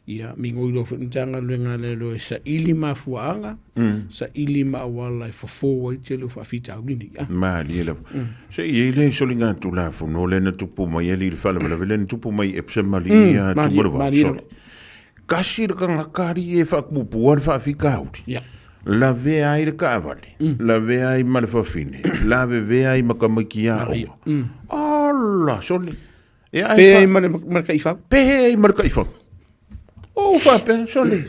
ia migoi loa foi le Matagaluega a Leoleo e saili mafuaaga, saili ma auala e fofo ai le tele o faafitauli nei. A. Malie lava. Se i ai le soligatulafono lea na tupu mai alii i le faalavelave lea na tupu mai i Epsom alii ia Tumalava. Malie lava. Kasi le tagata alii e faapupua le faafitauli. Ia. Lavea ai le taavale, lavea ai ma le fafine, lavevea ai ma tamaiti aoga. Ala, sole. E ai Pe ai ma le, ma le taifau. Pe ai ma le taifau. O faapea, sole.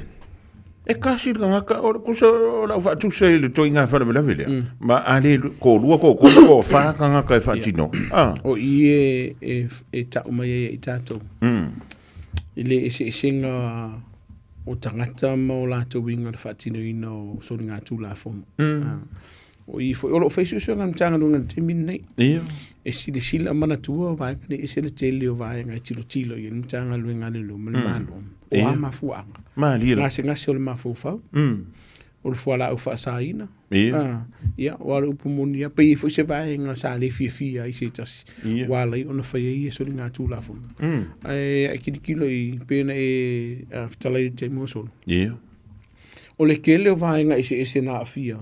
E kasi le tagata, o le kusa o lau faatusa i le toiga faalavelave lea. Ma a le toalua, toatolu, toafa tagata e faatino. Ah. O i e, e, e tau mai ai i tatou. I le eseesega o tagata ma o latou uiga i le faatinoina o soligatulafono. O i foi, o lo o fai suesuega a le Matagaluega i le taimi lenei. Ia. E silasila manatua o vaega nei, e ese le tele o vaega e tilotilo i ai le Matagaluega a Leoleo ma le Malo. O a mafuaaga? Malie lava. Gasegase o le mafaufau. O le fualaau faasaina. Ia. Ah, ia, aua o le upu moni lava, pe i ai foi se vaega sa le fiafia ai se tasi, ua ala ai ona fai ai ia soligatulafono. Ae a e tilotilo i, pei ona e fetalai i le taimi ua sola. Ia. O le tele o vaega eseese na aafia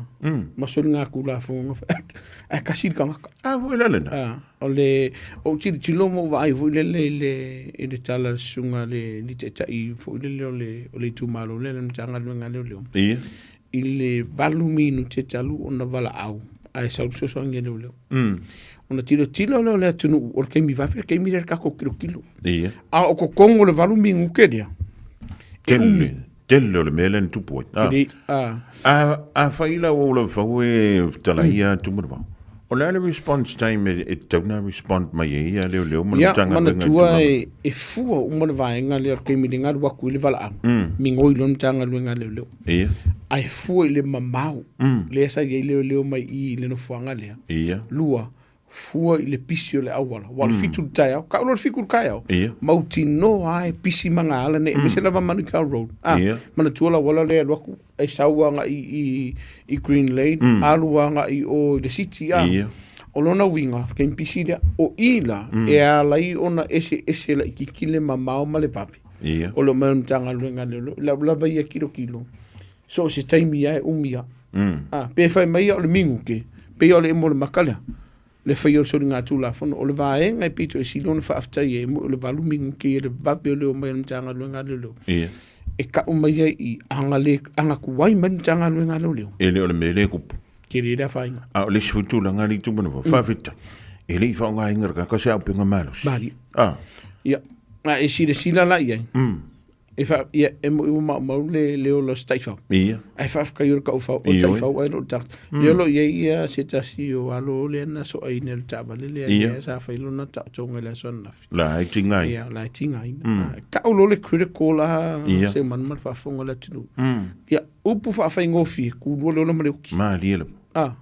ma soligatulafono, ae tasi le tagata. Ah, foi la lena. Ah, o le, ou tilotilo ma ou vaai foi lele i le, i le tala a le susuga a le alii taitai foi lele o le, o le itumalo lea, le Matagaluega a Leoleo. Ia. I le 8 minute talu ona valaau ae sau le fesoasoani a leoleo. Ona tilotilo lea o le atunuu, o le taimi vave le taimi lea le tatou tilotilo. Ia. A o totonu o le 8 minute lea, e umi. Tele, tele o le mea lea na tupu ai. Tele, a. A, afai la ua ou laufau e fetalai ia Tumanuvao, o le a le response time e tatau ona respond mai ai ia leoleo ma le Ia, Matagaluega i manatua tulaga? e fua uma le vaega lea o le taimi le galu atu i le valaau, migoi loa le Matagaluega a Leoleo. Ia. Ae fua i le mamao lea sa i ai leoleo mai i i le nofoaga lea. Ia. Lua, fua i le pisi o le auala. Aua o le 7 i le taeao, tau loa le 7 i le taeao, Ia. mautinoa lava e pisi magaala nei, aemaise lava Manukau Road. A, Ia. manatua le auala lea e alu atu e sau agai i, i Green Lane, alu agai i o i le city, a. Ia. O lona uiga, taimi pisi lea, o i la, e ala ai ona eseese laitiiti le mamao ma le vave. Ia. O lo o mai o le Matagaluega a Leoleo, i lau lava ia tilotilo, so o se taimi lava e umi lava. A, pe fai mai ia o le minute, pei o le emo o le maka lea, le faia o le soligatulafono. O le vaega e pito e sili ona faafetai ai, o le 8 minute ia le vave o le omai o le Matagaluega a Leoleo. Ia. E tau mai ai i aga le, aga tuai mai le Matagaluega a Leoleo. E le o le mea lea e tupu. Tele le afaina. A o le isi foi tulaga alii Tumanuvao, faafetai, e le i faaaogaina e le tagata se auupega malosi. Malie. A. Ia, a e silasila la i ai, e fa, ia, e moi ua maumau le, le ola o se taifau. Ia. Ae faafetai o le taufau, o le taifau ae le o le tagata. Lea o lo o i ai ia se tasi o alo lea na soaina e le taavale lea, lea sa fai lona taotoga i le aso ananafi. La e tigaina. Ia, la e tigaina. Tau loa le critical la, se manu ma le faafofoga a le atunuu. Ia, upu faafaigofie, kulua le ola ma le oki. Malie lava. Ah,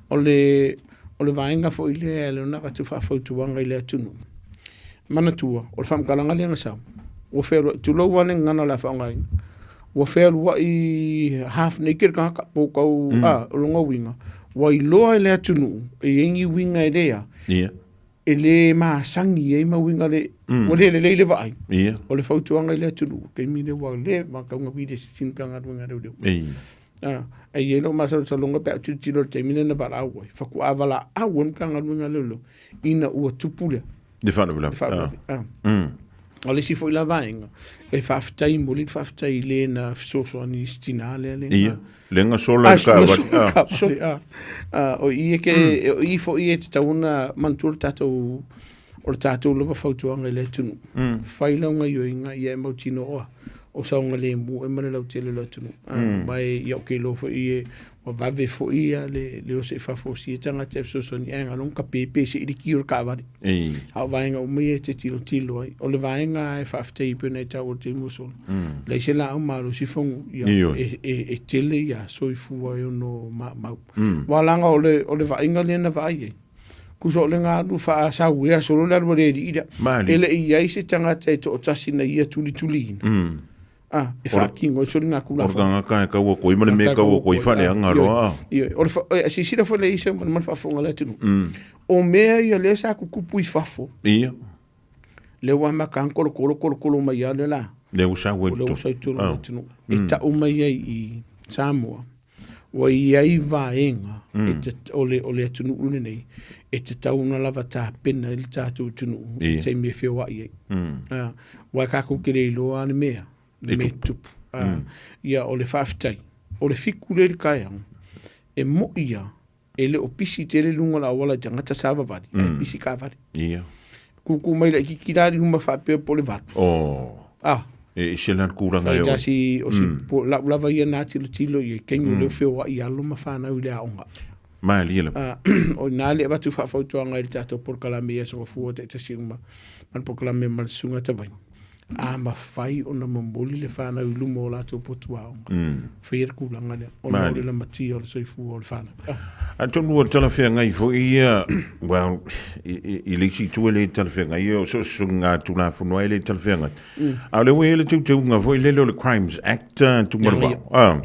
o le, o le vaega foi lea e ona avatu faafautuaga i le atunuu. Manatua, o le faamatalaga lea na sau, ua fealuai, tulou lava le gagana o le a faaaogaina, ua fealuai half naked le tagata po o tau, ah, o lona uiga, ua iloa e le atunuu e i ai ni uiga e le a, Ia. e le masani ai ma uiga le, ua le lelei le vaai. Ia. O le fautuaga i le atunuu, taimi lea ua leva ona tau gaui le sini Matagaluega a Leoleo. Ia. Ah, e i ai lou masalosaloga pe a ou tilotilo i le taimi lea na valaau ai, faatoa valaau ai le Matagaluega a Leoleo ina ua tupu lea. Le faalavelave. Le faalavelave. Ah. O le isi foi la vaega, e faafetai, momoli le faafetai i le na fesoasoani i si tinā lea le Ia, le na sola i le taavale. Ah, ah, o i e ke, o i foi e tatau ona manatua le tatou, o le tatou lava fautuaga i le atunuu. Fai lau gaioiga ia e mautinoa o saogalemu e ma le lautele o le atunuu. Ah, ma e, ia ou te iloa foi e Ua vave foi ia le, le oso i fafo o sia tagata e fesoasoani ai ngalo ka pepe se ili ki o le taavale. Ei. A o vaega uma ia e te tilotilo ai. O le vaega e faafetai e pei ona e taua i le taimi ua sola. Leai se laau malosi fogu ia Ioe. e, e, e tele ia soifua e ono maumau. Aua leaga o le, o le vaaiga lea na vaai ai, tusa o le galu faasauea solo le alu a le alii lea. Malie. E le i i ai se tagata e toatasi na ia tulituliina. Ah, e faatino ai soligatulafono. O le tagata e tau atu ai ma le mea e tau atu ai faaleaga loa, a. Ioe, o le fa, e, silasila foi le isi ma le faafofoga a le atunuu. O mea ia lea sa tutupu i fafo. Ia. Lea ua amata ona tolotolo, tolotolo mai lava lea la. Lea ua sau ai i totonu. Lea ua sau i totonu o le atunuu. E tau mai ai i Samoa, ua i ai vaega o le, o le atunuu lenei e tatau ona lava tapena ai le tatou atunuu i taimi e feoai ai. Aua tatou te le iloa lava le mea, le mea e tupu. Ia, o le faafetai, o le 7 lea i le taeao, e moi lava, e le o pisi tele luga o le auala i tagata savavali, ae pisi taavale. Ia. Tutu mai laitiiti la i luma faapea po o le 8. Oh. Ah. E ese la le tulaga e oo. Si, o si, po, lau lava ia na tilotilo i ai, taimi o lea feoai alo ma fanau i le aoga. Malie lava. Ah, o ina le avatu faafautuaga i le tatou polokalame i Aso Gafua taitasi uma, ma le polokalame ma le Susuga Tavainu. A mafai ona momoli le fanau i luma o latou potu aoga, faia le tulaga lea, ona o le lamatia o le soifua o le fanau. Atonu ua talafeagai foi ia, well, i le isi itu e le talafeagai, o so o se soligatulafono lava e le talafeagai. A o lea ua i ai le teuteuga foi lele o le Crimes Act Tumalavao.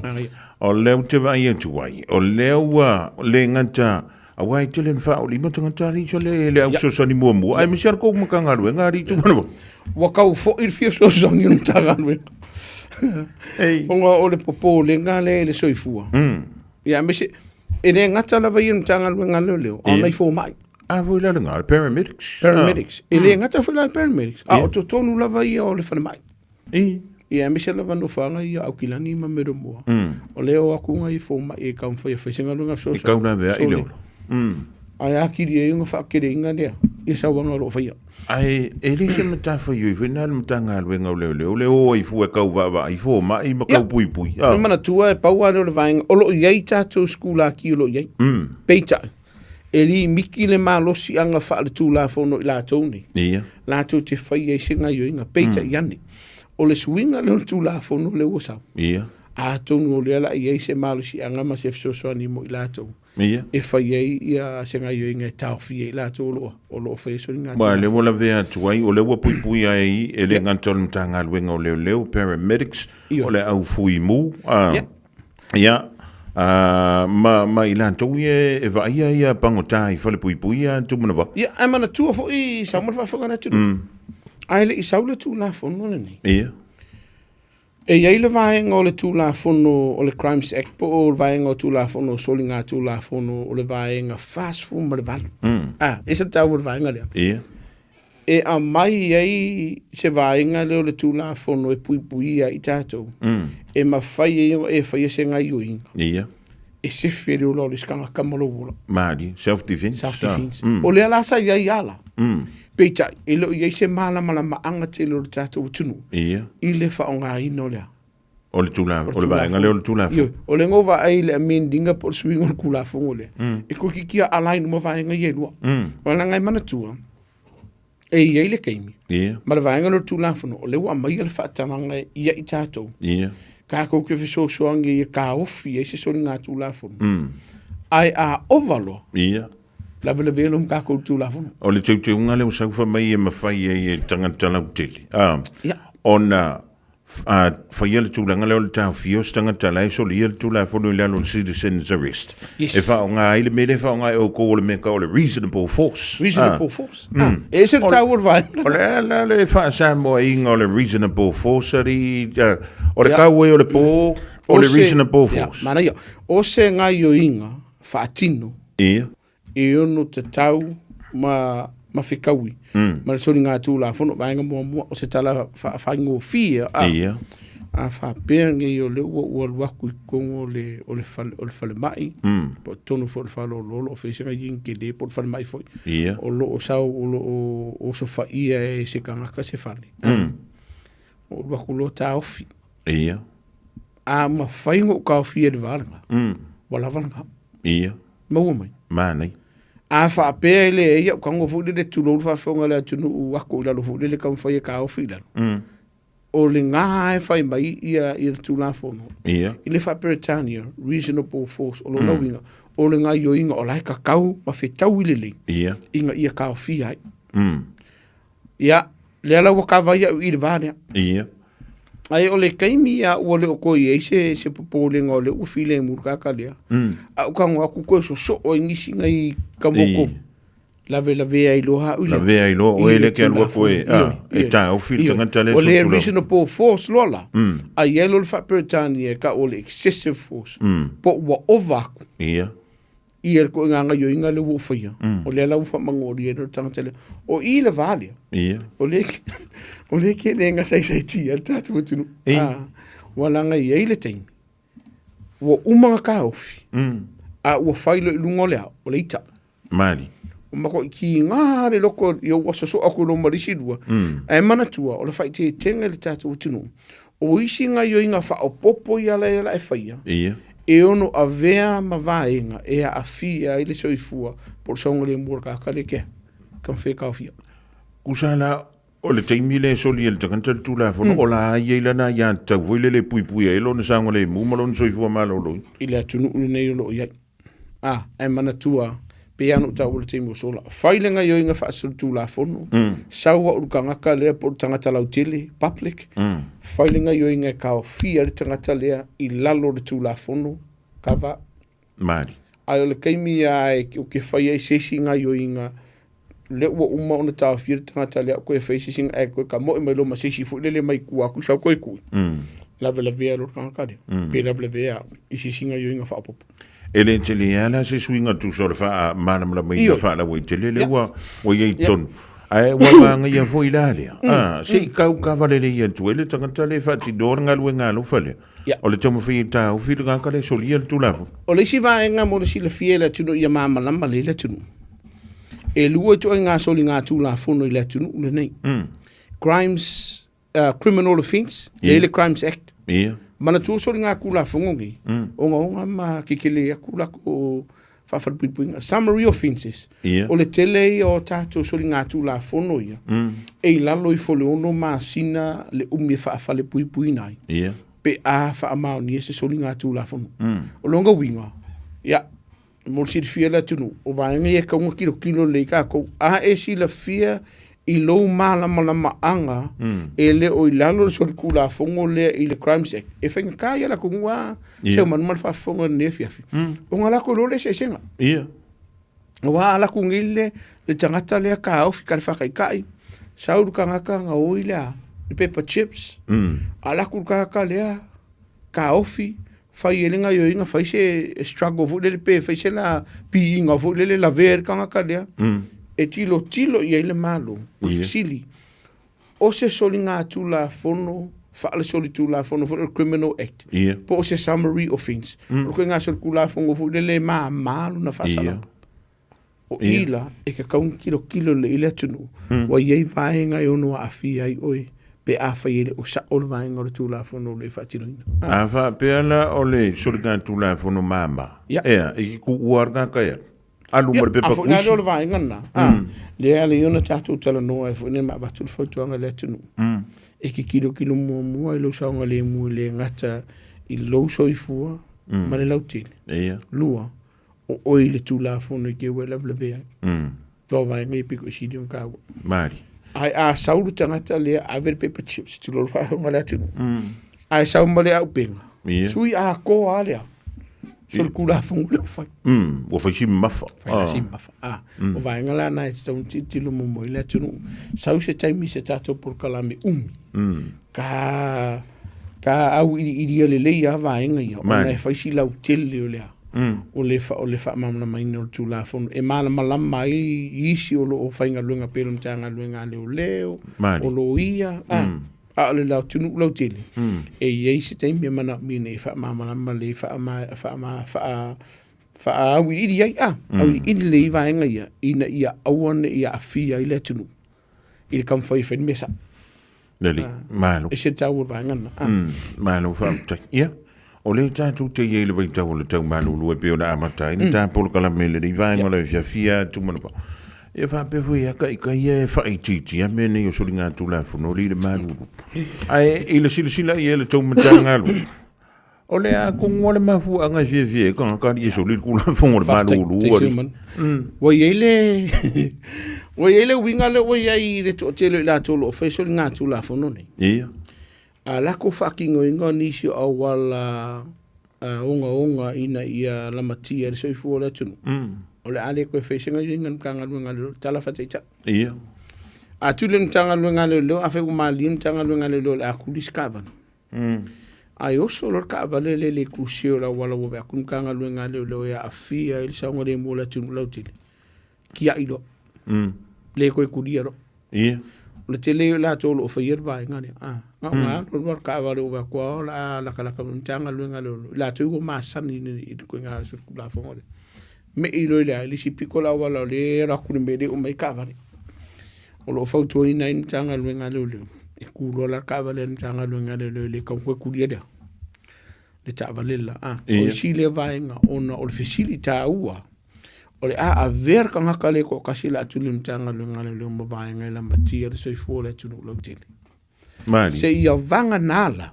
O lea ou te vaai atu ai, o lea ua le gata Aua e tele ina faaolima tagata alii so le, le au fesoasoani muamua, aemaise lava le tou Matagaluega alii Tumalavao. Ua tau foi le fia fesoasoani o le Matagaluega. Ona o le popolega lea i le soifua. Ia, aemaise, e le gata lava ia i le Matagaluega a Leoleo, a o nai fomai. A foi la lena, le paramedics. Paramedics. E le gata foi la i paramedics, a o totonu lava ia o le falemai. Ia, aemaise lava nofoaga ia o Aukilani ma Meromoa. O lea o atu nai fomai e taumafai e fai se galuega fesoasoani. E tau laveai le ola. Ae atili ai ona faateleina lea i sauaga o lo o faia. Ae e le se matafaioi foi lena a le Matagaluega o Leoleo le o ai fua e tau vaavaai fomai ma tau puipui. E manatua e pau lava lea o le vaega o lo o i ai tatou sikulaki o lo o i ai. Peitai, e limiti le malosiaga faaletulafono i latou nei. Ia. Latou te fai ai se gaioiga. Peitai ane, o le suiga lea o le Tulafono lea ua sau. Ia. Atonu o lea la i ai se malosiaga ma se fesoasoani mo i latou. Ia. E fai ai ia se gaioiga e taofia ai latou o lo o, o lo o faia soligatulafono. Aua o lea ua lavea atu ai, o lea ua puipuia ai e le gata o le Matagaluega o Leoleo, paramedics, o le au fuimu, Ia. Ia, ma, ma i latou ia e vaaia ia pagota i falepuipui ia Tumanava. Ia, ae manatua foi sau ma le faafofoga a le atunuu. Ae le i sau le Tulafono lenei. Ia. E i ai le vaega o le Tulafono o le Crimes Act po o le vaega o Tulafono o Soligatulafono o le vaega 48. Ah, e ese le taua o le vaega lea. Ia. E aumai ai se vaega lea o le Tulafono e puipuia ai tatou, e mafai ai ona e faia se gaioiga. Ia. E sefe le ola o le isi tagata ma lou ola. Malie, self defense. Self defense. O lea la sa i ai ala. Peitai, e le o i ai se malamalamaaga tele o le tatou atunuu. Ia. I le faaaogaina o lea. O le tula, o le vaega lea o le Tulafono. Ioe, o lea na ou vaai i le amend ina po o le suiga o le Tulafono lea, e toeitiiti lava align uma vaega ia e lua. O le leaga e manatua, e i ai le taimi, ma le vaega lea o le Tulafono, o lea ua aumaia le faatagaga ia i tatou, tatou te fesoasoani ia taofi ai se soligatulafono, ae a ova loa, lavelavea loa ma tatou i le Tulafono. O le teuteuga lea ua sau fai mai e mafai ai e le tagata lautele, ona A faia le tulaga lea o le taofia o se tagata la e solia le Tulafono i lalo o le Citizen's Arrest. Yes. E faaaoga ai le mea lea e faaaoga e outou o le mea e tau o le reasonable force. Reasonable ah. force. Ah. E ese le taua o le vaega. O le ala le faa-Samoaina o le reasonable force ari, uh, o le tau ai o le pō, o le reasonable force. Yeah, manaia. O se gaioiga faatino. Ia. E ono tatau ma ma fekaui ma le soligatulafono vaega muamua o se tala faafaigofie a Ia. a faapea nei o lea ua ou alu atu i totonu o le o le fale o le falemai po o totonu foi o le faleoloolo o fea se galuega tele po o le falemai foi Ia. o lo o sau o lo o osofaia e se tagata se fale ou alu atu loa taofi Ia. A mafai ona ou taofia i le va lena ua lava lena. Ia. Maua mai. Manaia. A faapea e leai au tago foi lele tulou le faafofoga a le atunuu ako i lalo foi lele taumafai e taofi i lalo. O lena e fai mai ia ia le Tulafono. Ia. I le faa-Peretania, reasonable force, o lona uiga, o le gaioiga o la e tatau ma fetaui lelei. Ia. Ina ia taofia ai. Ia, lea la ua kava ai au i le va lea. Ia. Ai o le taimi ia ua le o toe i ai se, se popolega o lea ua filemu le tagata lea. A ou tago atu toe sosoo ai nisi nai kamoko lavelavea ai loa au i le Lavea ai loa oe i le lea ke alu atu e, Tulafono. ah, Ioe, e ioe. taofi le Ioe. tagata lea O le solitulafono. reasonable force loa la, a i ai loa le faa-Peretania e tau o le excessive force, po ua ova atu Ia. ia le koiga gaioiga lea ua ou faia, o lea la ua faamagoalia ai le tagata lea. O i le va lea, Ia. o lea o lea ke le gasaisaitia le tatou atunuu. Ia. Ah, ua laga i ai le taimi, ua uma ona taofi, a ua fai loa i luga o le ao, o le ita. Mali. O makuai kiga le loko i ua sosoa atu loa ma le isi lua. Ae manatua, o le faaeteetega i le tatou atunuu, o isi gaioiga faaopoopo ia la e faia, Ia. e ono avea ma vaega e aafia ai le soifua po o le saogalemu o le tagata lea ke taumafai e taofia. Tusa la o le taimi lea e soli ai le tagata le Tulafono, o la a i ai lana aiatatau foi lele e puipuia ai lona saogalemu ma lona soifua maloloina. I le atunuu lenei o lo o i ai. A, ae manatua, pei lava ona ou taua i le taimi ua sola, fai le gaoioiga faasolitulafono, sau au i le tagata lea po o le tagata lautele, public, fai le gaoioiga e taofia ai le tagata lea i lalo o le Tulafono, cover. Mali. Ae o le taimi lava ou te fai ai se isi gaoioiga, lea ua uma ona taofia le tagata lea, toe fai se isi, ae toe tamoe mai loa ma se isi foi lele mai tua atu sau toe tui, lavelavea loa le tagata lea, pe lavelavea au i se isi gaoioiga faaopoopo. E le tele lava la se suiga tusa o le faamalamalamaina faalauaitele lea ua ua i ai i totonu. Ae ua manaia foi la lea, a, se i tau kava lelei atu ai le tagata lea e faatinoa le galuega alofa lea. O le taumafai e taofi le tagata lea e solia le Tulafono. O le isi vaega mo le silafia e le atunuu ia malamalama lelei le atunuu, e lua ituaiga soliga Tulafono i le atunuu lenei. Crimes, Criminal Offence, yeah. le Crimes Act. Yeah. Manatua soliga Tulafono nei, ogaoga ma kekele atu latou faafalepuipuiga. Summary Offences, yeah. O le tele ia o tatou soliga Tulafono ia, e i lalo ifo le 6 masina le umi e faafalepuipuina ai. Yeah. Pe a faamaonia se soliga Tulafono. O lona uiga, ia, mo le silafia le atunuu, o vaega ia e tatau ona tilotilo lelei tatou. A e silafia i lou malamalamaaga e le o i lalo le solitulafono lea i le Crimes Act, e faigata ia le atunuu a se manu ma le faafofoga i lenei afiafi. Ona latou iloa le eseesega. Aua a latou nei le tagata lea taofi ka le faataitai, sau le tagata gaoi le a, le paper chips, a latou le tagata lea taofi, fai ai le gaoioiga, fai se struggle foi lele pe fai se la piiga foi lele lavea ai le tagata lea, e tilotilo i ai le Malo. O le fesili, o se soligatulafono faale-solitulafono foi lele Criminal Act, po o se summary offence, o le ituaiga solitulafono foi lele e mama lona faasalaga. O i la, e tatau ona tilotilo lelei le atunuu, ua i ai vaega e ono aafia ai oe pe afai e le o sao le vaega o le Tulafono o lo o faatinoina. A faapea la o le soligatulafono mama, ea, e ke kuua le tagata e alu? Alu ma le pepa A foi la kusi. lea o le vaega lena, lea ala ai ona tatou talanoa ai foi nei ma avatu le fautuaga i le atunuu, e te tilotilo muamua i lou saogalemu e le gata i lou soifua ma le lautele. Lua, o oe i le Tulafono i te ua e lavelavea ai. Loa vaega ia pito i sili ona taua. Mali. Ae a sau le tagata lea ave le paper chips, tulou le faafofoga a le atunuu. Ae sau ma le auupega, sui atoa lava lea, solitulafono lea ua fai. Ua fai si mamafa. Fai la si mamafa. Ah, o vaega la na e tatau ona tilotilo muamua i le atunuu. Sau se taimi i se tatou polokalame umi, ka ka auiliilia lelei lava vaega ia, ona e fai si lautele o le a, o le o le faamalamalamaina o le Tulafono e malamalama ai isi o lo o faigaluega pea i le Matagaluega a Leoleo, o loia, a, a o le atunuu lautele, e i ai se taimi e manaomia ina ia faamalamalama lelei, faaauiliili ai, a, auiliili lelei vaega ia, ina ia aua ne i aafia ai le atunuu i le taumafai e fai le mea sao. Lelei, malo. E ese le taua o le vaega lena. Malo faafetai. Ia, o lea tatou te i ai i le vaitau o le tau malulu e pei ona amata ai le ta polokalame i lenei vaega o le afiafi atu ma le pao. Ia faapea foi ia ka ia e faaitiitia mea nei o soligatulafono i le malulu. Ae i le silasila i ai le tou Matagaluega, o le a atonu le mafuaaga e fiafia ai tagata alii e soli le Tulafono o le malulu. Alii. Ua i ai le ua i ai le uiga lea ua i ai i le toatele o i latou o lo o fai soligatulafono nei. Ia. A lakou faatinoina o nisi o auala ogaoga ina ia lamatia i le soifua o le atunuu, o le a le toe faia se gaoioiga a le Matagaluega a Leoleo, tala faataitai. A tuli e le Matagaluega a Leoleo, afai ua malie le Matagaluega a Leoleo o le a tuli se taavale, ae oso loa le taavale lea i le itu sese o le auala ua vaai atu le Matagaluega a Leoleo e aafia ai le saogalemu o le atunuu lautele, tiai loa. Le toe tulia loa. O le tele ia o i latou o lo o faia le vaega lea. A, na ona alu alu lava o le taavale ua vaai atu lava o le a latalata mai le Matagaluega a Leoleo, i latou ua masani i le ituaiga solitulafono lea. Mei loa i le a? I le isi pito o le auala o lea e alu atu i le mea lea e uma ai taavale. O lo o fautuaina ai le Matagaluega a Leoleo, e tu loa la le taavale a le Matagaluega a Leoleo e le tatau ona toe tulia lea le taavale le la. A, o isi lea vaega ona o le fesili taua o le a avea le tagata lea e toatasi o le a tuli i le Matagaluega a Leoleo ma vaega e lamatia le soifua o le atunuu lautele. Seia vagana la,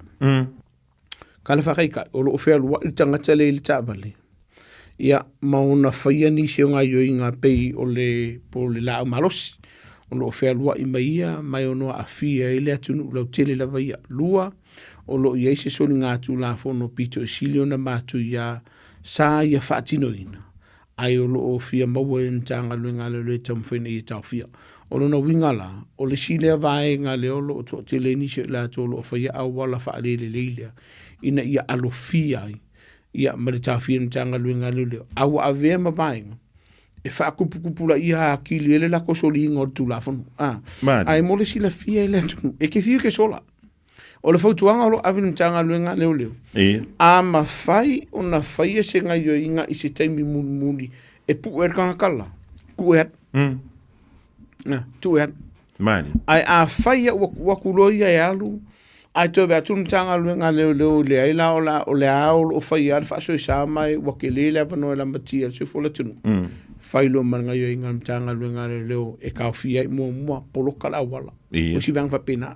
tala faataitai, o lo o fealuai le tagata lea i le taavale, ia, ma ona faia nisi o gaoioiga pei o le, po o le laau malosi, o lo o fealuai mai ia ma e ono aafia ai le atunuu lautele lava ia. Lua, o lo o i ai se soligatulafono pito i sili ona matuia sa ia faatinoina, ae o lo o fia maua e le Matagaluega a Leoleo e taumafai ina ia taofia. O lona uiga la, o le isi lea vaega lea o lo o toatele ai nisi o i latou o lo o faia auala faalelelei lea ina ia alofia ai ia ma le taofia e le Matagaluega a Leoleo, a ua avea ma vaega e faatuputupulaia atili ai le latou soliga o le Tulafono. A, ae mo le silafia e le atunuu, e te fiu e te sola. O le fautuaga o lo o ave i le Matagaluega a Leoleo, a mafai ona faia se gaoioiga i se taimi mulimuli e pue ai le tagata la, tuu e alu. Tuu e alu. Ae afai ua tuu atu loa ia e alu, ae toe vaai atu le Matagaluega a Leoleo e leai la o le a o lo o faia lava le faasoesa ma ua tele le avanoa e lamatia ai le soifua o le atunuu, fai loa ma le gaoioiga a le Matagaluega a Leoleo e taofia ai muamua, poloka le auala. O isi vaega faapena,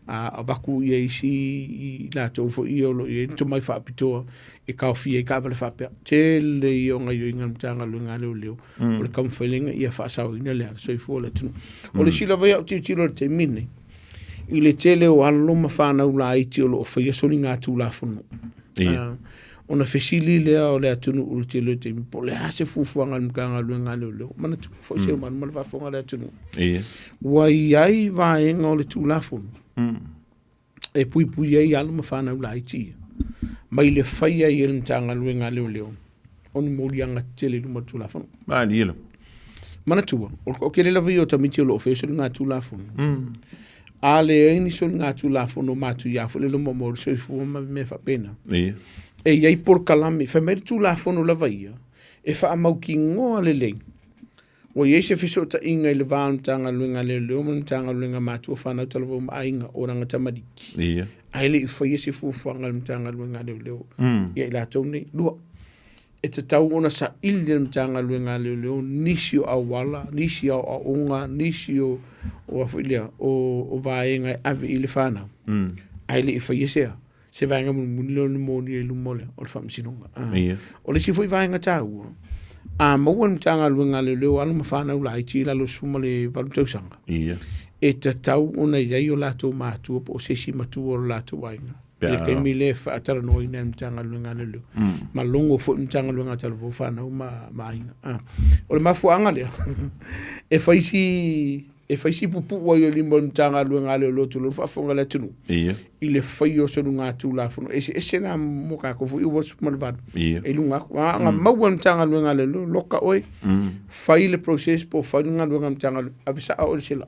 a avatu ia isi i latou foi ia o lo o i ai le tomai faapitoa e taofia ai taavale faapea. Tele ia o gaoioiga a le Matagaluega a Leoleo o le taumafai ina ia faasaoina le soifua o le atunuu. O le isi lava ia au tilotilo i le taimi lenei, i le tele o alo ma fanau laiti o lo o faia soligatulafono. Ona fesili lea o le atunuu i le tele o taimi, po o le a se fuafuaga a le Matagaluega a Leoleo. Manatua foi Seumanu ma le faafofoga a le atunuu, ua i ai vaega o le Tulafono e puipui ai alo ma fanau laiti ia mai le faia ai e le Matagaluega a Leoleo o ni moliaga tetele i luma o le Tulafono. Malie lava. Manatua, o le toatele lava ia o tamaiti o lo o faia soligatulafono, a leai ni soligatulafono matuia foi lele mo le soifua ma mea faapena. E i ai polokalame, fai mai le Tulafono lava ia, e faamautinoa lelei ua i ai se fesootaiga i le va o le Matagaluega a Leoleo ma le Matagaluega a Matua Fanau Talavou ma Aiga o lana tamaliki. Ae le i faia se fuafuaga a le Matagaluega a Leoleo ia i latou nei. Lua, e tatau ona saili e le Matagaluega a Leoleo nisi o auala, nisi o aoaoga, nisi o, o a foi lea, o, o vaega e ave i le fanau. Ae le i faia se a, se vaega mulimuli lea o le molia i luma o le, o le faamasinoga. Ah. O le isi foi vaega taua, a maua e le Matagaluega a Leoleo alo ma fanau laiti i lalo o le 18 tausaga, e tatau ona i ai o latou matua po o se isi matua o le latou aiga. I le taimi lea e faatalanoaina e le Matagaluega a Leoleo, ma logo foi le Matagaluega a Talavou Fanau ma Aiga. O le mafuaaga lea, e fai si e fai si pupuu ai o lima o le Matagaluega a Leoleo tulou le faafofoga a le atunuu, i le faia o soligatulafono eseese la mo tatou foi ua 18 e i luga atu. A na maua e le Matagaluega a Leoleo, loka oe, fai le process po o fai le galuega a le Matagaluega, ave sao oe i le sela.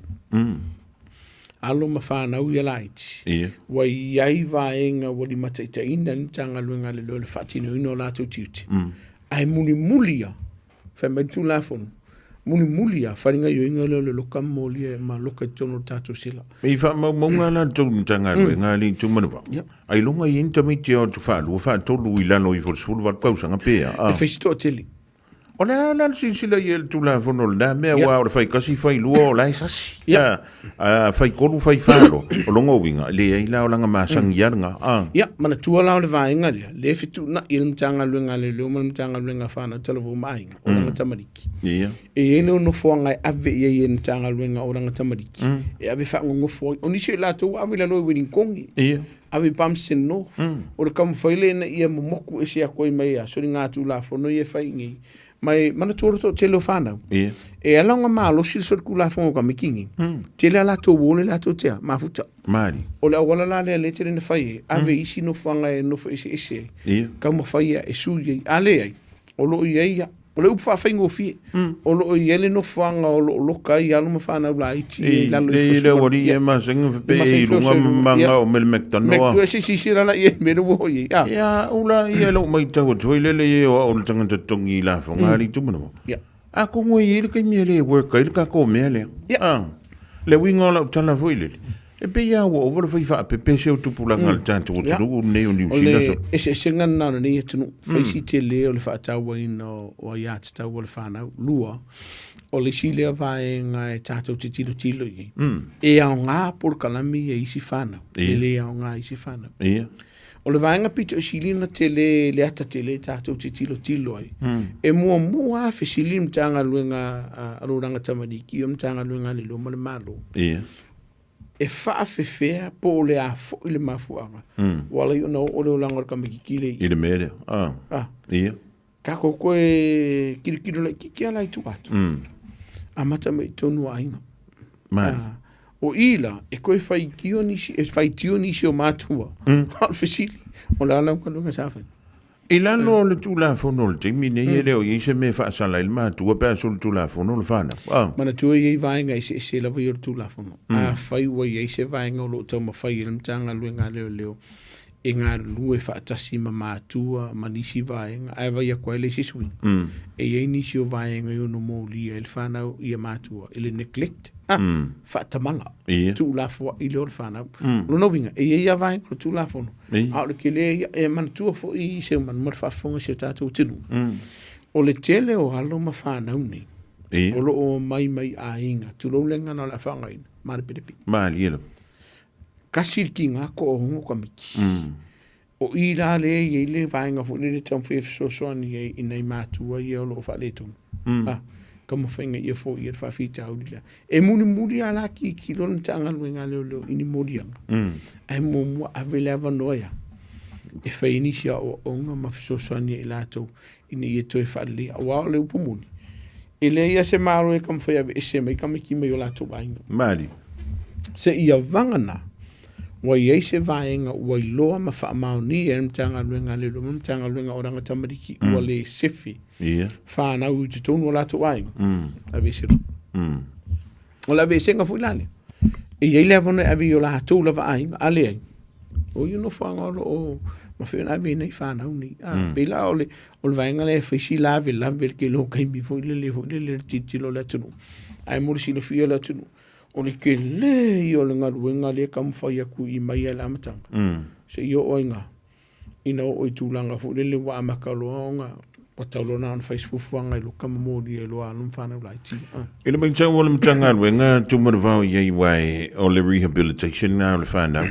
Alo ma fanau ia laiti, ua i ai vaega ua limataitaiina ai le Matagaluega a Leoleo i le faatinoina o latou tiute. Ae mulimuli ia, fai mai le Tulafono, mulimuli ia, fai le gaoioiga lea o le loka ma molia ma loka i totonu o le tatou sela. I faamaumauga la le tou Matagaluega alii Tumanuvao, ailoga e i ai ni tamaiti e o atu faalua, faatolu i lalo ifo o le 18 tausaga pe a? E fai si toatele. O le a la le silasila i ai le Tulafono i lena mea, aua o le fai tasi, fai lua, o la e sasi. A, a, fai tolu, fai fa loa, o lona uiga, e leai la o lana masani lava lena. A. Ia, manatua la o le vaega lea, lea e fetuunai e le Matagaluega a Leoleo ma le Matagaluega a Fanau Talavou ma Aiga, o lana tamaliki. E i ai le nofoaga e ave i ai e le Matagaluega o lana tamaliki, e ave faanonofo ai. O nisi o i latou ua ave i lalo i Ueligitone. Ave i Palmerston North. O le taumafai lea ina ia momoku ese atu ai mai ia soligatulafono ia e fai i inei. Ma e manatua le toatele o fanau. E ala ona malosi le solitulafono o tamaiti nei, tele a latou uo le latou tea, mafuta. Mali. O le auala la lea lea e tele ina fai ai, ave i isi nofoaga e nofo eseese ai. Taumafai ia e sui ai. A leai, o lo o i ai ia. O le upu faafaigofie, o lo o i ai le nofoaga o lo o loka ai alo ma fanau laiti i lalo i le aualii e masani ona faapea i luga ma maga o Mele McDonald. Se silasila la i ai mea ua oo i ai. Ia, ula ia lou matau atu foi lele i o au o le tagata totogi i lafoga a Tumanamo. Atonu e i ai le taimi e le work ai le tatou mea lea. Le uiga o lau tala foi lele, E pei lava ua ova le fai faapepe se o tupulaga a le tatou atunuu lenei o Niu Sila. O le eseesega lena o lenei atunuu, fai si tele o le faatauaina o aiatatau a le fanau. Lua, o le isi lea vaega e tatou te tilotilo i ai, e aoga polokalame ia i isi fanau, e le aoga i isi fanau. O le vaega pito i sili ona tele le ata tele tatou te tilotilo ai, e muamua lava fesili le Matagaluega a Lolaga Tamaliki, o le Matagaluega a Leoleo ma le Malo. E faafefea po o le a foi le mafuaaga ua ala ai ona oo le olaga o le tamaitiiti lea i le mea lea. Ah. Ia. Tatou toe tilotilo laitiiti lava la i tua atu. Amata mai i totonu o aiga. Mai. O i la, e toe faitio nisi, e faitio nisi o matua. A o le fesili, o le a lau galuega sa fai? I lalo o le Tulafono o le taimi nei, e le o i ai se mea e faasala ai le matua pe a solitulafono le fanau. Ah. Manatua e i ai vaega eseese lava ia o le Tulafono. Afai ua i ai se vaega o lo o taumafai ai le Matagaluega a Leoleo e galulue faatasi ma matua ma nisi vaega, ae vaai atu ai le isi suiga, e i ai nisi o vaega e ono molia ai le fanau ia matua i le neglect, ah, faatamala, tuulafoai lea o le fanau. O lona uiga, e i ai lava vaega o le Tulafono, A o le tele ia, e manatua foi se manu ma le faafofoga i si o tatou atunuu, o le tele o alo ma fanau nei, o lo o omai mai aiga, tulou le gagana o le a faaaogaina, malepelepe. Malie lava. Tasi le tiga toaono tamaiti. O i la lea e i ai le vaega foi lele e taumafai e fesoasoani ai i nai matua ia o lo o faaletonu. A, taumafaiga ia foia le faafitauli lea. E mulimuli lava la tilotilo le Matagaluega a Leoleo i ni moliaga, ae muamua ave le avanoa ia e fai ai nisi aoaoga ma fesoasoani ai i latou ina ia toe faaleleia. Aua o le upu moni, e leai lava se Malo e taumafai e aveese mai tamaiti mai o latou aiga. Malie. Seia vagana ua i ai se vaega ua iloa ma faamaonia e le Matagaluega a Leoleo ma le Matagaluega o Oranga Tamariki ua le sefe fanau i totonu o latou aiga, aveese loa. O le aveesega foi la lea, e i ai le avanoa e ave i o latou lava aiga, a leai, o ia nofoaga o lo o mafai ona ave ai nai fanau nei. A, pei la o le, o le vaega lea e fai si lavelave i le tele o taimi foi lele, foi lele i le tilotilo a le atunuu. Ae mo le silafia e le atunuu, o le tele ia o le galuega lea e taumafai atu i mai lava i le amataga, seia oo ai ina ina oo i tulaga foi lele ua amata loa ona ua tau loa na ona fai se fuafuaga i loka ma molia ai loa alo ma fanau laiti. I le matau o le Matagaluega Tumanavao i ai aua o le rehabilitation lena o le fanau,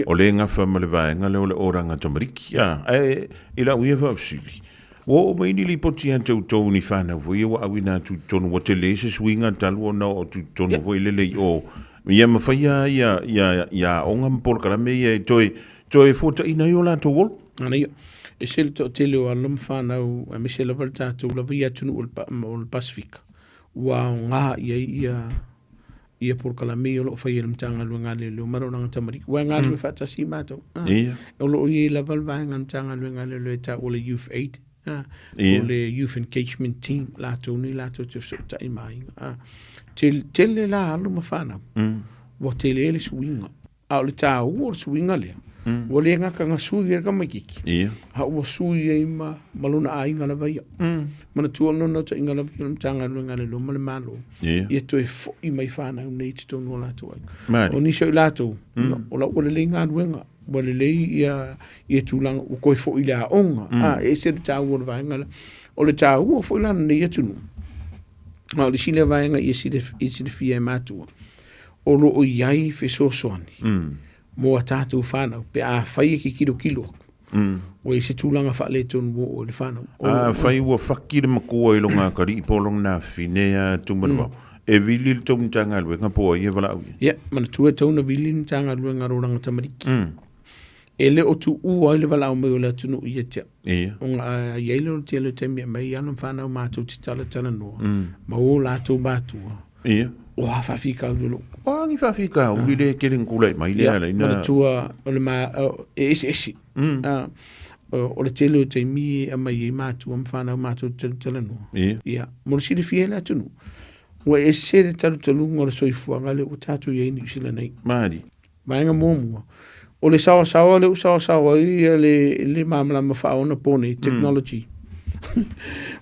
o lea e gafa ma le vaega lea o le oranga tamariki. Ae i lau ia faafesili, ua oo mai ni lipoti ia te outou ni fanau foi ia ua auina atu i totonu, ua tele se suiga talu ona oo atu i totonu foi lele i o, ia ma faia ia aoga ma polokalame ia e toe Toe fuataina ai o latou ola. Manaia. E ese le toatele o alo ma fanau, aemaise lava le tatou lava ia atunuu o le Pasefika, ua aoga i ai ia ia polokalame ia o lo o faia e le Matagaluega a Leoleo ma le Olaga Tamariki. Ua e galulue faatasi matou. O lo o i ai lava le vaega a le Matagaluega a Leoleo e taua o le Youth Aid. O le Youth Engagement Team, latou nei latou te fesootai ma aiga. Tele, tele la alo ma fanau, ua tele le suiga. A o le taua o le suiga lea, ua le gata na sui ai le tamaitiiti, a ua sui ai ma, ma lona aiga lava ia. Manatua o le naunautaiga lava ia o le Matagaluega a Leoleo ma le Malo, ia toe foi mai fanau nei i totonu o latou aiga. O nisi o i latou, ia, o la ua lelei galuega, ua lelei ia, ia tulaga, ua toe foi i le aoga. A, e ese le taua o le vaega lea. O le tāua foi la lenei atunuu, a o le isi lea vaega ia silafia e matua, o lo o i ai fesoasoani mo a tatou fanau pe afai e tilotilo atu ua i ai se tulaga faaletonu ua oo i le fanau. Afai ua faki le matua i lona atalii po o lona afafine ia Tumanavao, e vili le tou Matagaluega po o ai e valaau i ai? Ia, manatua e tatau ona vili le Matagaluega a le Olaga Tamaliki. E le o tuua ai le valaau mai o le atunuu ia te au. Ia. Ona a i ai lea o le tele o taimi e aumai ai alo ma fanau matou te talatalanoa ma o latou matua. Ia. O a faafitauli o lo o. O a ni faafitauli le tele ina tulai mai lea Ia, ala ina. manatua o le ma, e eseese. O le tele o taimi e aumai ai matua ma fanau matou te talatalanoa. Ia. Ia, mo le silafia e le atunuu, ua ese le talutaluga o le soifuaga lea ua tatou i ai i Niu Sila nei. Malie. Vaega muamua, o le saoasaoa lea ua saoasaoa ai le, le malamalama faaonapo nei, technology.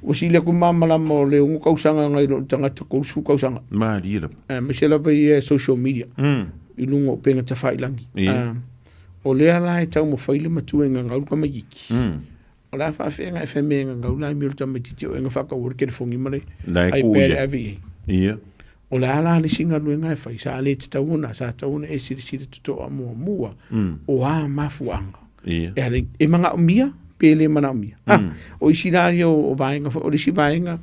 Ua sili atu malamalama o le 6 tausaga nai lo le tagata 30 tausaga. Malie lava. Aemaise lava ia social media i luga o upega tafailagi. O lea la e taumafai le matua e gagau le tamaitiiti. O le a faafeaga e fai mea e gagau la i le tamaitiiti o e faataua le telefoni ma le iPad e ave i ai. Ia. O le a la le isi galuega e fai, sa le tatau ona, sa tatau ona e silasila totoa muamua o a mafuaaga. Ia. E ala, e manaomia pe le manaomia. Ah, o isi la ia o vaega foi, o le isi vaega,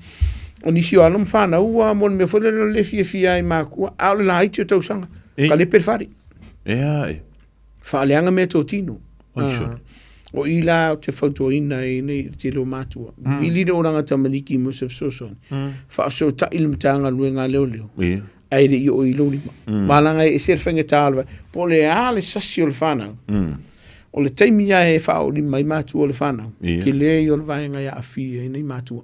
o nisi o alo ma fanau ua mo le mea foi lele o le fiafia ai makua, a o le laiti o tausaga, ka lepe le fale. Ea e. Faaleaga mea totino. O i la ou te fautuaina ai nei le tele o matua. Vili le olaga tamaliki mo se fesoasoani. Faafesootai le Matagaluega a Leoleo. Ae le i oo i lou lima. Malaga e ese le faigata o le vaai. Po o le a le sasi o le fanau. O le taimi lava e faaoolima ai matua o le fanau. Tele ia o le vaega e aafia ai nei matua.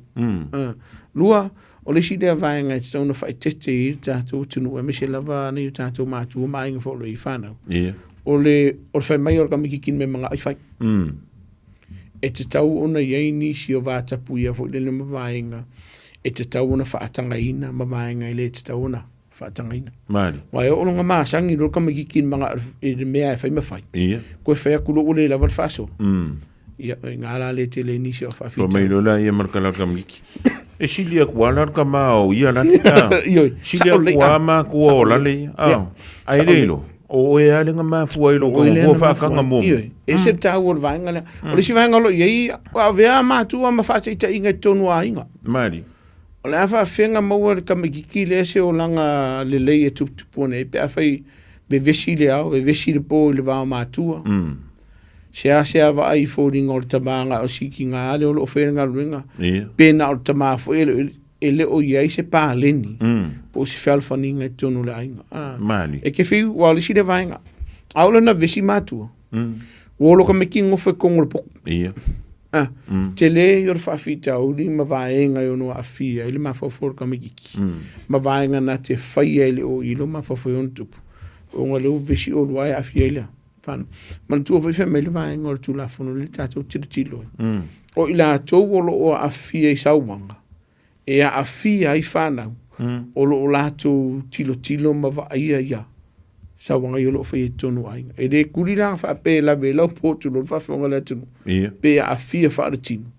Lua, O le isi lea vaega e tatau ona faaeteete i ai le tatou atunuu aemaise lava nai o tatou matua ma aiga foi o lo o i ai fanau. Ia. O le, o le fai mai o le tamaitiiti i le mea e manao e fai. E tatau ona i ai nisi o vatapuia foi lele ma vaega e tatau ona faatagaina ma vaega e le tatau ona faatagaina. Malie. Aua e oo lona masani loa le tamaitiiti i le manao i le mea e fai ma fai. Ia. Toe fai atu loa ua le lava le faasoa. Ia, o i ina la le tele ai nisi o faafitauli. Fai mai loa lea ma le tala o le tamaitiiti, E sili atu lava la le tama o ia lale. Ioe, Sili atu lava matua o lale ia. Ae le iloa, o oe lava lea na mafua ai lou tago faataga muamua. Ioe, e ese le taua o le vaega lea. O le isi vaega o lo o i ai, ua avea matua ma faataitaiga i totonu o aiga. Malie. O le a faafefea maua e le tamaitiiti lea se olaga lelei e tuputupu ane ai pe afai vevesi le ao, vevesi le po i le va o matua. Seasea vaai i foliga o le tama na o sikiga lea o lo o faia le galuega, pe na o le tama foi e le o i ai se paleni po o se fealofaniga i totonu o le aiga. E te fiu, aua o le isi lea vaega, ʻaʻole na vevesi matua, ua olo tamaiti nofo i totonu o le potu. Tele ia o le faafitauli ma vaega e ono aafia ai le mafaufau o le tamaitiiti, ma vaega na te faia e le o i lou mafaufau e ono tupu, ona o lea ua vevesi oulua e aafia ai lea. Fana. Manatua foi fai mai le vaega o le Tulafono lea tatou tilotilo ai. O i latou o lo o aafia i sauaga, e aafia ai fanau, o lo o latou tilotilo ma vaaia ia sauaga ia o lo o faia i totonu o aiga. E le kuli la faapea e lave i lau po tulou le faafofoga a le atunuu, pe aafia faaletino,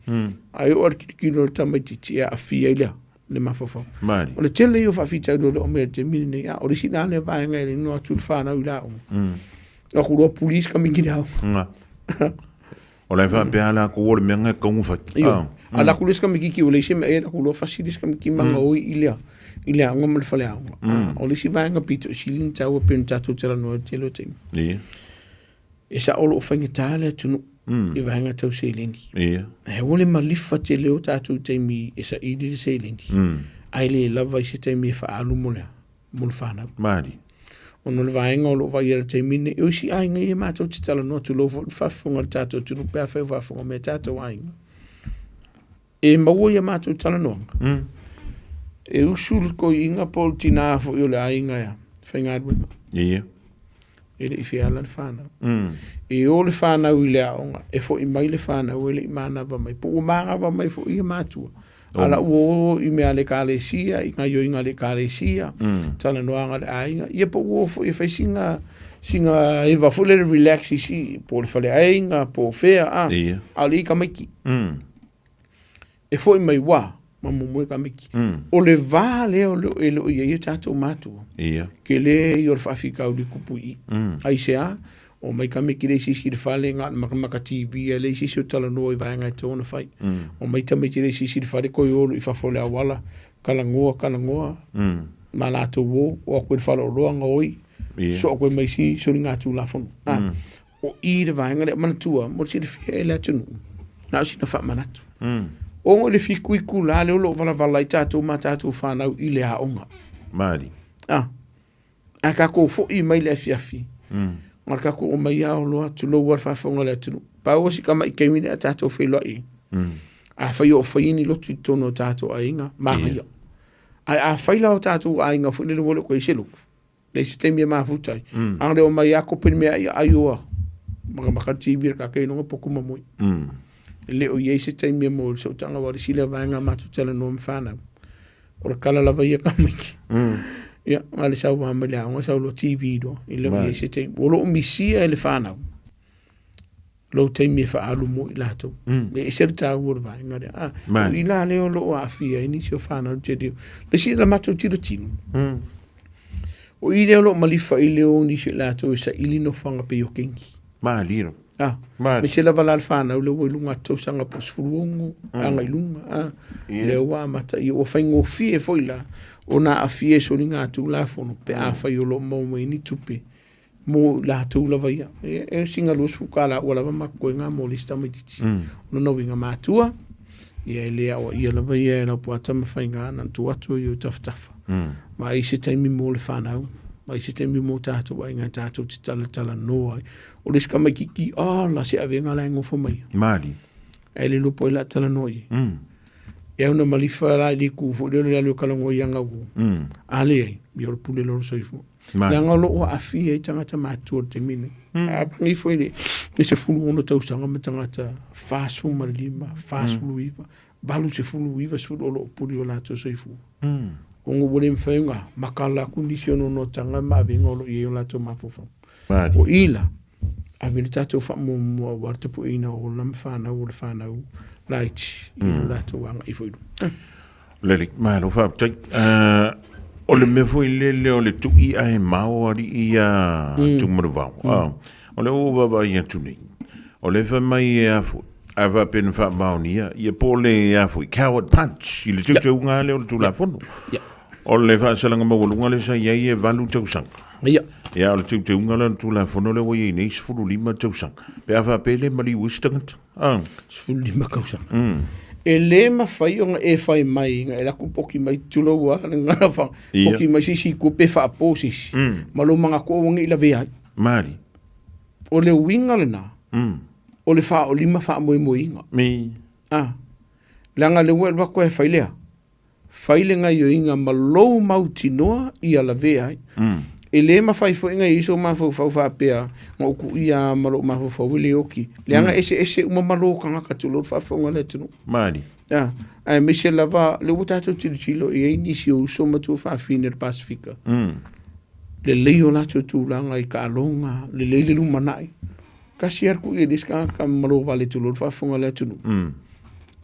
ae oo lava i le tilotilo a le tamaitiiti e aafia ai lea le mafaufau. Malie. O le tele ia o faafitauli o lo o aumai i le taimi lenei, a o le isi la lea vaega e le igoa atu le fanau i le aoga. O aku loa puli isi tamaiti i le aoga. Nga. O la e faapea lava latou o le mea lena e tatau ona fai. Ioe. A alu atu le isi tamaitiiti ua leai se mea e alu atu loa fasi le isi tamaiti ma gaoi i le i le aoga ma le faleaoga. O le isi vaega pito sili ona taua pei ona tatou talanoa i le tele o taimi. Ia. E sao o lo o faigata le atunuu i vaega tau seleni. Ia. Ae aua le malifa tele o tatou taimi e saili le seleni, ae le lava i se taimi e faaalu mo le a? Mo le fanau. Malie. Ona o le vaega o lo o vaaia i le taimi lenei, o isi aiga ia matou te talanoa tulou foi le faafofoga a le tatou atunuu pe afai o faafofoga mai tatou aiga. E maua ia matou talanoaga. E usu le toeaina po o le tina foi o le aiga e faigaluega. Ia. E le i feala le fanau. E o le fanau i le aoga, e foi mai le fanau e le i manava mai. Po ua manava mai foi ia matua. A la ua o i mea a le ekalesia, i gaoioiga a le ekalesia, talanoaga a le aiga. Ia po ua o foi e fai sina, sina eva foi lele relax i si, po o le faleaiga, po o fea, a. Ia. A o le i tamaiti. E fo'i mai ua ma muamua tamaiti. O le va lea o leo e le o i ai o tatou matua. Tele ia o le faafitauli e tupu i i. Aisea? Omai tamaiti le isi isi i le fale na o le makamaka TV a leai se isi o talanoa i vaega e tatau ona fai. Omai tamaiti le isi isi i le fale toe o loa i fafo o le auala, talanoa, talanoa ma latou o, o atu i le faleoloa gaoi, sosoo atu ai ma isi soligatulafono. O i le vaega lea, manatua mo le silafia e le atunuu, na o sina faamanatu. Ona i le 7 itula lea o lo o valavala ai tatou ma tatou fanau i le aoga. Malie. Ae tatou foi mai le afiafi, na o le tatou omai lava loa, tulou lava le faafofoga a le atunuu. Pau si tamai taimi lea a tatou feiloai ai. Afai o faia ni lotu i totonu o tatou aiga, manaia. Ae afai la o tatou aiga foi lele ua le o toe i ai se lotu, leai se taimi e mafuta ai. A o le omai lava kopi le meaai ai oa, makamaka le TV a le tata iloga potu ma moe. E le o i ai se taimi e maua i le sootaga aua o le isi lea vaega matou te talanoa ma fanau. O le tala lava ia tamaiti. Ia, na o le sau lava mai le aoga sau loa TV loa, e le o i ai se taimi. O lo o misia e le fanau lou taimi e faaalu mo i latou. E ese le taua o le vaega lea. Ah, o i la lea o lo o aafia ai nisi o fanau i le tele o. Le isi la matou tilotilo, o i lea o lo o malifa i leo o nisi o i latou e saili nofoaga pei o kenki. Malie. Ah, aemaise lava la le fanau lea ua i luga atu tausaga po o 16 agai i luga, ah, lea ua amata, ia ua faigofie foi la ona aafia i soligatulafono pe afai o lo o maua mai ni tupe mo i latou lava ia. E, e sina $20 ua lava ma totoega mo le isi tamaitiiti. O lona uiga matua, ia e le aoaia lava ia e Laupua Tamafaiga na ona tuu atu i ou tafatafa. Ma ai se taimi mo le fanau, ma ai se taimi mo tatou aiga tatou te talatalanoa ai. O le isi tamaitiiti, ala se avega la e nofo mai. Malie. Ae le iloa po o ai o le a talanoa i ai. E au na malifa la i le itu foi lea o le alu e talanoa ia gau. A leai, ia o le pule loa o le soifua. Leaga o lo o aafia ai tagata matutua i le taimi lenei. A pagi foi le 16 tausaga ma tagata 45, 49, 80, 90 o lo o pule i o latou soifua. Ona ua le mafai ona matala atu nisi o noanoataga ma avega o lo o i ai o latou mafaufau. O i la, ave le tatou faamuamua aua le tapueina o ola ma fanau o le fanau laiti i lo latou agai foi i luma. Lelei, malo faafetai. O le mea foi lele o le tui ae mao alii ia Tumanuvao. O lea ua ou vaavaai atu nei, o lea e fai mai e a foi, a faapea na faamaonia, ia po o le a foi, coward punch i le teuteuga lea o le Tulafono. O le faasalaga maualuga lea sa i ai e 8 tausaga. Ia, o le teuteuga lea o le Tulafono lea ua i ai nei, 15 tausaga. Pe a faapea e le maliu ai se tagata. 15 tausaga. E le mafai ona e fai mai na e alu atu poki mai tulou a le gagana fa poki mai se isi i tua pe faapo se isi ma lou manatu aua ne i lavea ai. Malie. O le uiga lena o le faaolima faamoemoeina. Leaga lea ua e alu atu e fai lea. Fai le gaioiga ma lou mautinoa ia lavea ai. E le mafai foi ona i ai sou mafaufau faapea, na ou tuuia lava ma lou mafaufau e le oti. Leaga eseese uma malo o tagata tulou le faafofoga a le atunuu. Malie. Aemaise lava lea ua tatou tilotilo i ai nisi o uso ma tuafafine o le Pasefika. Lelei o latou tulaga i taaloga, lelei le lumanai. Tasi lava le tuuia i le isi tagata ma malo vale tulou le faafofoga a le atunuu.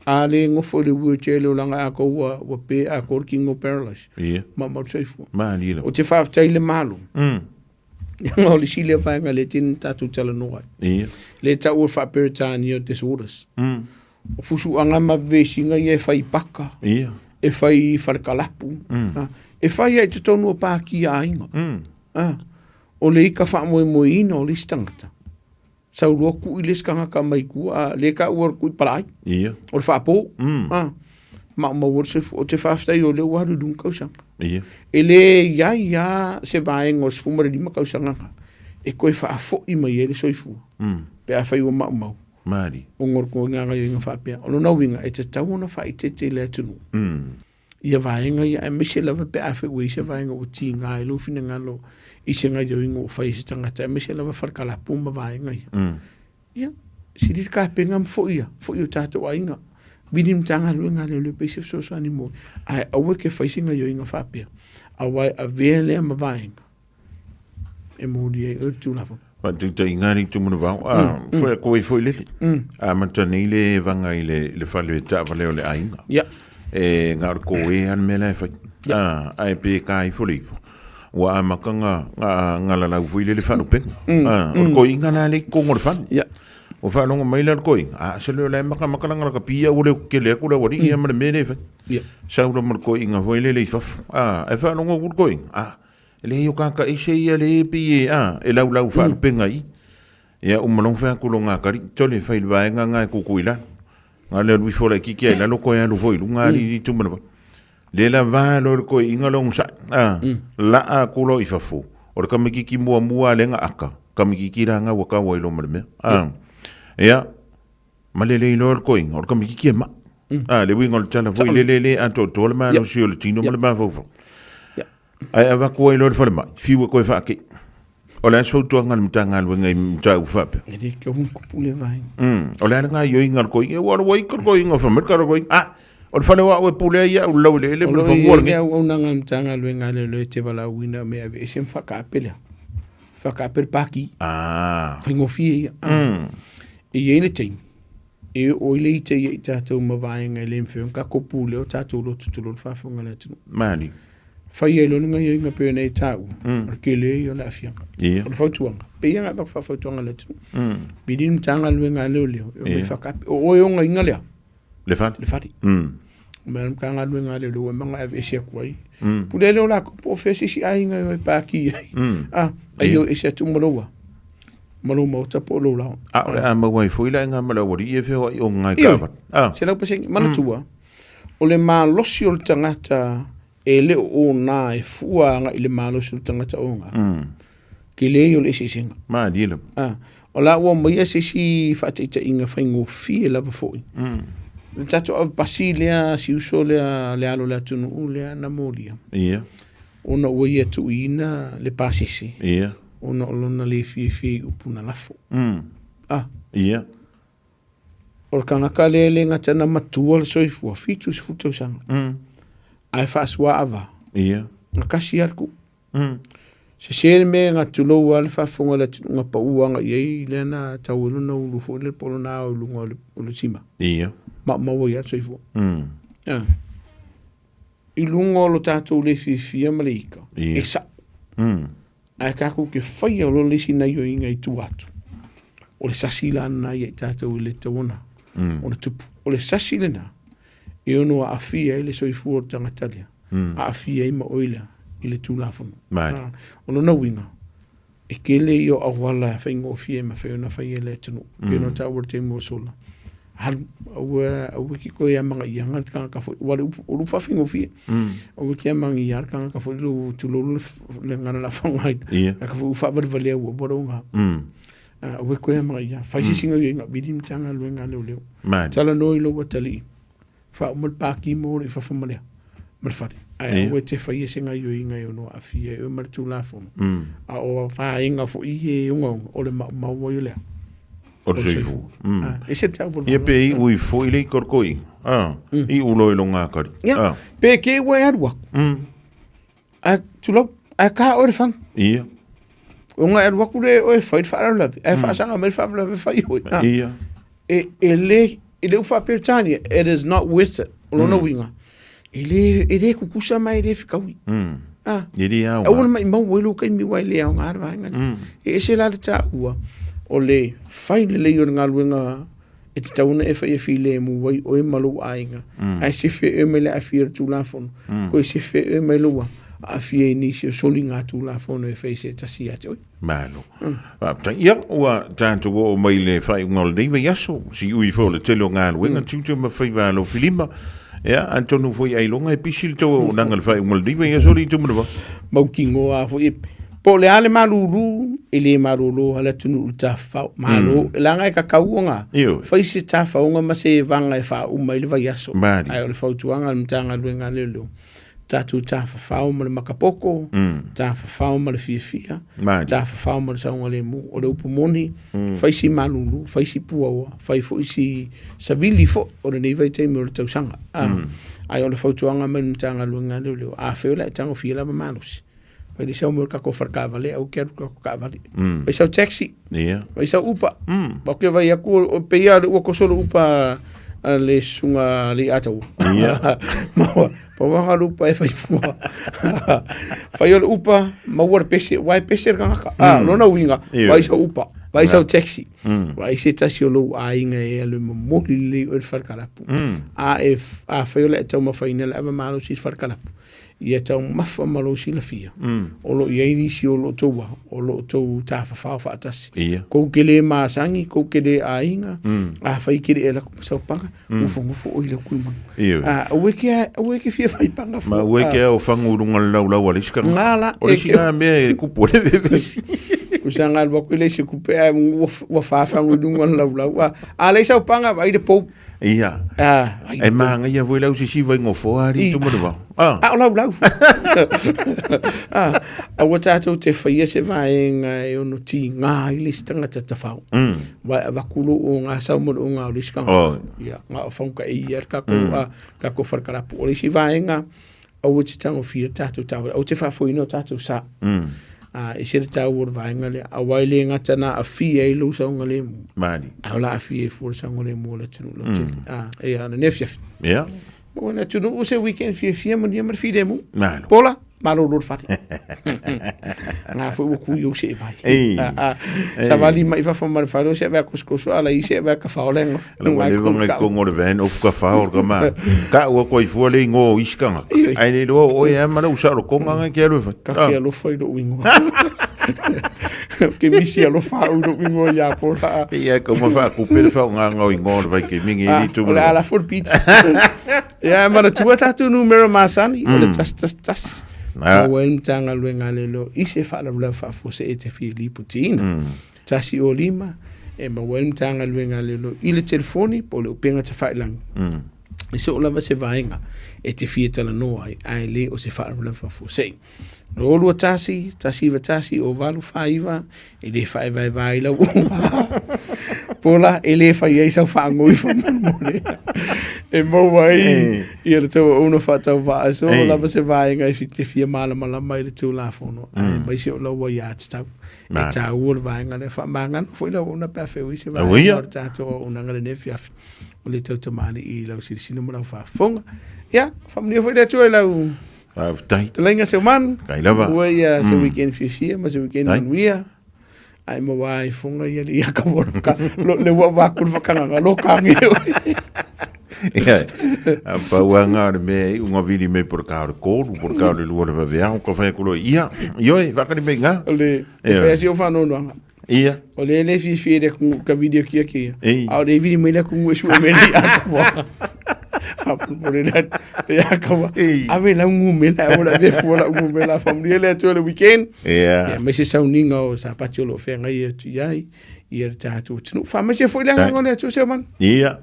A le nofo i le wheelchair le olaga atoa ua, ua pe atoa le kino paralyze. Ia. Maumau le soifua. Malie lava. Ou te faafetai i le Malo. Leaga o le isi lea vaega lea e tele ina tatou talanoa ai. Ia. Lea e taua faa-Peretania disorders. O fusuaga ma vesiga ia e fai i paka. Ia. E fai i falekalapu. E fai ai i totonu o paki a aiga. O le ika faamoemoeina o le isi tagata. Sau loa kui le isi tagata mai tua, a lea e taua o le kui palaai. Ia. O le faapo. Maumau ai le soifua. Ou te faafetai o lea ua alu i luga tausaga. Ia. E le i ai lava se vaega o le 15 tausaga e toe faafoi mai ai le soifua. Pe afai ua maumau. Malie. Ona o le gaoioiga faapea. O lona uiga, e tatau ona faaeteete le atunuu. Ia vaega ia, aemaise lava pe afai ua i ai se vaega ua tiga ai lou finagalo i se gaoioiga ua fai e se tagata, aemaise lava falekalapu ma vaega ia. Ia, sili le tapena ma foi ia, foi i o tatou aiga. Vili le Matagaluega a Leoleo pe i ai se fesoasoani mo oe, ae aua e te fai se gaoioiga faapea, aua e avea lea ma vaega e molia ai oe le Tulafono. Faataitaiga le itu manuvao, a foi a koe foi lele. A mata nei le vanga i le, le fale taavale o le aiga. E nga o le koe a le mea la e fai. A, ae pe ka ifo le ifo. Ua amata nga, nga, nga lalau foi lele faalupega. A, o le koiga la le i totonu o le fale. Ua faalogo mai la le koiga, a se leo la e makamaka langa la kapia ua le kele atu le aualii ia ma le mea lea e fai. Sau la ma le koiga foi lele i fafo. A, ae faalogo atu le koiga, a, E leai o kāka ese ia le e pei e, a, e laulau faalupega i. Ia uma loa fai atu lo ngā kari, tole fai le vaega ngā e kuku i lalo. Ngā le alu ifo laitiiti ai lalo koe alu foi i luga ali i tu mana vai. Le la vā lo le koe inga lo ngsa, a, la a ku lo i fafo. O le kamakiki mua mua le nga aka, kamakiki la ngā waka wai lo ma le mea. A, ia, ma le le iloa le koiga, o le kamakiki e mai. A, le uiga o le tala foi le le le atoatoa le malosi o le tino ma le mafaufau. Ae avatu ai loa le falemai, fiu e koe whaakei. O le a se fautuaga a le Matagaluega i mataupu faapea? E le tau ni kupu le vaega. O le a le gaoioiga a le koiga? Ua alu ai ka le koiga o fai mai le kala koiga. Ah, o le fale o au e pule ai au i le laueleele ma le O lo o fanua i ai lenei. le auaunaga a le Matagaluega a Leoleo e te valaauina mea e aveese ma faataape lea. Faataape le paki. Ah. Faigofie ia. E i ai le taimi, e oo ai le ita ia i tatou ma vaega e le mafai ona tatou pulea o tatou loto tulou le faafofoga a le atunuu. Malie. Fai ai loa le gaoioiga pei ona e taua, o le tele ia o le aafiaga. O le fautuaga, pei lava ona avatu faafautuaga a le atunuu, vili le Matagaluega a Leoleo e omai faataape. O oe e ogaina lea? Le fale. Le fale. Omai le Matagaluega a Leoleo ua uma ona aveese atu ai. Pule lea o latou po o fea se isi aiga e o e paki ai. Ai o ese atu ma lou a? Ma lou maota po o lou laoa. A o le a maua ai foi le aiga ma le aualii e feoai o ngai kaavale. 100%. Manatua, o le malosi o le tagata e le o ona e fua agai i le malosi o le tagata oga. Tele ia o le eseesega. Malie lava. Ah, o la ua aumaia se isi faataitaiga faigofie lava foi. Le tatou avepasi lea, si uso lea, le alo o le atunuu lea na molia. Ona ua ia tuuina le pasese. Ona o lona le fiafia i upu na lafo. Ah. O le tagata lea e le gata na matua le soifua, 70 tausaga. Ae faasuaava. Na kasi lava le tuu. Sese le mea na tulou lava le faafofoga a le atunuu na pau agai i ai lea na tau ai lona ulu foi lea po o lona ao i luga o le sima. Maumau ai lava le soifua. I luga o lo tatou le fiafia ma le ika, e sao. Ae tatou te faia loa le isi gaoioiga i tua atu, o le sasi la lena ia i tatou e le tatau ona, ona tupu. O le sasi lena e ono aafia ai le soifua o le tagata lea, aafia ai ma oe lea i le Tulafono. O lona uiga, e tele ia o auala e faigofie e mafai ona fai e le atunuu. Mm. Pei ona taua i le taimi ua sola, alu, aua, aua ke toe amagaiaga le tagata foi, ua le upu, o le upu faafaigofie. Mm. Aua ke amagaia le tagata foi lou tulou le, le gagana la faaaogaina. Ia. Tagata foi ua faavalevalea ua ua lou ga. Aua ke toe amagaia. Fai se isi gaoioiga, vili le Matagaluega a Leoleo. Mali. Talanoa i lou atalii. Faauma le paki ma o i fafo ma le ma le fale. Ae aua e te faia se gaoioiga e ono aafia ai oe ma le Tulafono. A o vaega foi ia e ogaoga, o le maumau ai o le a? O le soifua. E ese le tau Ia pe iu i foi le ika o le koiga. Iu loa i lona akali. Ia, pe ke ua e alu aku. Ae tulou, ae ka oe le fale. Ia. Ona e alu atu le oe e fai le faalavelave, ae faasaga mai le faalavelave e fai oe. Ia. E, e le, e le u faa-Peretania, it is not worth it. O lona uiga, e le, e le kukusa ma e le fekaui. E le aoga. Aua ne maumau ai lou taimi aua e le aoga le vaega lea. E ese la le taua o le fai lelei o le galuega e tatau ona e fai e filemu ai oe ma lou aiga, ae sefe oe mai le aafia o le Tulafono, toe sefe oe mai lou aafia i nisi o soliga Tulafono e fai se tasi ia te oe. Malo. Faafetai. Ia, ua tatou oo mai le faaiuga o lenei vaiaso, siui foi o le tele o galuega, tiute ma faiva alofilima. Ia, atonu foi ailoga e pisi le tou auaunaga i le faaiuga o lenei vaiaso le itu manava. Mautinoa foi po o le a le malulu, e le malolo lava le atunuu i le tafafao. Malo, leaga e tatau ona fai se tafaoga ma se vaga e faauma ai le vaiaso. Ae o le fautuaga a le Matagaluega a Leoleo, tatou tafafao ma le makapoko, tafafao ma le fiafia, tafafao ma le saogalemu. O le upu moni, fai si malulu, fai si puaoa, fai foi si savili foi o lenei vaitaimi o le tausaga. Ae o le fautuaga mai le Matagaluega a Leoleo, afai o le a e tagofia lava malosi. Fai le sau mea o le tatou fale taavale aua e te alu i le tatou taavale. Fai sau taxi. Fai sau Uber. Ou te vaai atu e pei lava o lea ua toso le Uber a le susuga a Leiataua. Maua, pau lava le Uber e fai fua. Fai o le Uber, maua le pese, aua e pese le tagata. A, lona uiga, vaai sau Uber, vaai sau taxi, vaai se tasi o lou aiga e alu e momoli lelei oe i le fale kalapu. A e, afai o le a e taumafaina le ava malosi i le fale kalapu, ia taumafa ma lou silafia o lo o i ai nisi o lo o tou o lo o tou tafafao faatasi. Kou te le masani, kou te le aiga, afai e te le i alu atu ma sau paga, nofonofo oe i le utulimanu. Aua e te, aua e te fia fai paga fua. Ma aua e te ao fagu i luga o le laulau a le isi tagata. Ngā la. O le isi lena mea e kupu ai le vevesi. Kusa nga alu atu i le isi kupe ae ua fa fagu i luga o le laulau. A leai sau paga, vaai le pou. Ia. Ah, E māngaia foi lau sisi vai ngofoa ari tu mana vao. Ah. A o lau lau. Ah, aua tātou te whaia se vaenga e ono ti ngā i le isi tangata tawhao. Vai avatu lo o ngā sau mo o ngā o le isi kanga. Oh. Ia, ngā o whanguka e ia kako, a, kako wharakarapu. O le isi vaenga, aua te tango whira tātou tāwara, aua te whaafoina o tātou sa. A, e se le tāu o le vaenga lea, a wai le ngata nā a fia i lou saunga le mu. Mani. A o la a fia i fua le saunga le mu o le tunu lau tele. A, e ana ne fiafi. Ia. Mo na tunu o se weekend fia fia manuia ma le filemu. Malo. Pola, malo lo le fale. Ngā foi ua kui au se e vai. Ei. A, a, sa vali mai fafo ma le fale o se vea koskoso ala i se vea ka whaolenga. La ua leva ngai kongo le van of ka whao ka ma. Ka ua koi fua le ingo o iskanga. Ai le loa o e ama le usa ro konga ngai ke alu e whai. Ka ke alofa i lou ingoa. Ke misi alofa au i lou ingoa ia Pola. Ia ka uma wha kupe le whao ngā ngau ingo le vai ke mingi i tu O le ala fo le piti. Ia manatua tātou numera masani o le tas tas tas. Maua ai le Matagaluega a Leoleo i se faalavelave faafuasei e te fia lipotiina. Tasi o lima, e maua ai le Matagaluega a Leoleo i le telefoni po o le upega tafailagi. E soo lava se vaega e te fia talanoa ai, ae le o se faalavelave faafuasei. 221 191 o 849, e le faevaevae ai lau Pola, e le fai ai sau faagoi faamolemole e maua ai ia le tou auauna faatauvaa. So lava se vaega e te fia malamalama i le Tulafono, ae aemaise o lau aiatatau. E taua le vaega lea, faamagalo foi lau auauna pe a feoi se vaega o le tatou auaunaga i lenei afiafi. O le tau tamalii i lau silasila ma lau faafofoga. Ia, faamanuia foi le Atua i lau Faafetai. Fetalaiga Seumanu. Kai lava. Ua ia se weekend fiafia ma se weekend manuia. Ai ma wā i funga ia le ia ka wolo ka. Lo le ua wā kuru whakanganga lo ka nge oi. Ia, a pauanga o le mea i unga vili mei por ka o le kōru, por ka o le lua le vaveao, ka whai kulo ia, ioi, whakari mei ngā. O le, e whai asi o whanonoanga. Ia. O le le fiafia i le kungu ka video kia kia. Ei. A o le vili mai le kungu e sue me le ia ka wā. Whapapore le le ia ka wā. Ave lau ngu me la, o la ve fua lau ngu me la whamuria le atua le weekend. Ia. Ia, mai se sauninga o sapati o lo whenga ia tu iai, ia le tātou tunu. Wha mai se foi le anganga o le atua se man. Ia.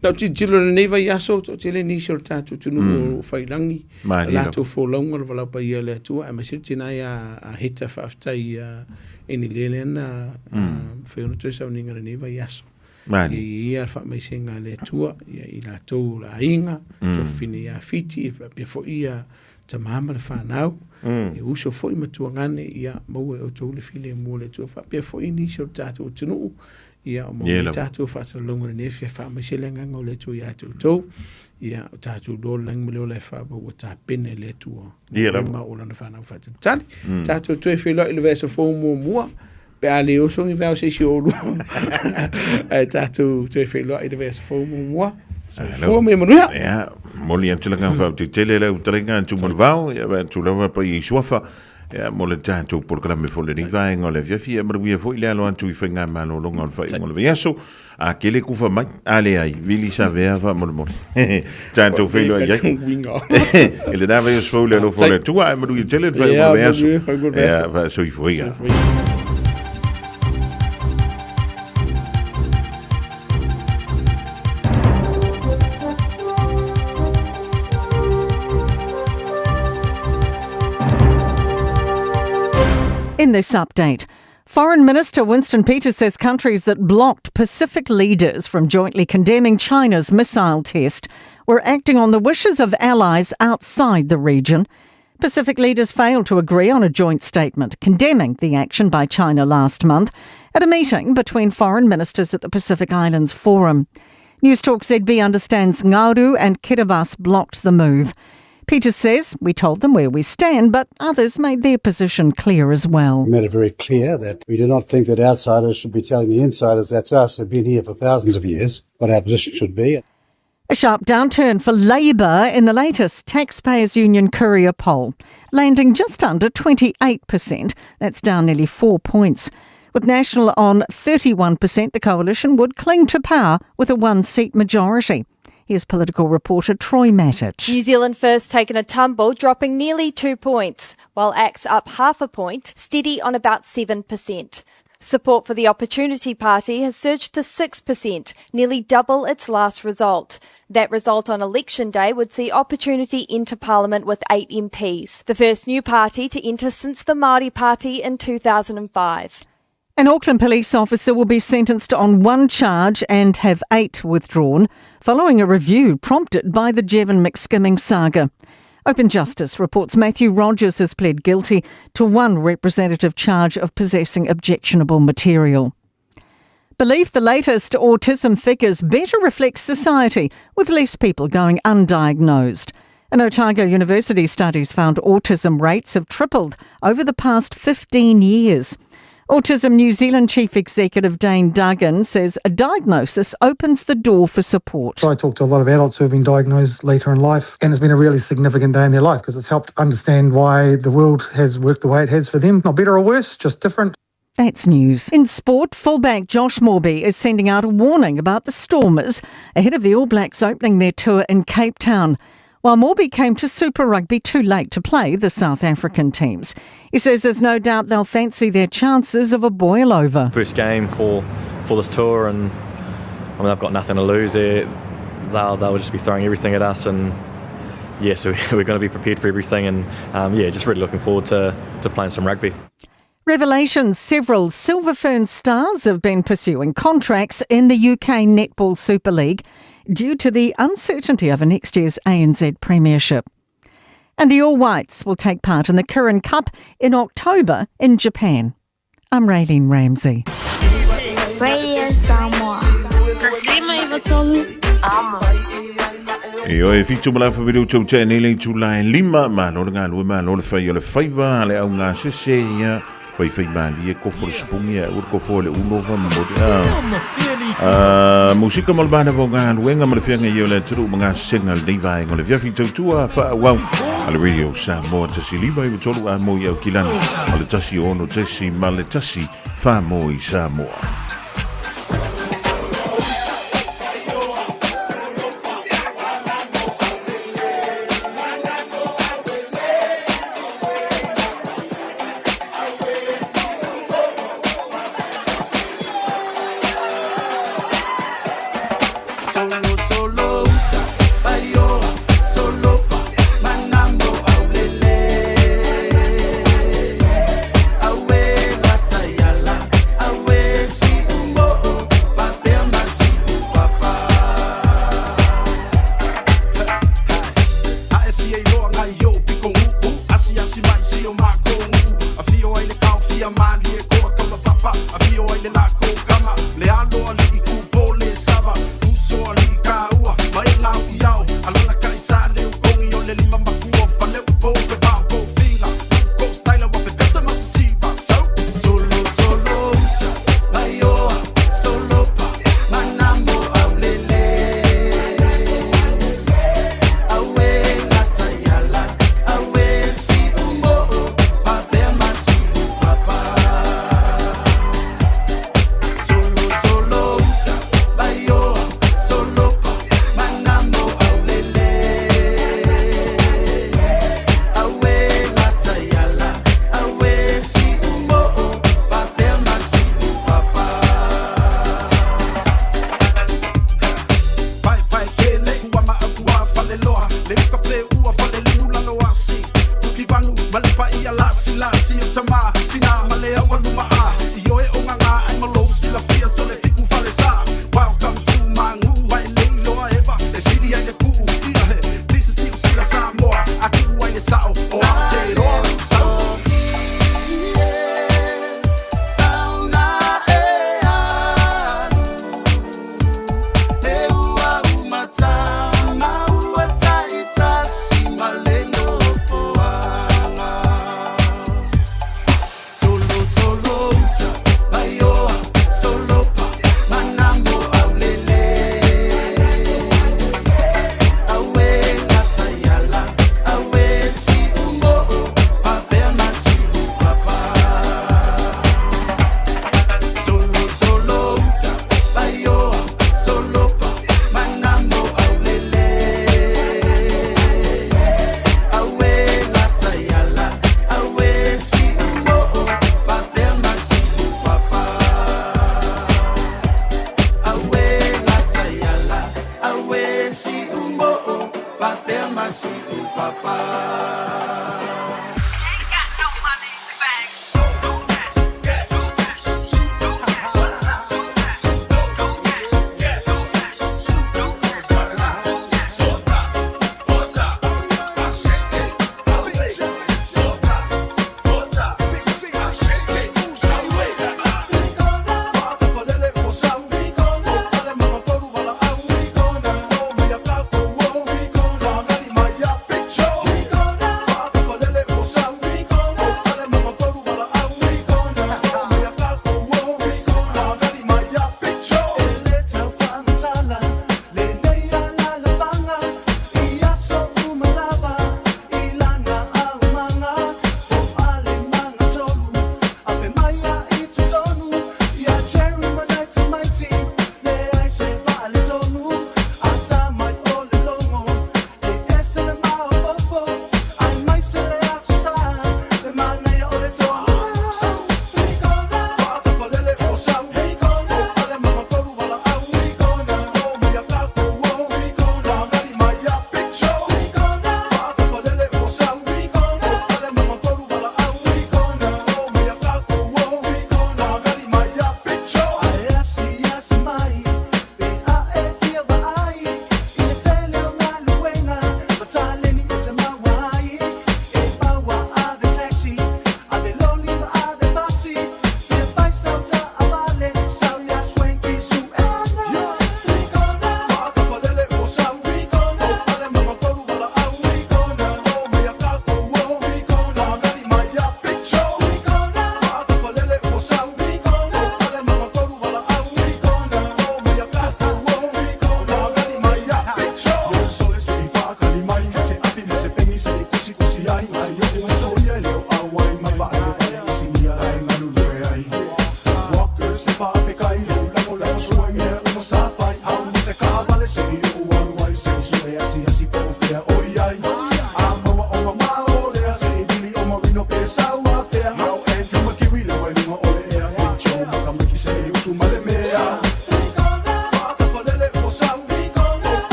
Lau tilotilo i lenei vaiaso, toatele nisi o le tatou atunuu o failangi, Malie a lava. latou folauga o le valaau paia a le Atua, aemaise le tina ia a Heta faafetai ia Enilia lea na mafai ona toe sauniga i lenei vaiaso. Malie. Ia i ai ia le faamaisega a le Atua ia i latou o le aiga, tuafafine ia Fiti, e faapea foi ia tama ma le fanau, e uso foi ma tuagane, ia maua e outou le filemu o le Atua. Faapea foi nisi o le tatou atunuu, Ia, o Ia maua lava. tatou faasalalauga i lenei afiafi, faamaise le agaga o le Atua ia te outou. Ia, o tatou iloa le lagi ma le ola e faaauau ua tapena e le Atua. Ia lava. Ma o lana fanau faatalitali. Tatou toe feiloai i le vaiaso fou muamua, pe a le oso ni veao se isi o oulua. Ae tatou toe feiloai i le vaiaso fou muamua. Soifua ma ia manuia. Ia, momoli atu le agaga faaotetele i lau fetalaiga a Tumanuvao, ia vaeatu lava paia i suafa. Ia, mo le tatou polokalame foi lenei vaega o le afiafi, ia manuia foi le alo atu i faigamalologa o le faaiuga o le vaiaso. A kele kufa mai, a leai, vili savea faamolemole. Tatou feiloai ai. I lena vaiaso fou le alofa o le Atua, ae manuia tele le faaiuga o le vaiaso. Ia, faasoifua ia. In this update, Foreign Minister Winston Peters says countries that blocked Pacific leaders from jointly condemning China's missile test were acting on the wishes of allies outside the region. Pacific leaders failed to agree on a joint statement condemning the action by China last month at a meeting between foreign ministers at the Pacific Islands Forum. News Talk ZB understands Nauru and Kiribati blocked the move. Peter says we told them where we stand, but others made their position clear as well. We made it very clear that we do not think that outsiders should be telling the insiders, that's us, who've been here for thousands of years, what our position should be. A sharp downturn for Labour in the latest Taxpayers Union Courier poll, landing just under 28%. That's down nearly 4 points. With National on 31%, the coalition would cling to power with a one-seat majority. Here's political reporter Troy Matich. New Zealand First taken a tumble, dropping nearly 2 points, while ACT's up half a point, steady on about 7%. Support for the Opportunity Party has surged to 6%, nearly double its last result. That result on election day would see Opportunity enter Parliament with 8 MPs, the first new party to enter since the Māori Party in 2005. An Auckland police officer will be sentenced on 1 charge and have 8 withdrawn, following a review prompted by the Jevon McSkimming saga. Open Justice reports Matthew Rogers has pled guilty to 1 representative charge of possessing objectionable material. Believe the latest autism figures better reflect society, with less people going undiagnosed. An Otago University studies found autism rates have tripled over the past 15 years. Autism New Zealand Chief Executive Dane Duggan says a diagnosis opens the door for support. So I talk to a lot of adults who have been diagnosed later in life, and it's been a really significant day in their life because it's helped understand why the world has worked the way it has for them. Not better or worse, just different. That's news. In sport, fullback Josh Morby is sending out a warning about the Stormers ahead of the All Blacks opening their tour in Cape Town. While Morby came to Super Rugby too late to play the South African teams. He says there's no doubt they'll fancy their chances of a boil-over. First game for this tour, and I mean, they've got nothing to lose there. They'll just be throwing everything at us, and yeah, so we're going to be prepared for everything, and yeah, just really looking forward to playing some rugby. Revelation, several Silver Fern stars have been pursuing contracts in the UK Netball Super League due to the uncertainty over next year's ANZ Premiership. And the All Whites will take part in the Kirin Cup in October in Japan. I'm Raylene Ramsey. Radio Samoa. E oe fitu malafa vidu tau te nele tūlai lima, malo le ngā lue malo le whai o le whaiva, le au ngā sese ia, whai whai mali e kofo le sipungi a ur kofo le ulova mori a. Musika mo le bana vo ngā luenga mo le whianga i o le turu mo ngā senga le neiva e ngo le viafi tautua wha wau a le Radio Samoa tasi lima i tolu a mo i au kilani o le tasi ono tesi ma le tasi wha mo i Samoa. Solo, solo, uta, baioa.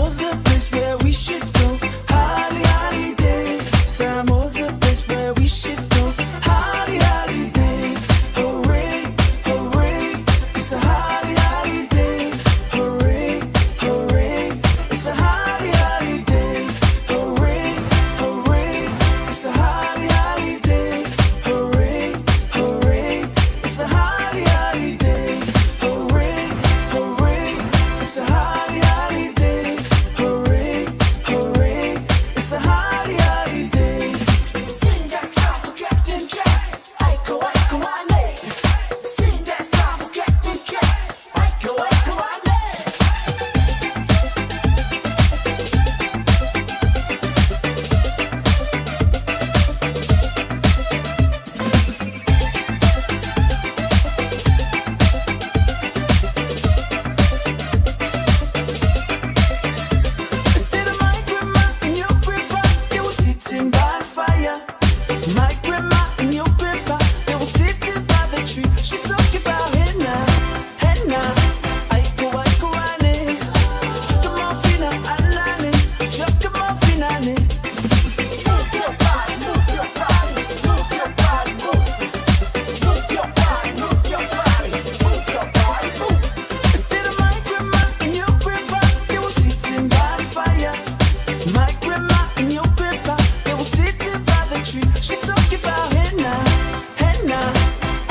Samoa's a place where we should go. Holly, holiday. Samoa's a place where we should go. Holly, holiday. Hooray, hooray. It's a holly, holiday. Hooray, hooray. It's a holly, holiday. Hooray, hooray. It's a holly, holiday. Hooray, hooray. It's a holly, holiday. Hooray, hooray. It's a holly, holiday. Hooray, hooray. It's a holly, holiday. Sing that song for Captain Jack. Aiko, aiko, ane. Sing that song for Captain Jack. Aiko, aiko, ane. Said my grandma and your grandpa, they were sitting by the fire. My grandma and your grandpa, they were sitting by the tree. She talking about henna, henna. Aiko, aiko, ane. Chukamafina, alane. Chukamafina, ane. Move your body, move your body, move your body, move. Move your body, move your body, move your body, move. Said my grandma and your grandpa, they were sitting by the fire. My grandma and your grandpa, they were sitting by the tree. She talking about henna, henna.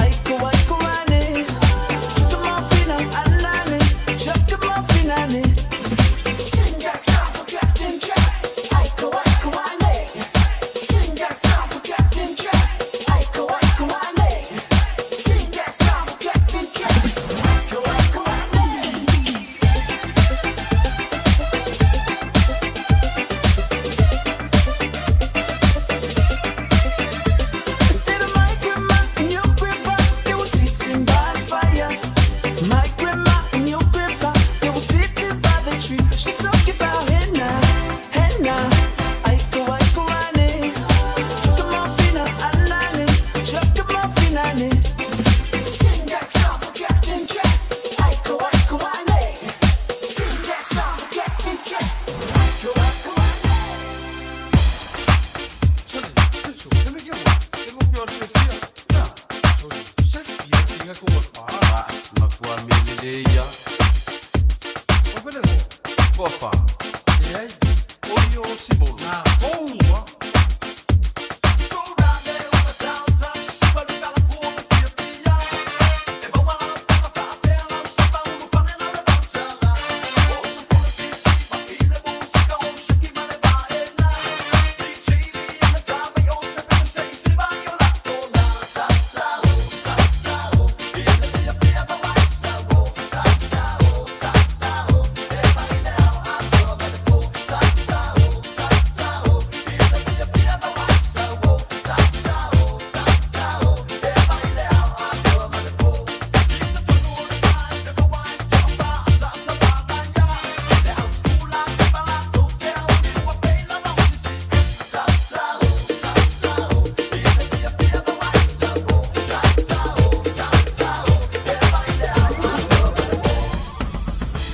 Aiko, aiko, ane. Chukamafina, alane. Chukamafina, ane. Sing that song for Captain Jack. Aiko, aiko, ane. Sing that song for Captain Jack. Aiko, aiko, ane. Sing that song for Captain Jack. Aiko, aiko, ane. Said my grandma and your grandpa, they were sitting by the fire. My grandma and your grandpa, they were sitting by the tree. She talking about henna, henna. Aiko, aiko, ane. Chukamafina, alane. Chukamafina, ane. Sing that song for Captain Jack. Aiko, aiko, ane. Sing that song for Captain Jack. Aiko, aiko, ane.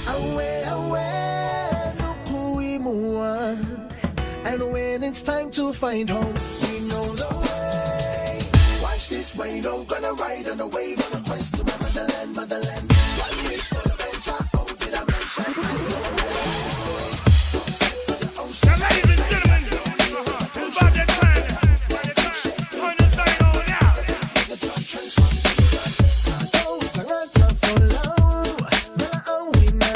Awe, awe, nukui mua. And when it's time to find home, we know the way. Watch this rain, oh, gonna ride on a wave on a quest to my motherland, motherland. One wish for the venture, oh, did I mention? I know the way. Sunset for the ocean. Now, ladies and gentlemen, it's about that time. Turn this thing on out. The drug transform. Tangata folau, mala awina,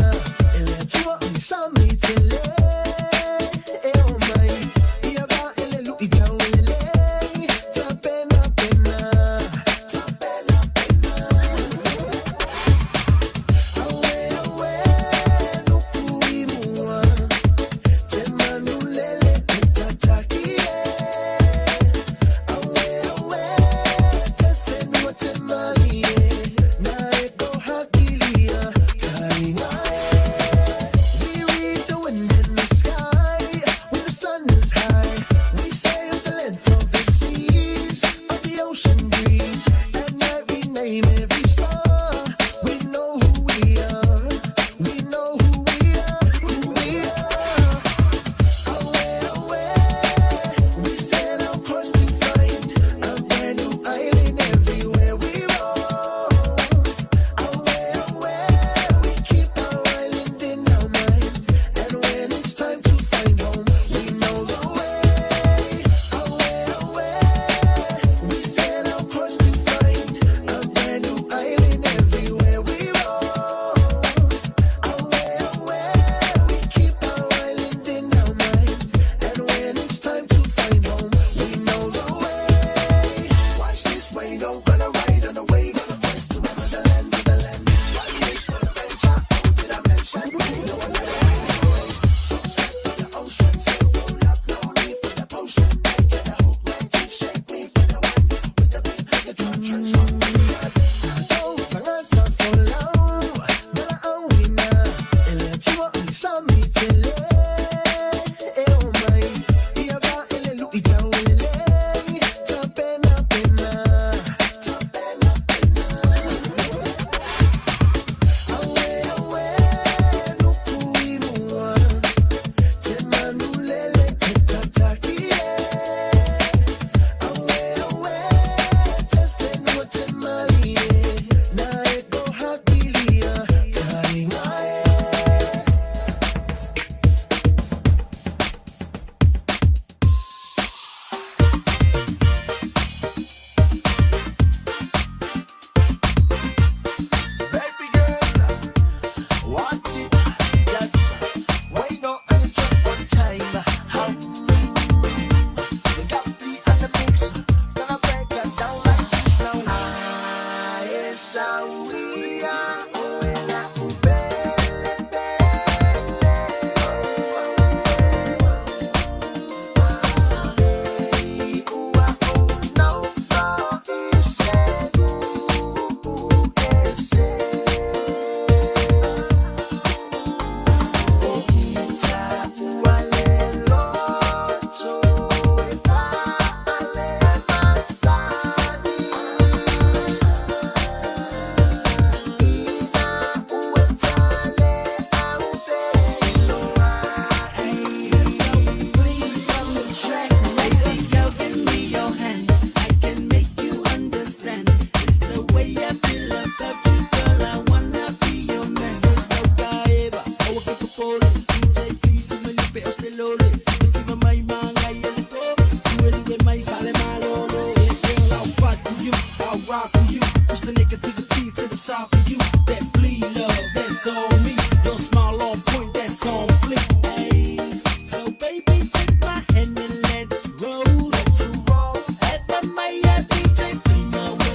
ele atua o misami tele. E o mai, ia ba ele lu i tau ele lei. Ta pena pena, ta pena pena. Girl, I'll fight for you, I'll ride for you. Push the negativity to the side for you. That flea love, that's on me. Your smile on point, that's on fleek. Hey. So baby, take my hand and let's roll. Let's roll. At the Maya DJ, flee my way.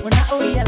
When I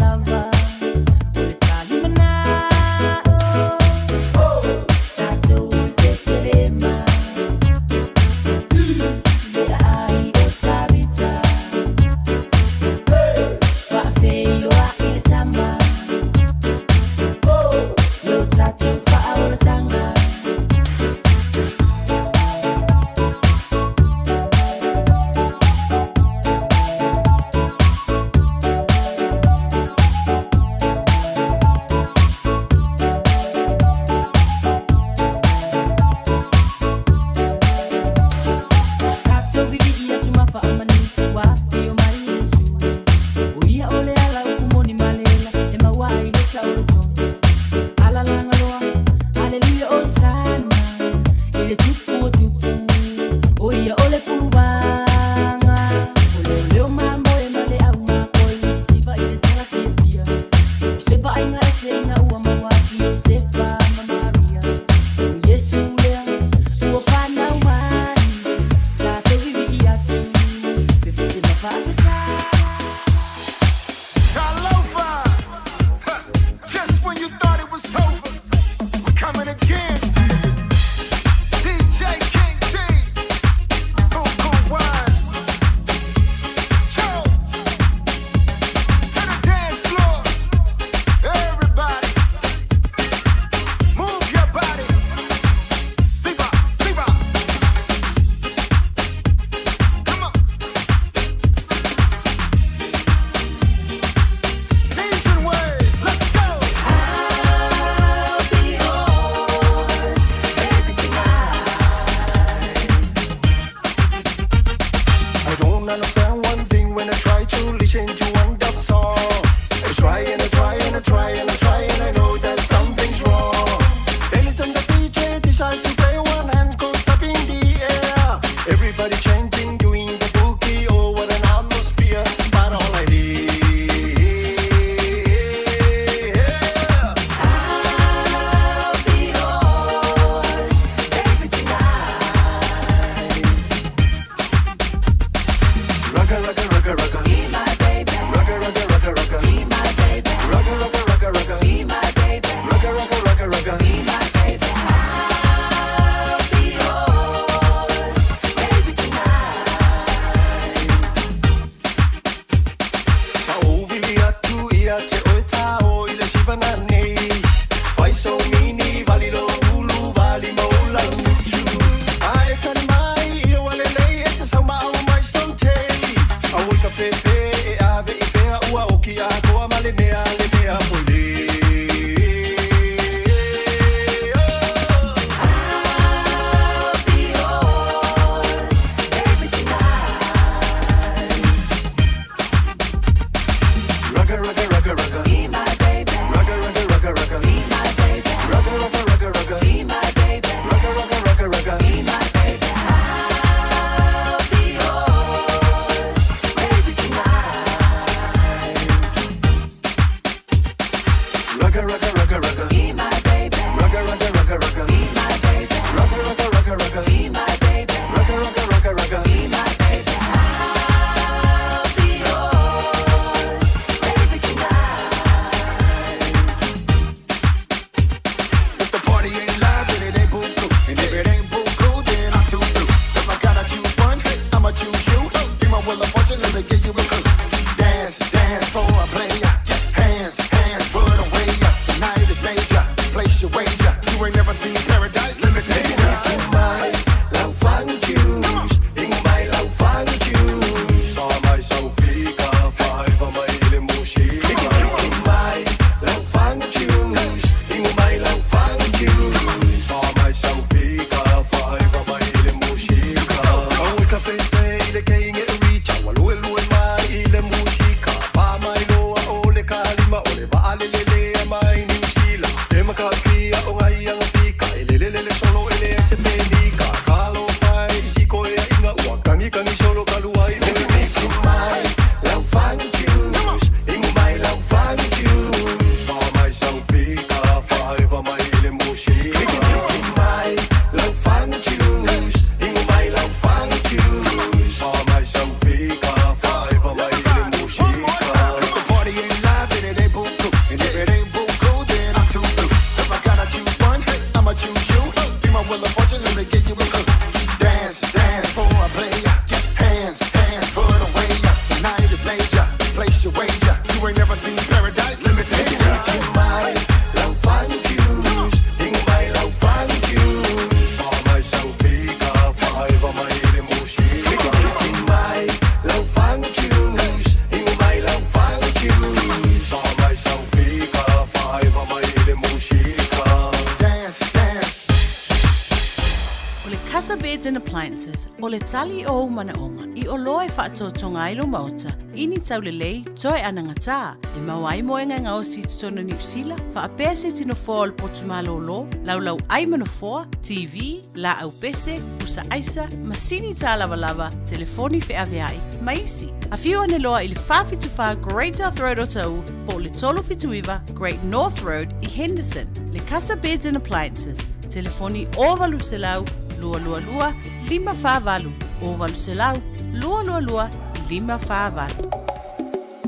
Beds and Appliances, o le tali o ou manaoga i oloa e faatotoga ai lou maota i ni taulelei toe anagatā, e maua ai moega e gaosi i totonu o Niu Sila, faapea se tino foa o le potu malōlō, laulau ai ma nofoa, TV, laau pese, pusa aisa, masini tālavalava, telefoni feaveai, ma isi. Afio ane loa i le 474 Great South Road Otahuhu po o le 379 Great North Road i Henderson. Le Casa Beds and Appliances, telefoni 0800 222 548, 0800 222 548.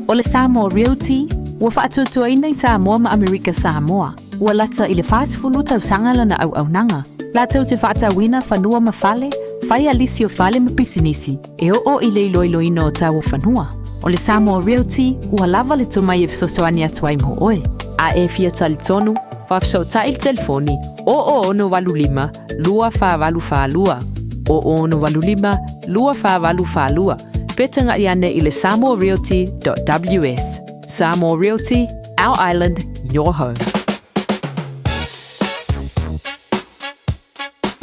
O le Samoa Realty, ua faatuatuaina i Samoa ma Amerika Samoa. Ua lata i le 40 tausaga lana auaunaga, latou te faatauina fanua ma fale, fai a lisi o fale ma pisinisi, e oo i le iloiloina o tau o fanua. O le Samoa Realty, ua lava le tomai e fesoasoani atu ai mo oe. A e fia talitonu, faafesootai i le telefoni 0685 2482, 0685 2482, pe tagaʻi ane i le samoarealty.ws. Samoa Realty, our island, your home.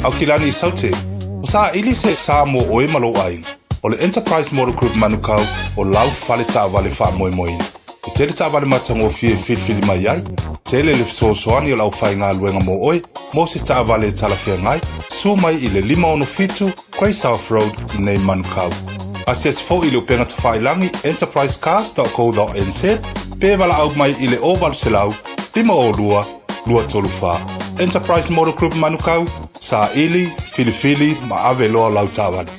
Aukilani i Saute, o saʻili se sa mo ʻoe ma lou ʻāina. ʻO le Enterprise Motor Group Manukau o lau fale taavale faamoemoeina. E tele taavale matagofie e filifili mai ai, tele le fesoasoani o le aufaigaluega mo ʻoe mo se taavale e talafeagai, susu mai i le 567 Grey South Road i nei Manukau. Asiasi foi i le upega tafailagi enterprisecars.co.nz pe valaau mai i le 0800 502 234. Enterprise Motor Group Manukau, saili, filifili ma ave loa lau taavale.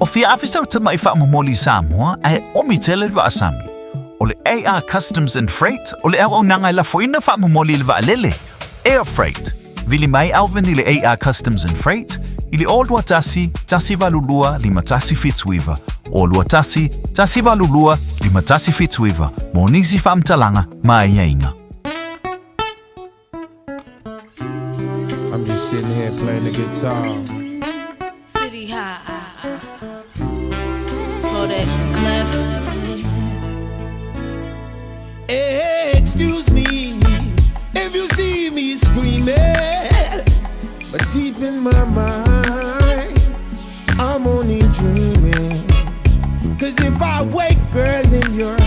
O fia afe sau tamaʻi faamomoli i Samoa ae omi tele le vaasami. O le AR Customs and Freight o le auaunaga e lafoina faamomoli i le vaalele, Air Freight. Vili mai Alvin i le AR Customs and Freight i le 021 182 5179, 021 182 5179 mo nisi faamatalaga ma aiaiga. I'm just sitting here playing the guitar. City High. Kodak Clef. Hey, excuse me if you see me screaming, but deep in my mind, I'm only dreaming. Cause if I wake, girl, then you're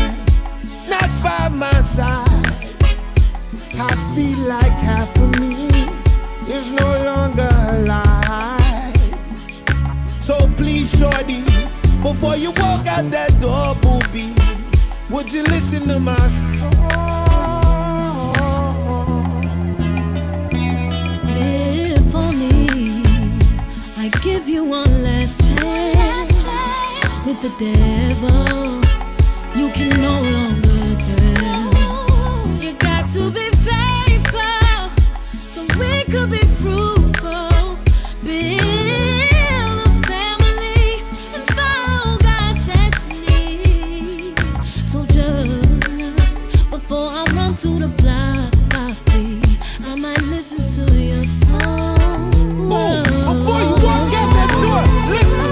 not by my side. I feel like half of me is no longer alive. So please, shorty, before you walk out that door, booby, would you listen to my song? If only I give you one last chance with the devil, you can no longer dance. You got to be faithful so we could be fruitful. Build a family and follow God's destiny. So just before I run to the block, I might listen to your song. Before you walk out that door, listen.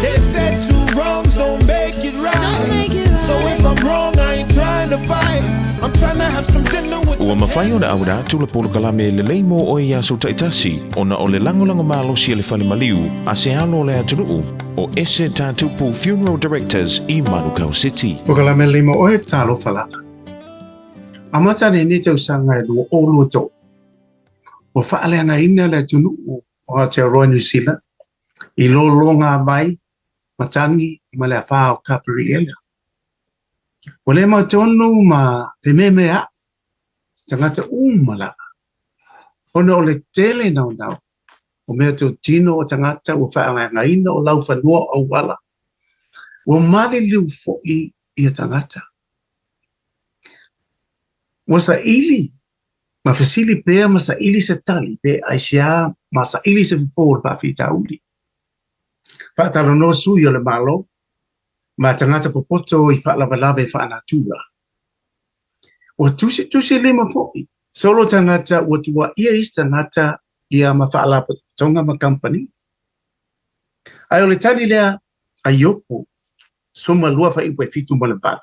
They said two wrongs don't make it right. So if I'm wrong, I ain't trying to fight. I'm trying to have some dinner with Ua mafai ona auina atu le polokalame lelei mo oe i aso taitasi ona o le lagolago malosi a le fale maliu a se alo o le atunuu o Ese Tatupu Funeral Directors i Manukau City. Polokalame lelei mo oe, talofa lava. Amata lenei tausaga e 2023, ua faaleagaina le atunuu o Aotearoa New Zealand i lologa vai matagi ma le afā o Kaperiela. Ua le mautonu ma fememeaʻi tagata uma lava, ona o le tele naunau o mea totino o tagata ua faaleagaina o laufanua o auala, ua maliliu foi ia tagata. Ua saili ma fesili pea ma saili se tali pe aisea ma saili se fofo o le faafitauli. Faatalanoa sui o le Malo ma tagata popoto i faalavelave faanatura. Ua tusitusi lima foi solo tagata ua tuuaia isi tagata ia ma faalapotopotoga ma kamupani. Ae o le tali lea a Iopo, 12 fuaiupu e 7 ma le 8,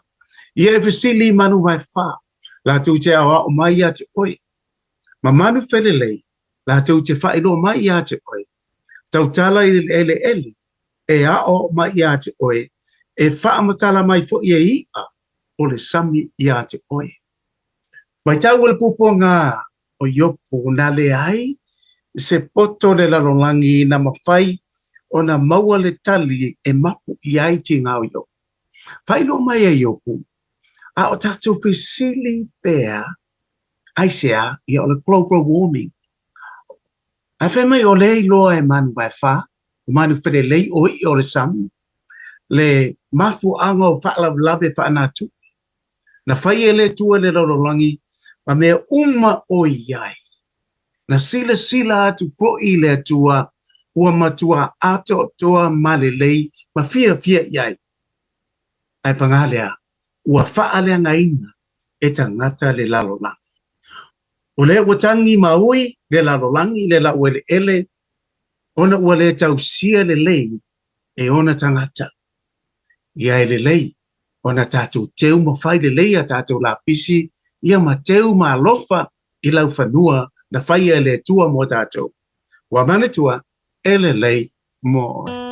ia e fesili i manu vaefa, latou te aoao mai ia te oe, ma manu felelei, latou te faailoa mai ia te oe. Tautala i le eleele e aoao mai iā te oe, e faamatala mai foi e iʻa o le sami iā te oe. Matau e le puapuaga o Iopu na leai se poto o le lalolagi na mafai ona maua le tali e mapu i ai tiga o Iopu. Faailoa mai e Iopu, a o tatou fesili pea, aisea, ia o le global warming. Ae fai mai o lea iloa e manu vaefa, o manu felelei o iʻa o le sami, le mafuaaga o faalavelave faanatupe Na fai e le Atua le lalolagi ma mea uma o i ai. Na silasila atu foi le Atua ua matua atoatoa ma lelei ma fiafia i ai. Ae pagā lea, ua faaleagaina e tagata le lalolagi. O lea ua tagi ma ui le lalolagi le laueleele ona ua le tausia lelei e ona tagata. Ia e lelei ona tatou teu ma fai lelei a tatou lapisi ia ma teu ma alofa i laufanua na faia e le Atua mo tatou. Ua manatua e lelei mo oe.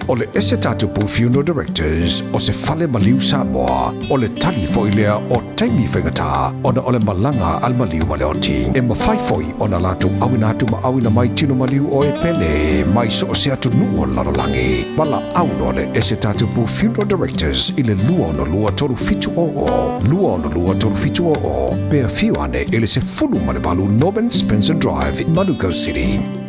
O le ese tatou Funeral Directors o se fale maliu Samoa, o le tali foi lea o taimi faigata ona o le malaga a le maliu ma le oti. E mafai foi ona latou auina atu ma auina mai tino maliu o e pele mai so o se atunuu o le lalolagi. Valaau loa le ese Tatupu Funeral Directors i le 262 3700, 262 3700, pe afio ane i le 18 Norman Spencer Drive, Manukau City.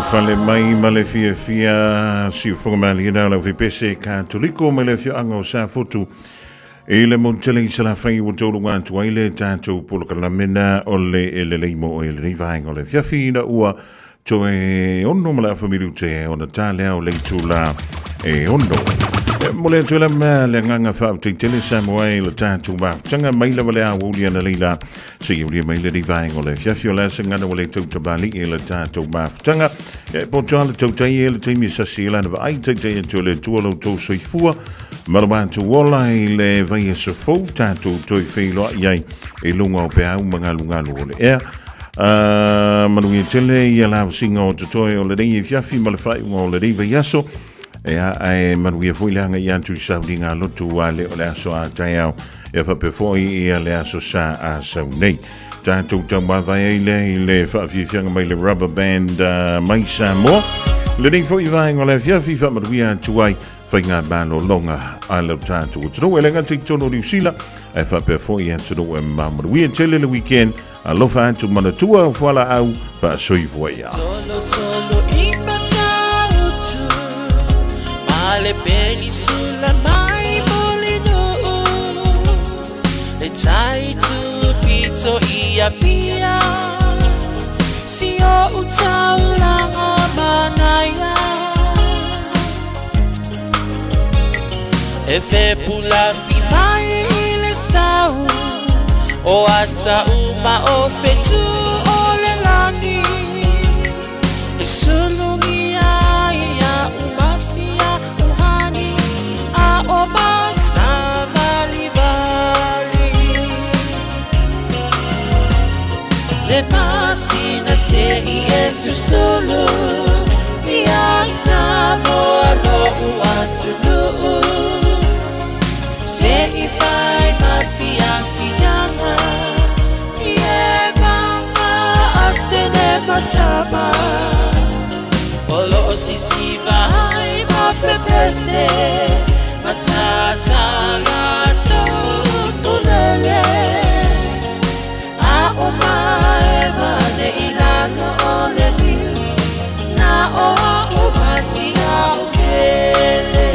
Ulufale mai ma le fiafia siufoga maliena o le aufaipeese Katoliko mai le afioaga o Safotu i le motu tele i Salafai ua tauluga atu ai le tatou polokalame na o le e lelei mo oe i lenei vaega o le afiafi ina ua toe ono ma le afa minute ona ta lea o le itula e ono. E momoli atu ai lava le agaga faafetai tele Samoa i le tatou mafutaga mai lava le aoauli analeila seia aulia mai lenei vaega o le afiafi o le a se gagana ua le tautamalii i le tatou mafutaga. E poto lava le tautai e le taimi e sasi ai lana vaai taitai atu e le Atua lo outou soifua ma lo matou ola i le vaiaso fou tatou toe feiloai ai i luga o peau ma galugalu o le ea. Manuia tele ia lavasiga o totoe o lenei afiafi ma le faaiuga o lenei vaiaso. Ea, ae manuia foi le agai atu i sauliga lotu ua le o le aso a taeao. Ia faapea foi ia le aso sa a sau nei. Tatou taumavae ai lea i le faafiafiaga mai le Rubber Band mai Samoa. Lenei foi vaega o le afiafi faamanuia atu ai faiga malologa a lo tatou atunuu. E le gata i totonu o Niu Sila, ae faapea foi atunuu e mamao. Manuia tele le weekend. Alofa atu manatua fualaau faasoifua ia. Tolo tolo i Matautu Ma le penisula mai Mulinuu Le tai tupito i Apia Si o taulanga manaia E fepulafi mai i le sau O ata uma o fetu o le lani E sulugia ia umasia uhani A o masavalivali Le masina se i e susulu Ia Samoa lo'u atunuu Se i fai ma fiafiaga I e maga atene matama O loo sisiva ai ma pepese Matata latou utulele A o mae mane i lalo o le liu Na o a'u masia o pele.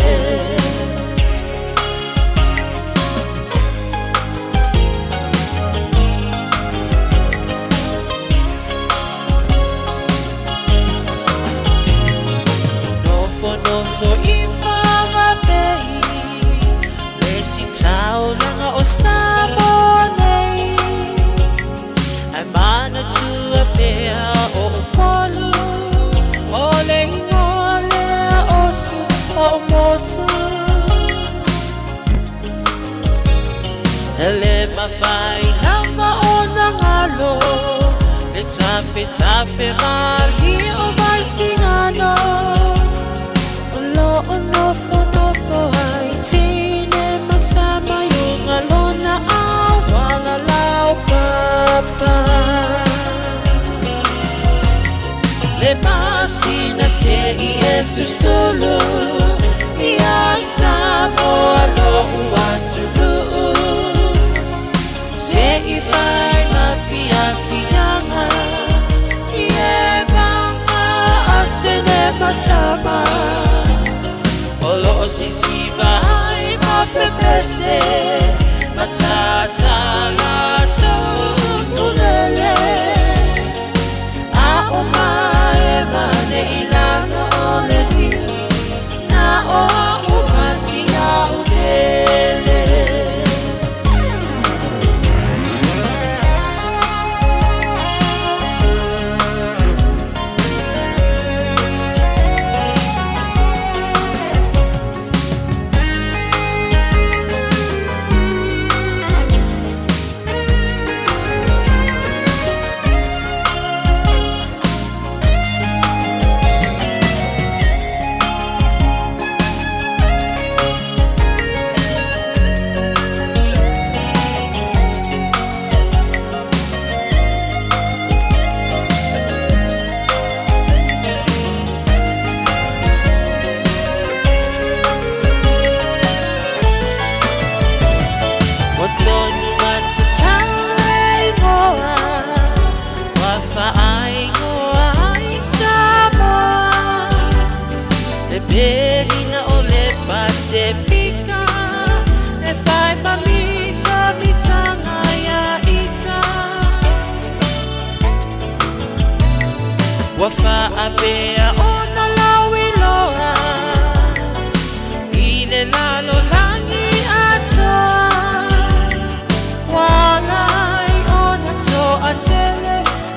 Nofonofo i Whanganui Le si taulaga o Samoa nei Ae manatua pea o Upolu O le ingoa lea o si o'u motu E le mafai lava ona galo Le tafetafe malie o Vaisigano O loo nofonofo ai teine ma tama i luga lona auala laupapa Le masina se i e susulu Ia Samoa lo'u atunuu Se i fai ma fiafiaga I e maga atene matama O loo sisiva ai ma pepese Matata latou utulele A o mae mane i lalo o le liu Na o a'u masia o pele.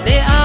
Le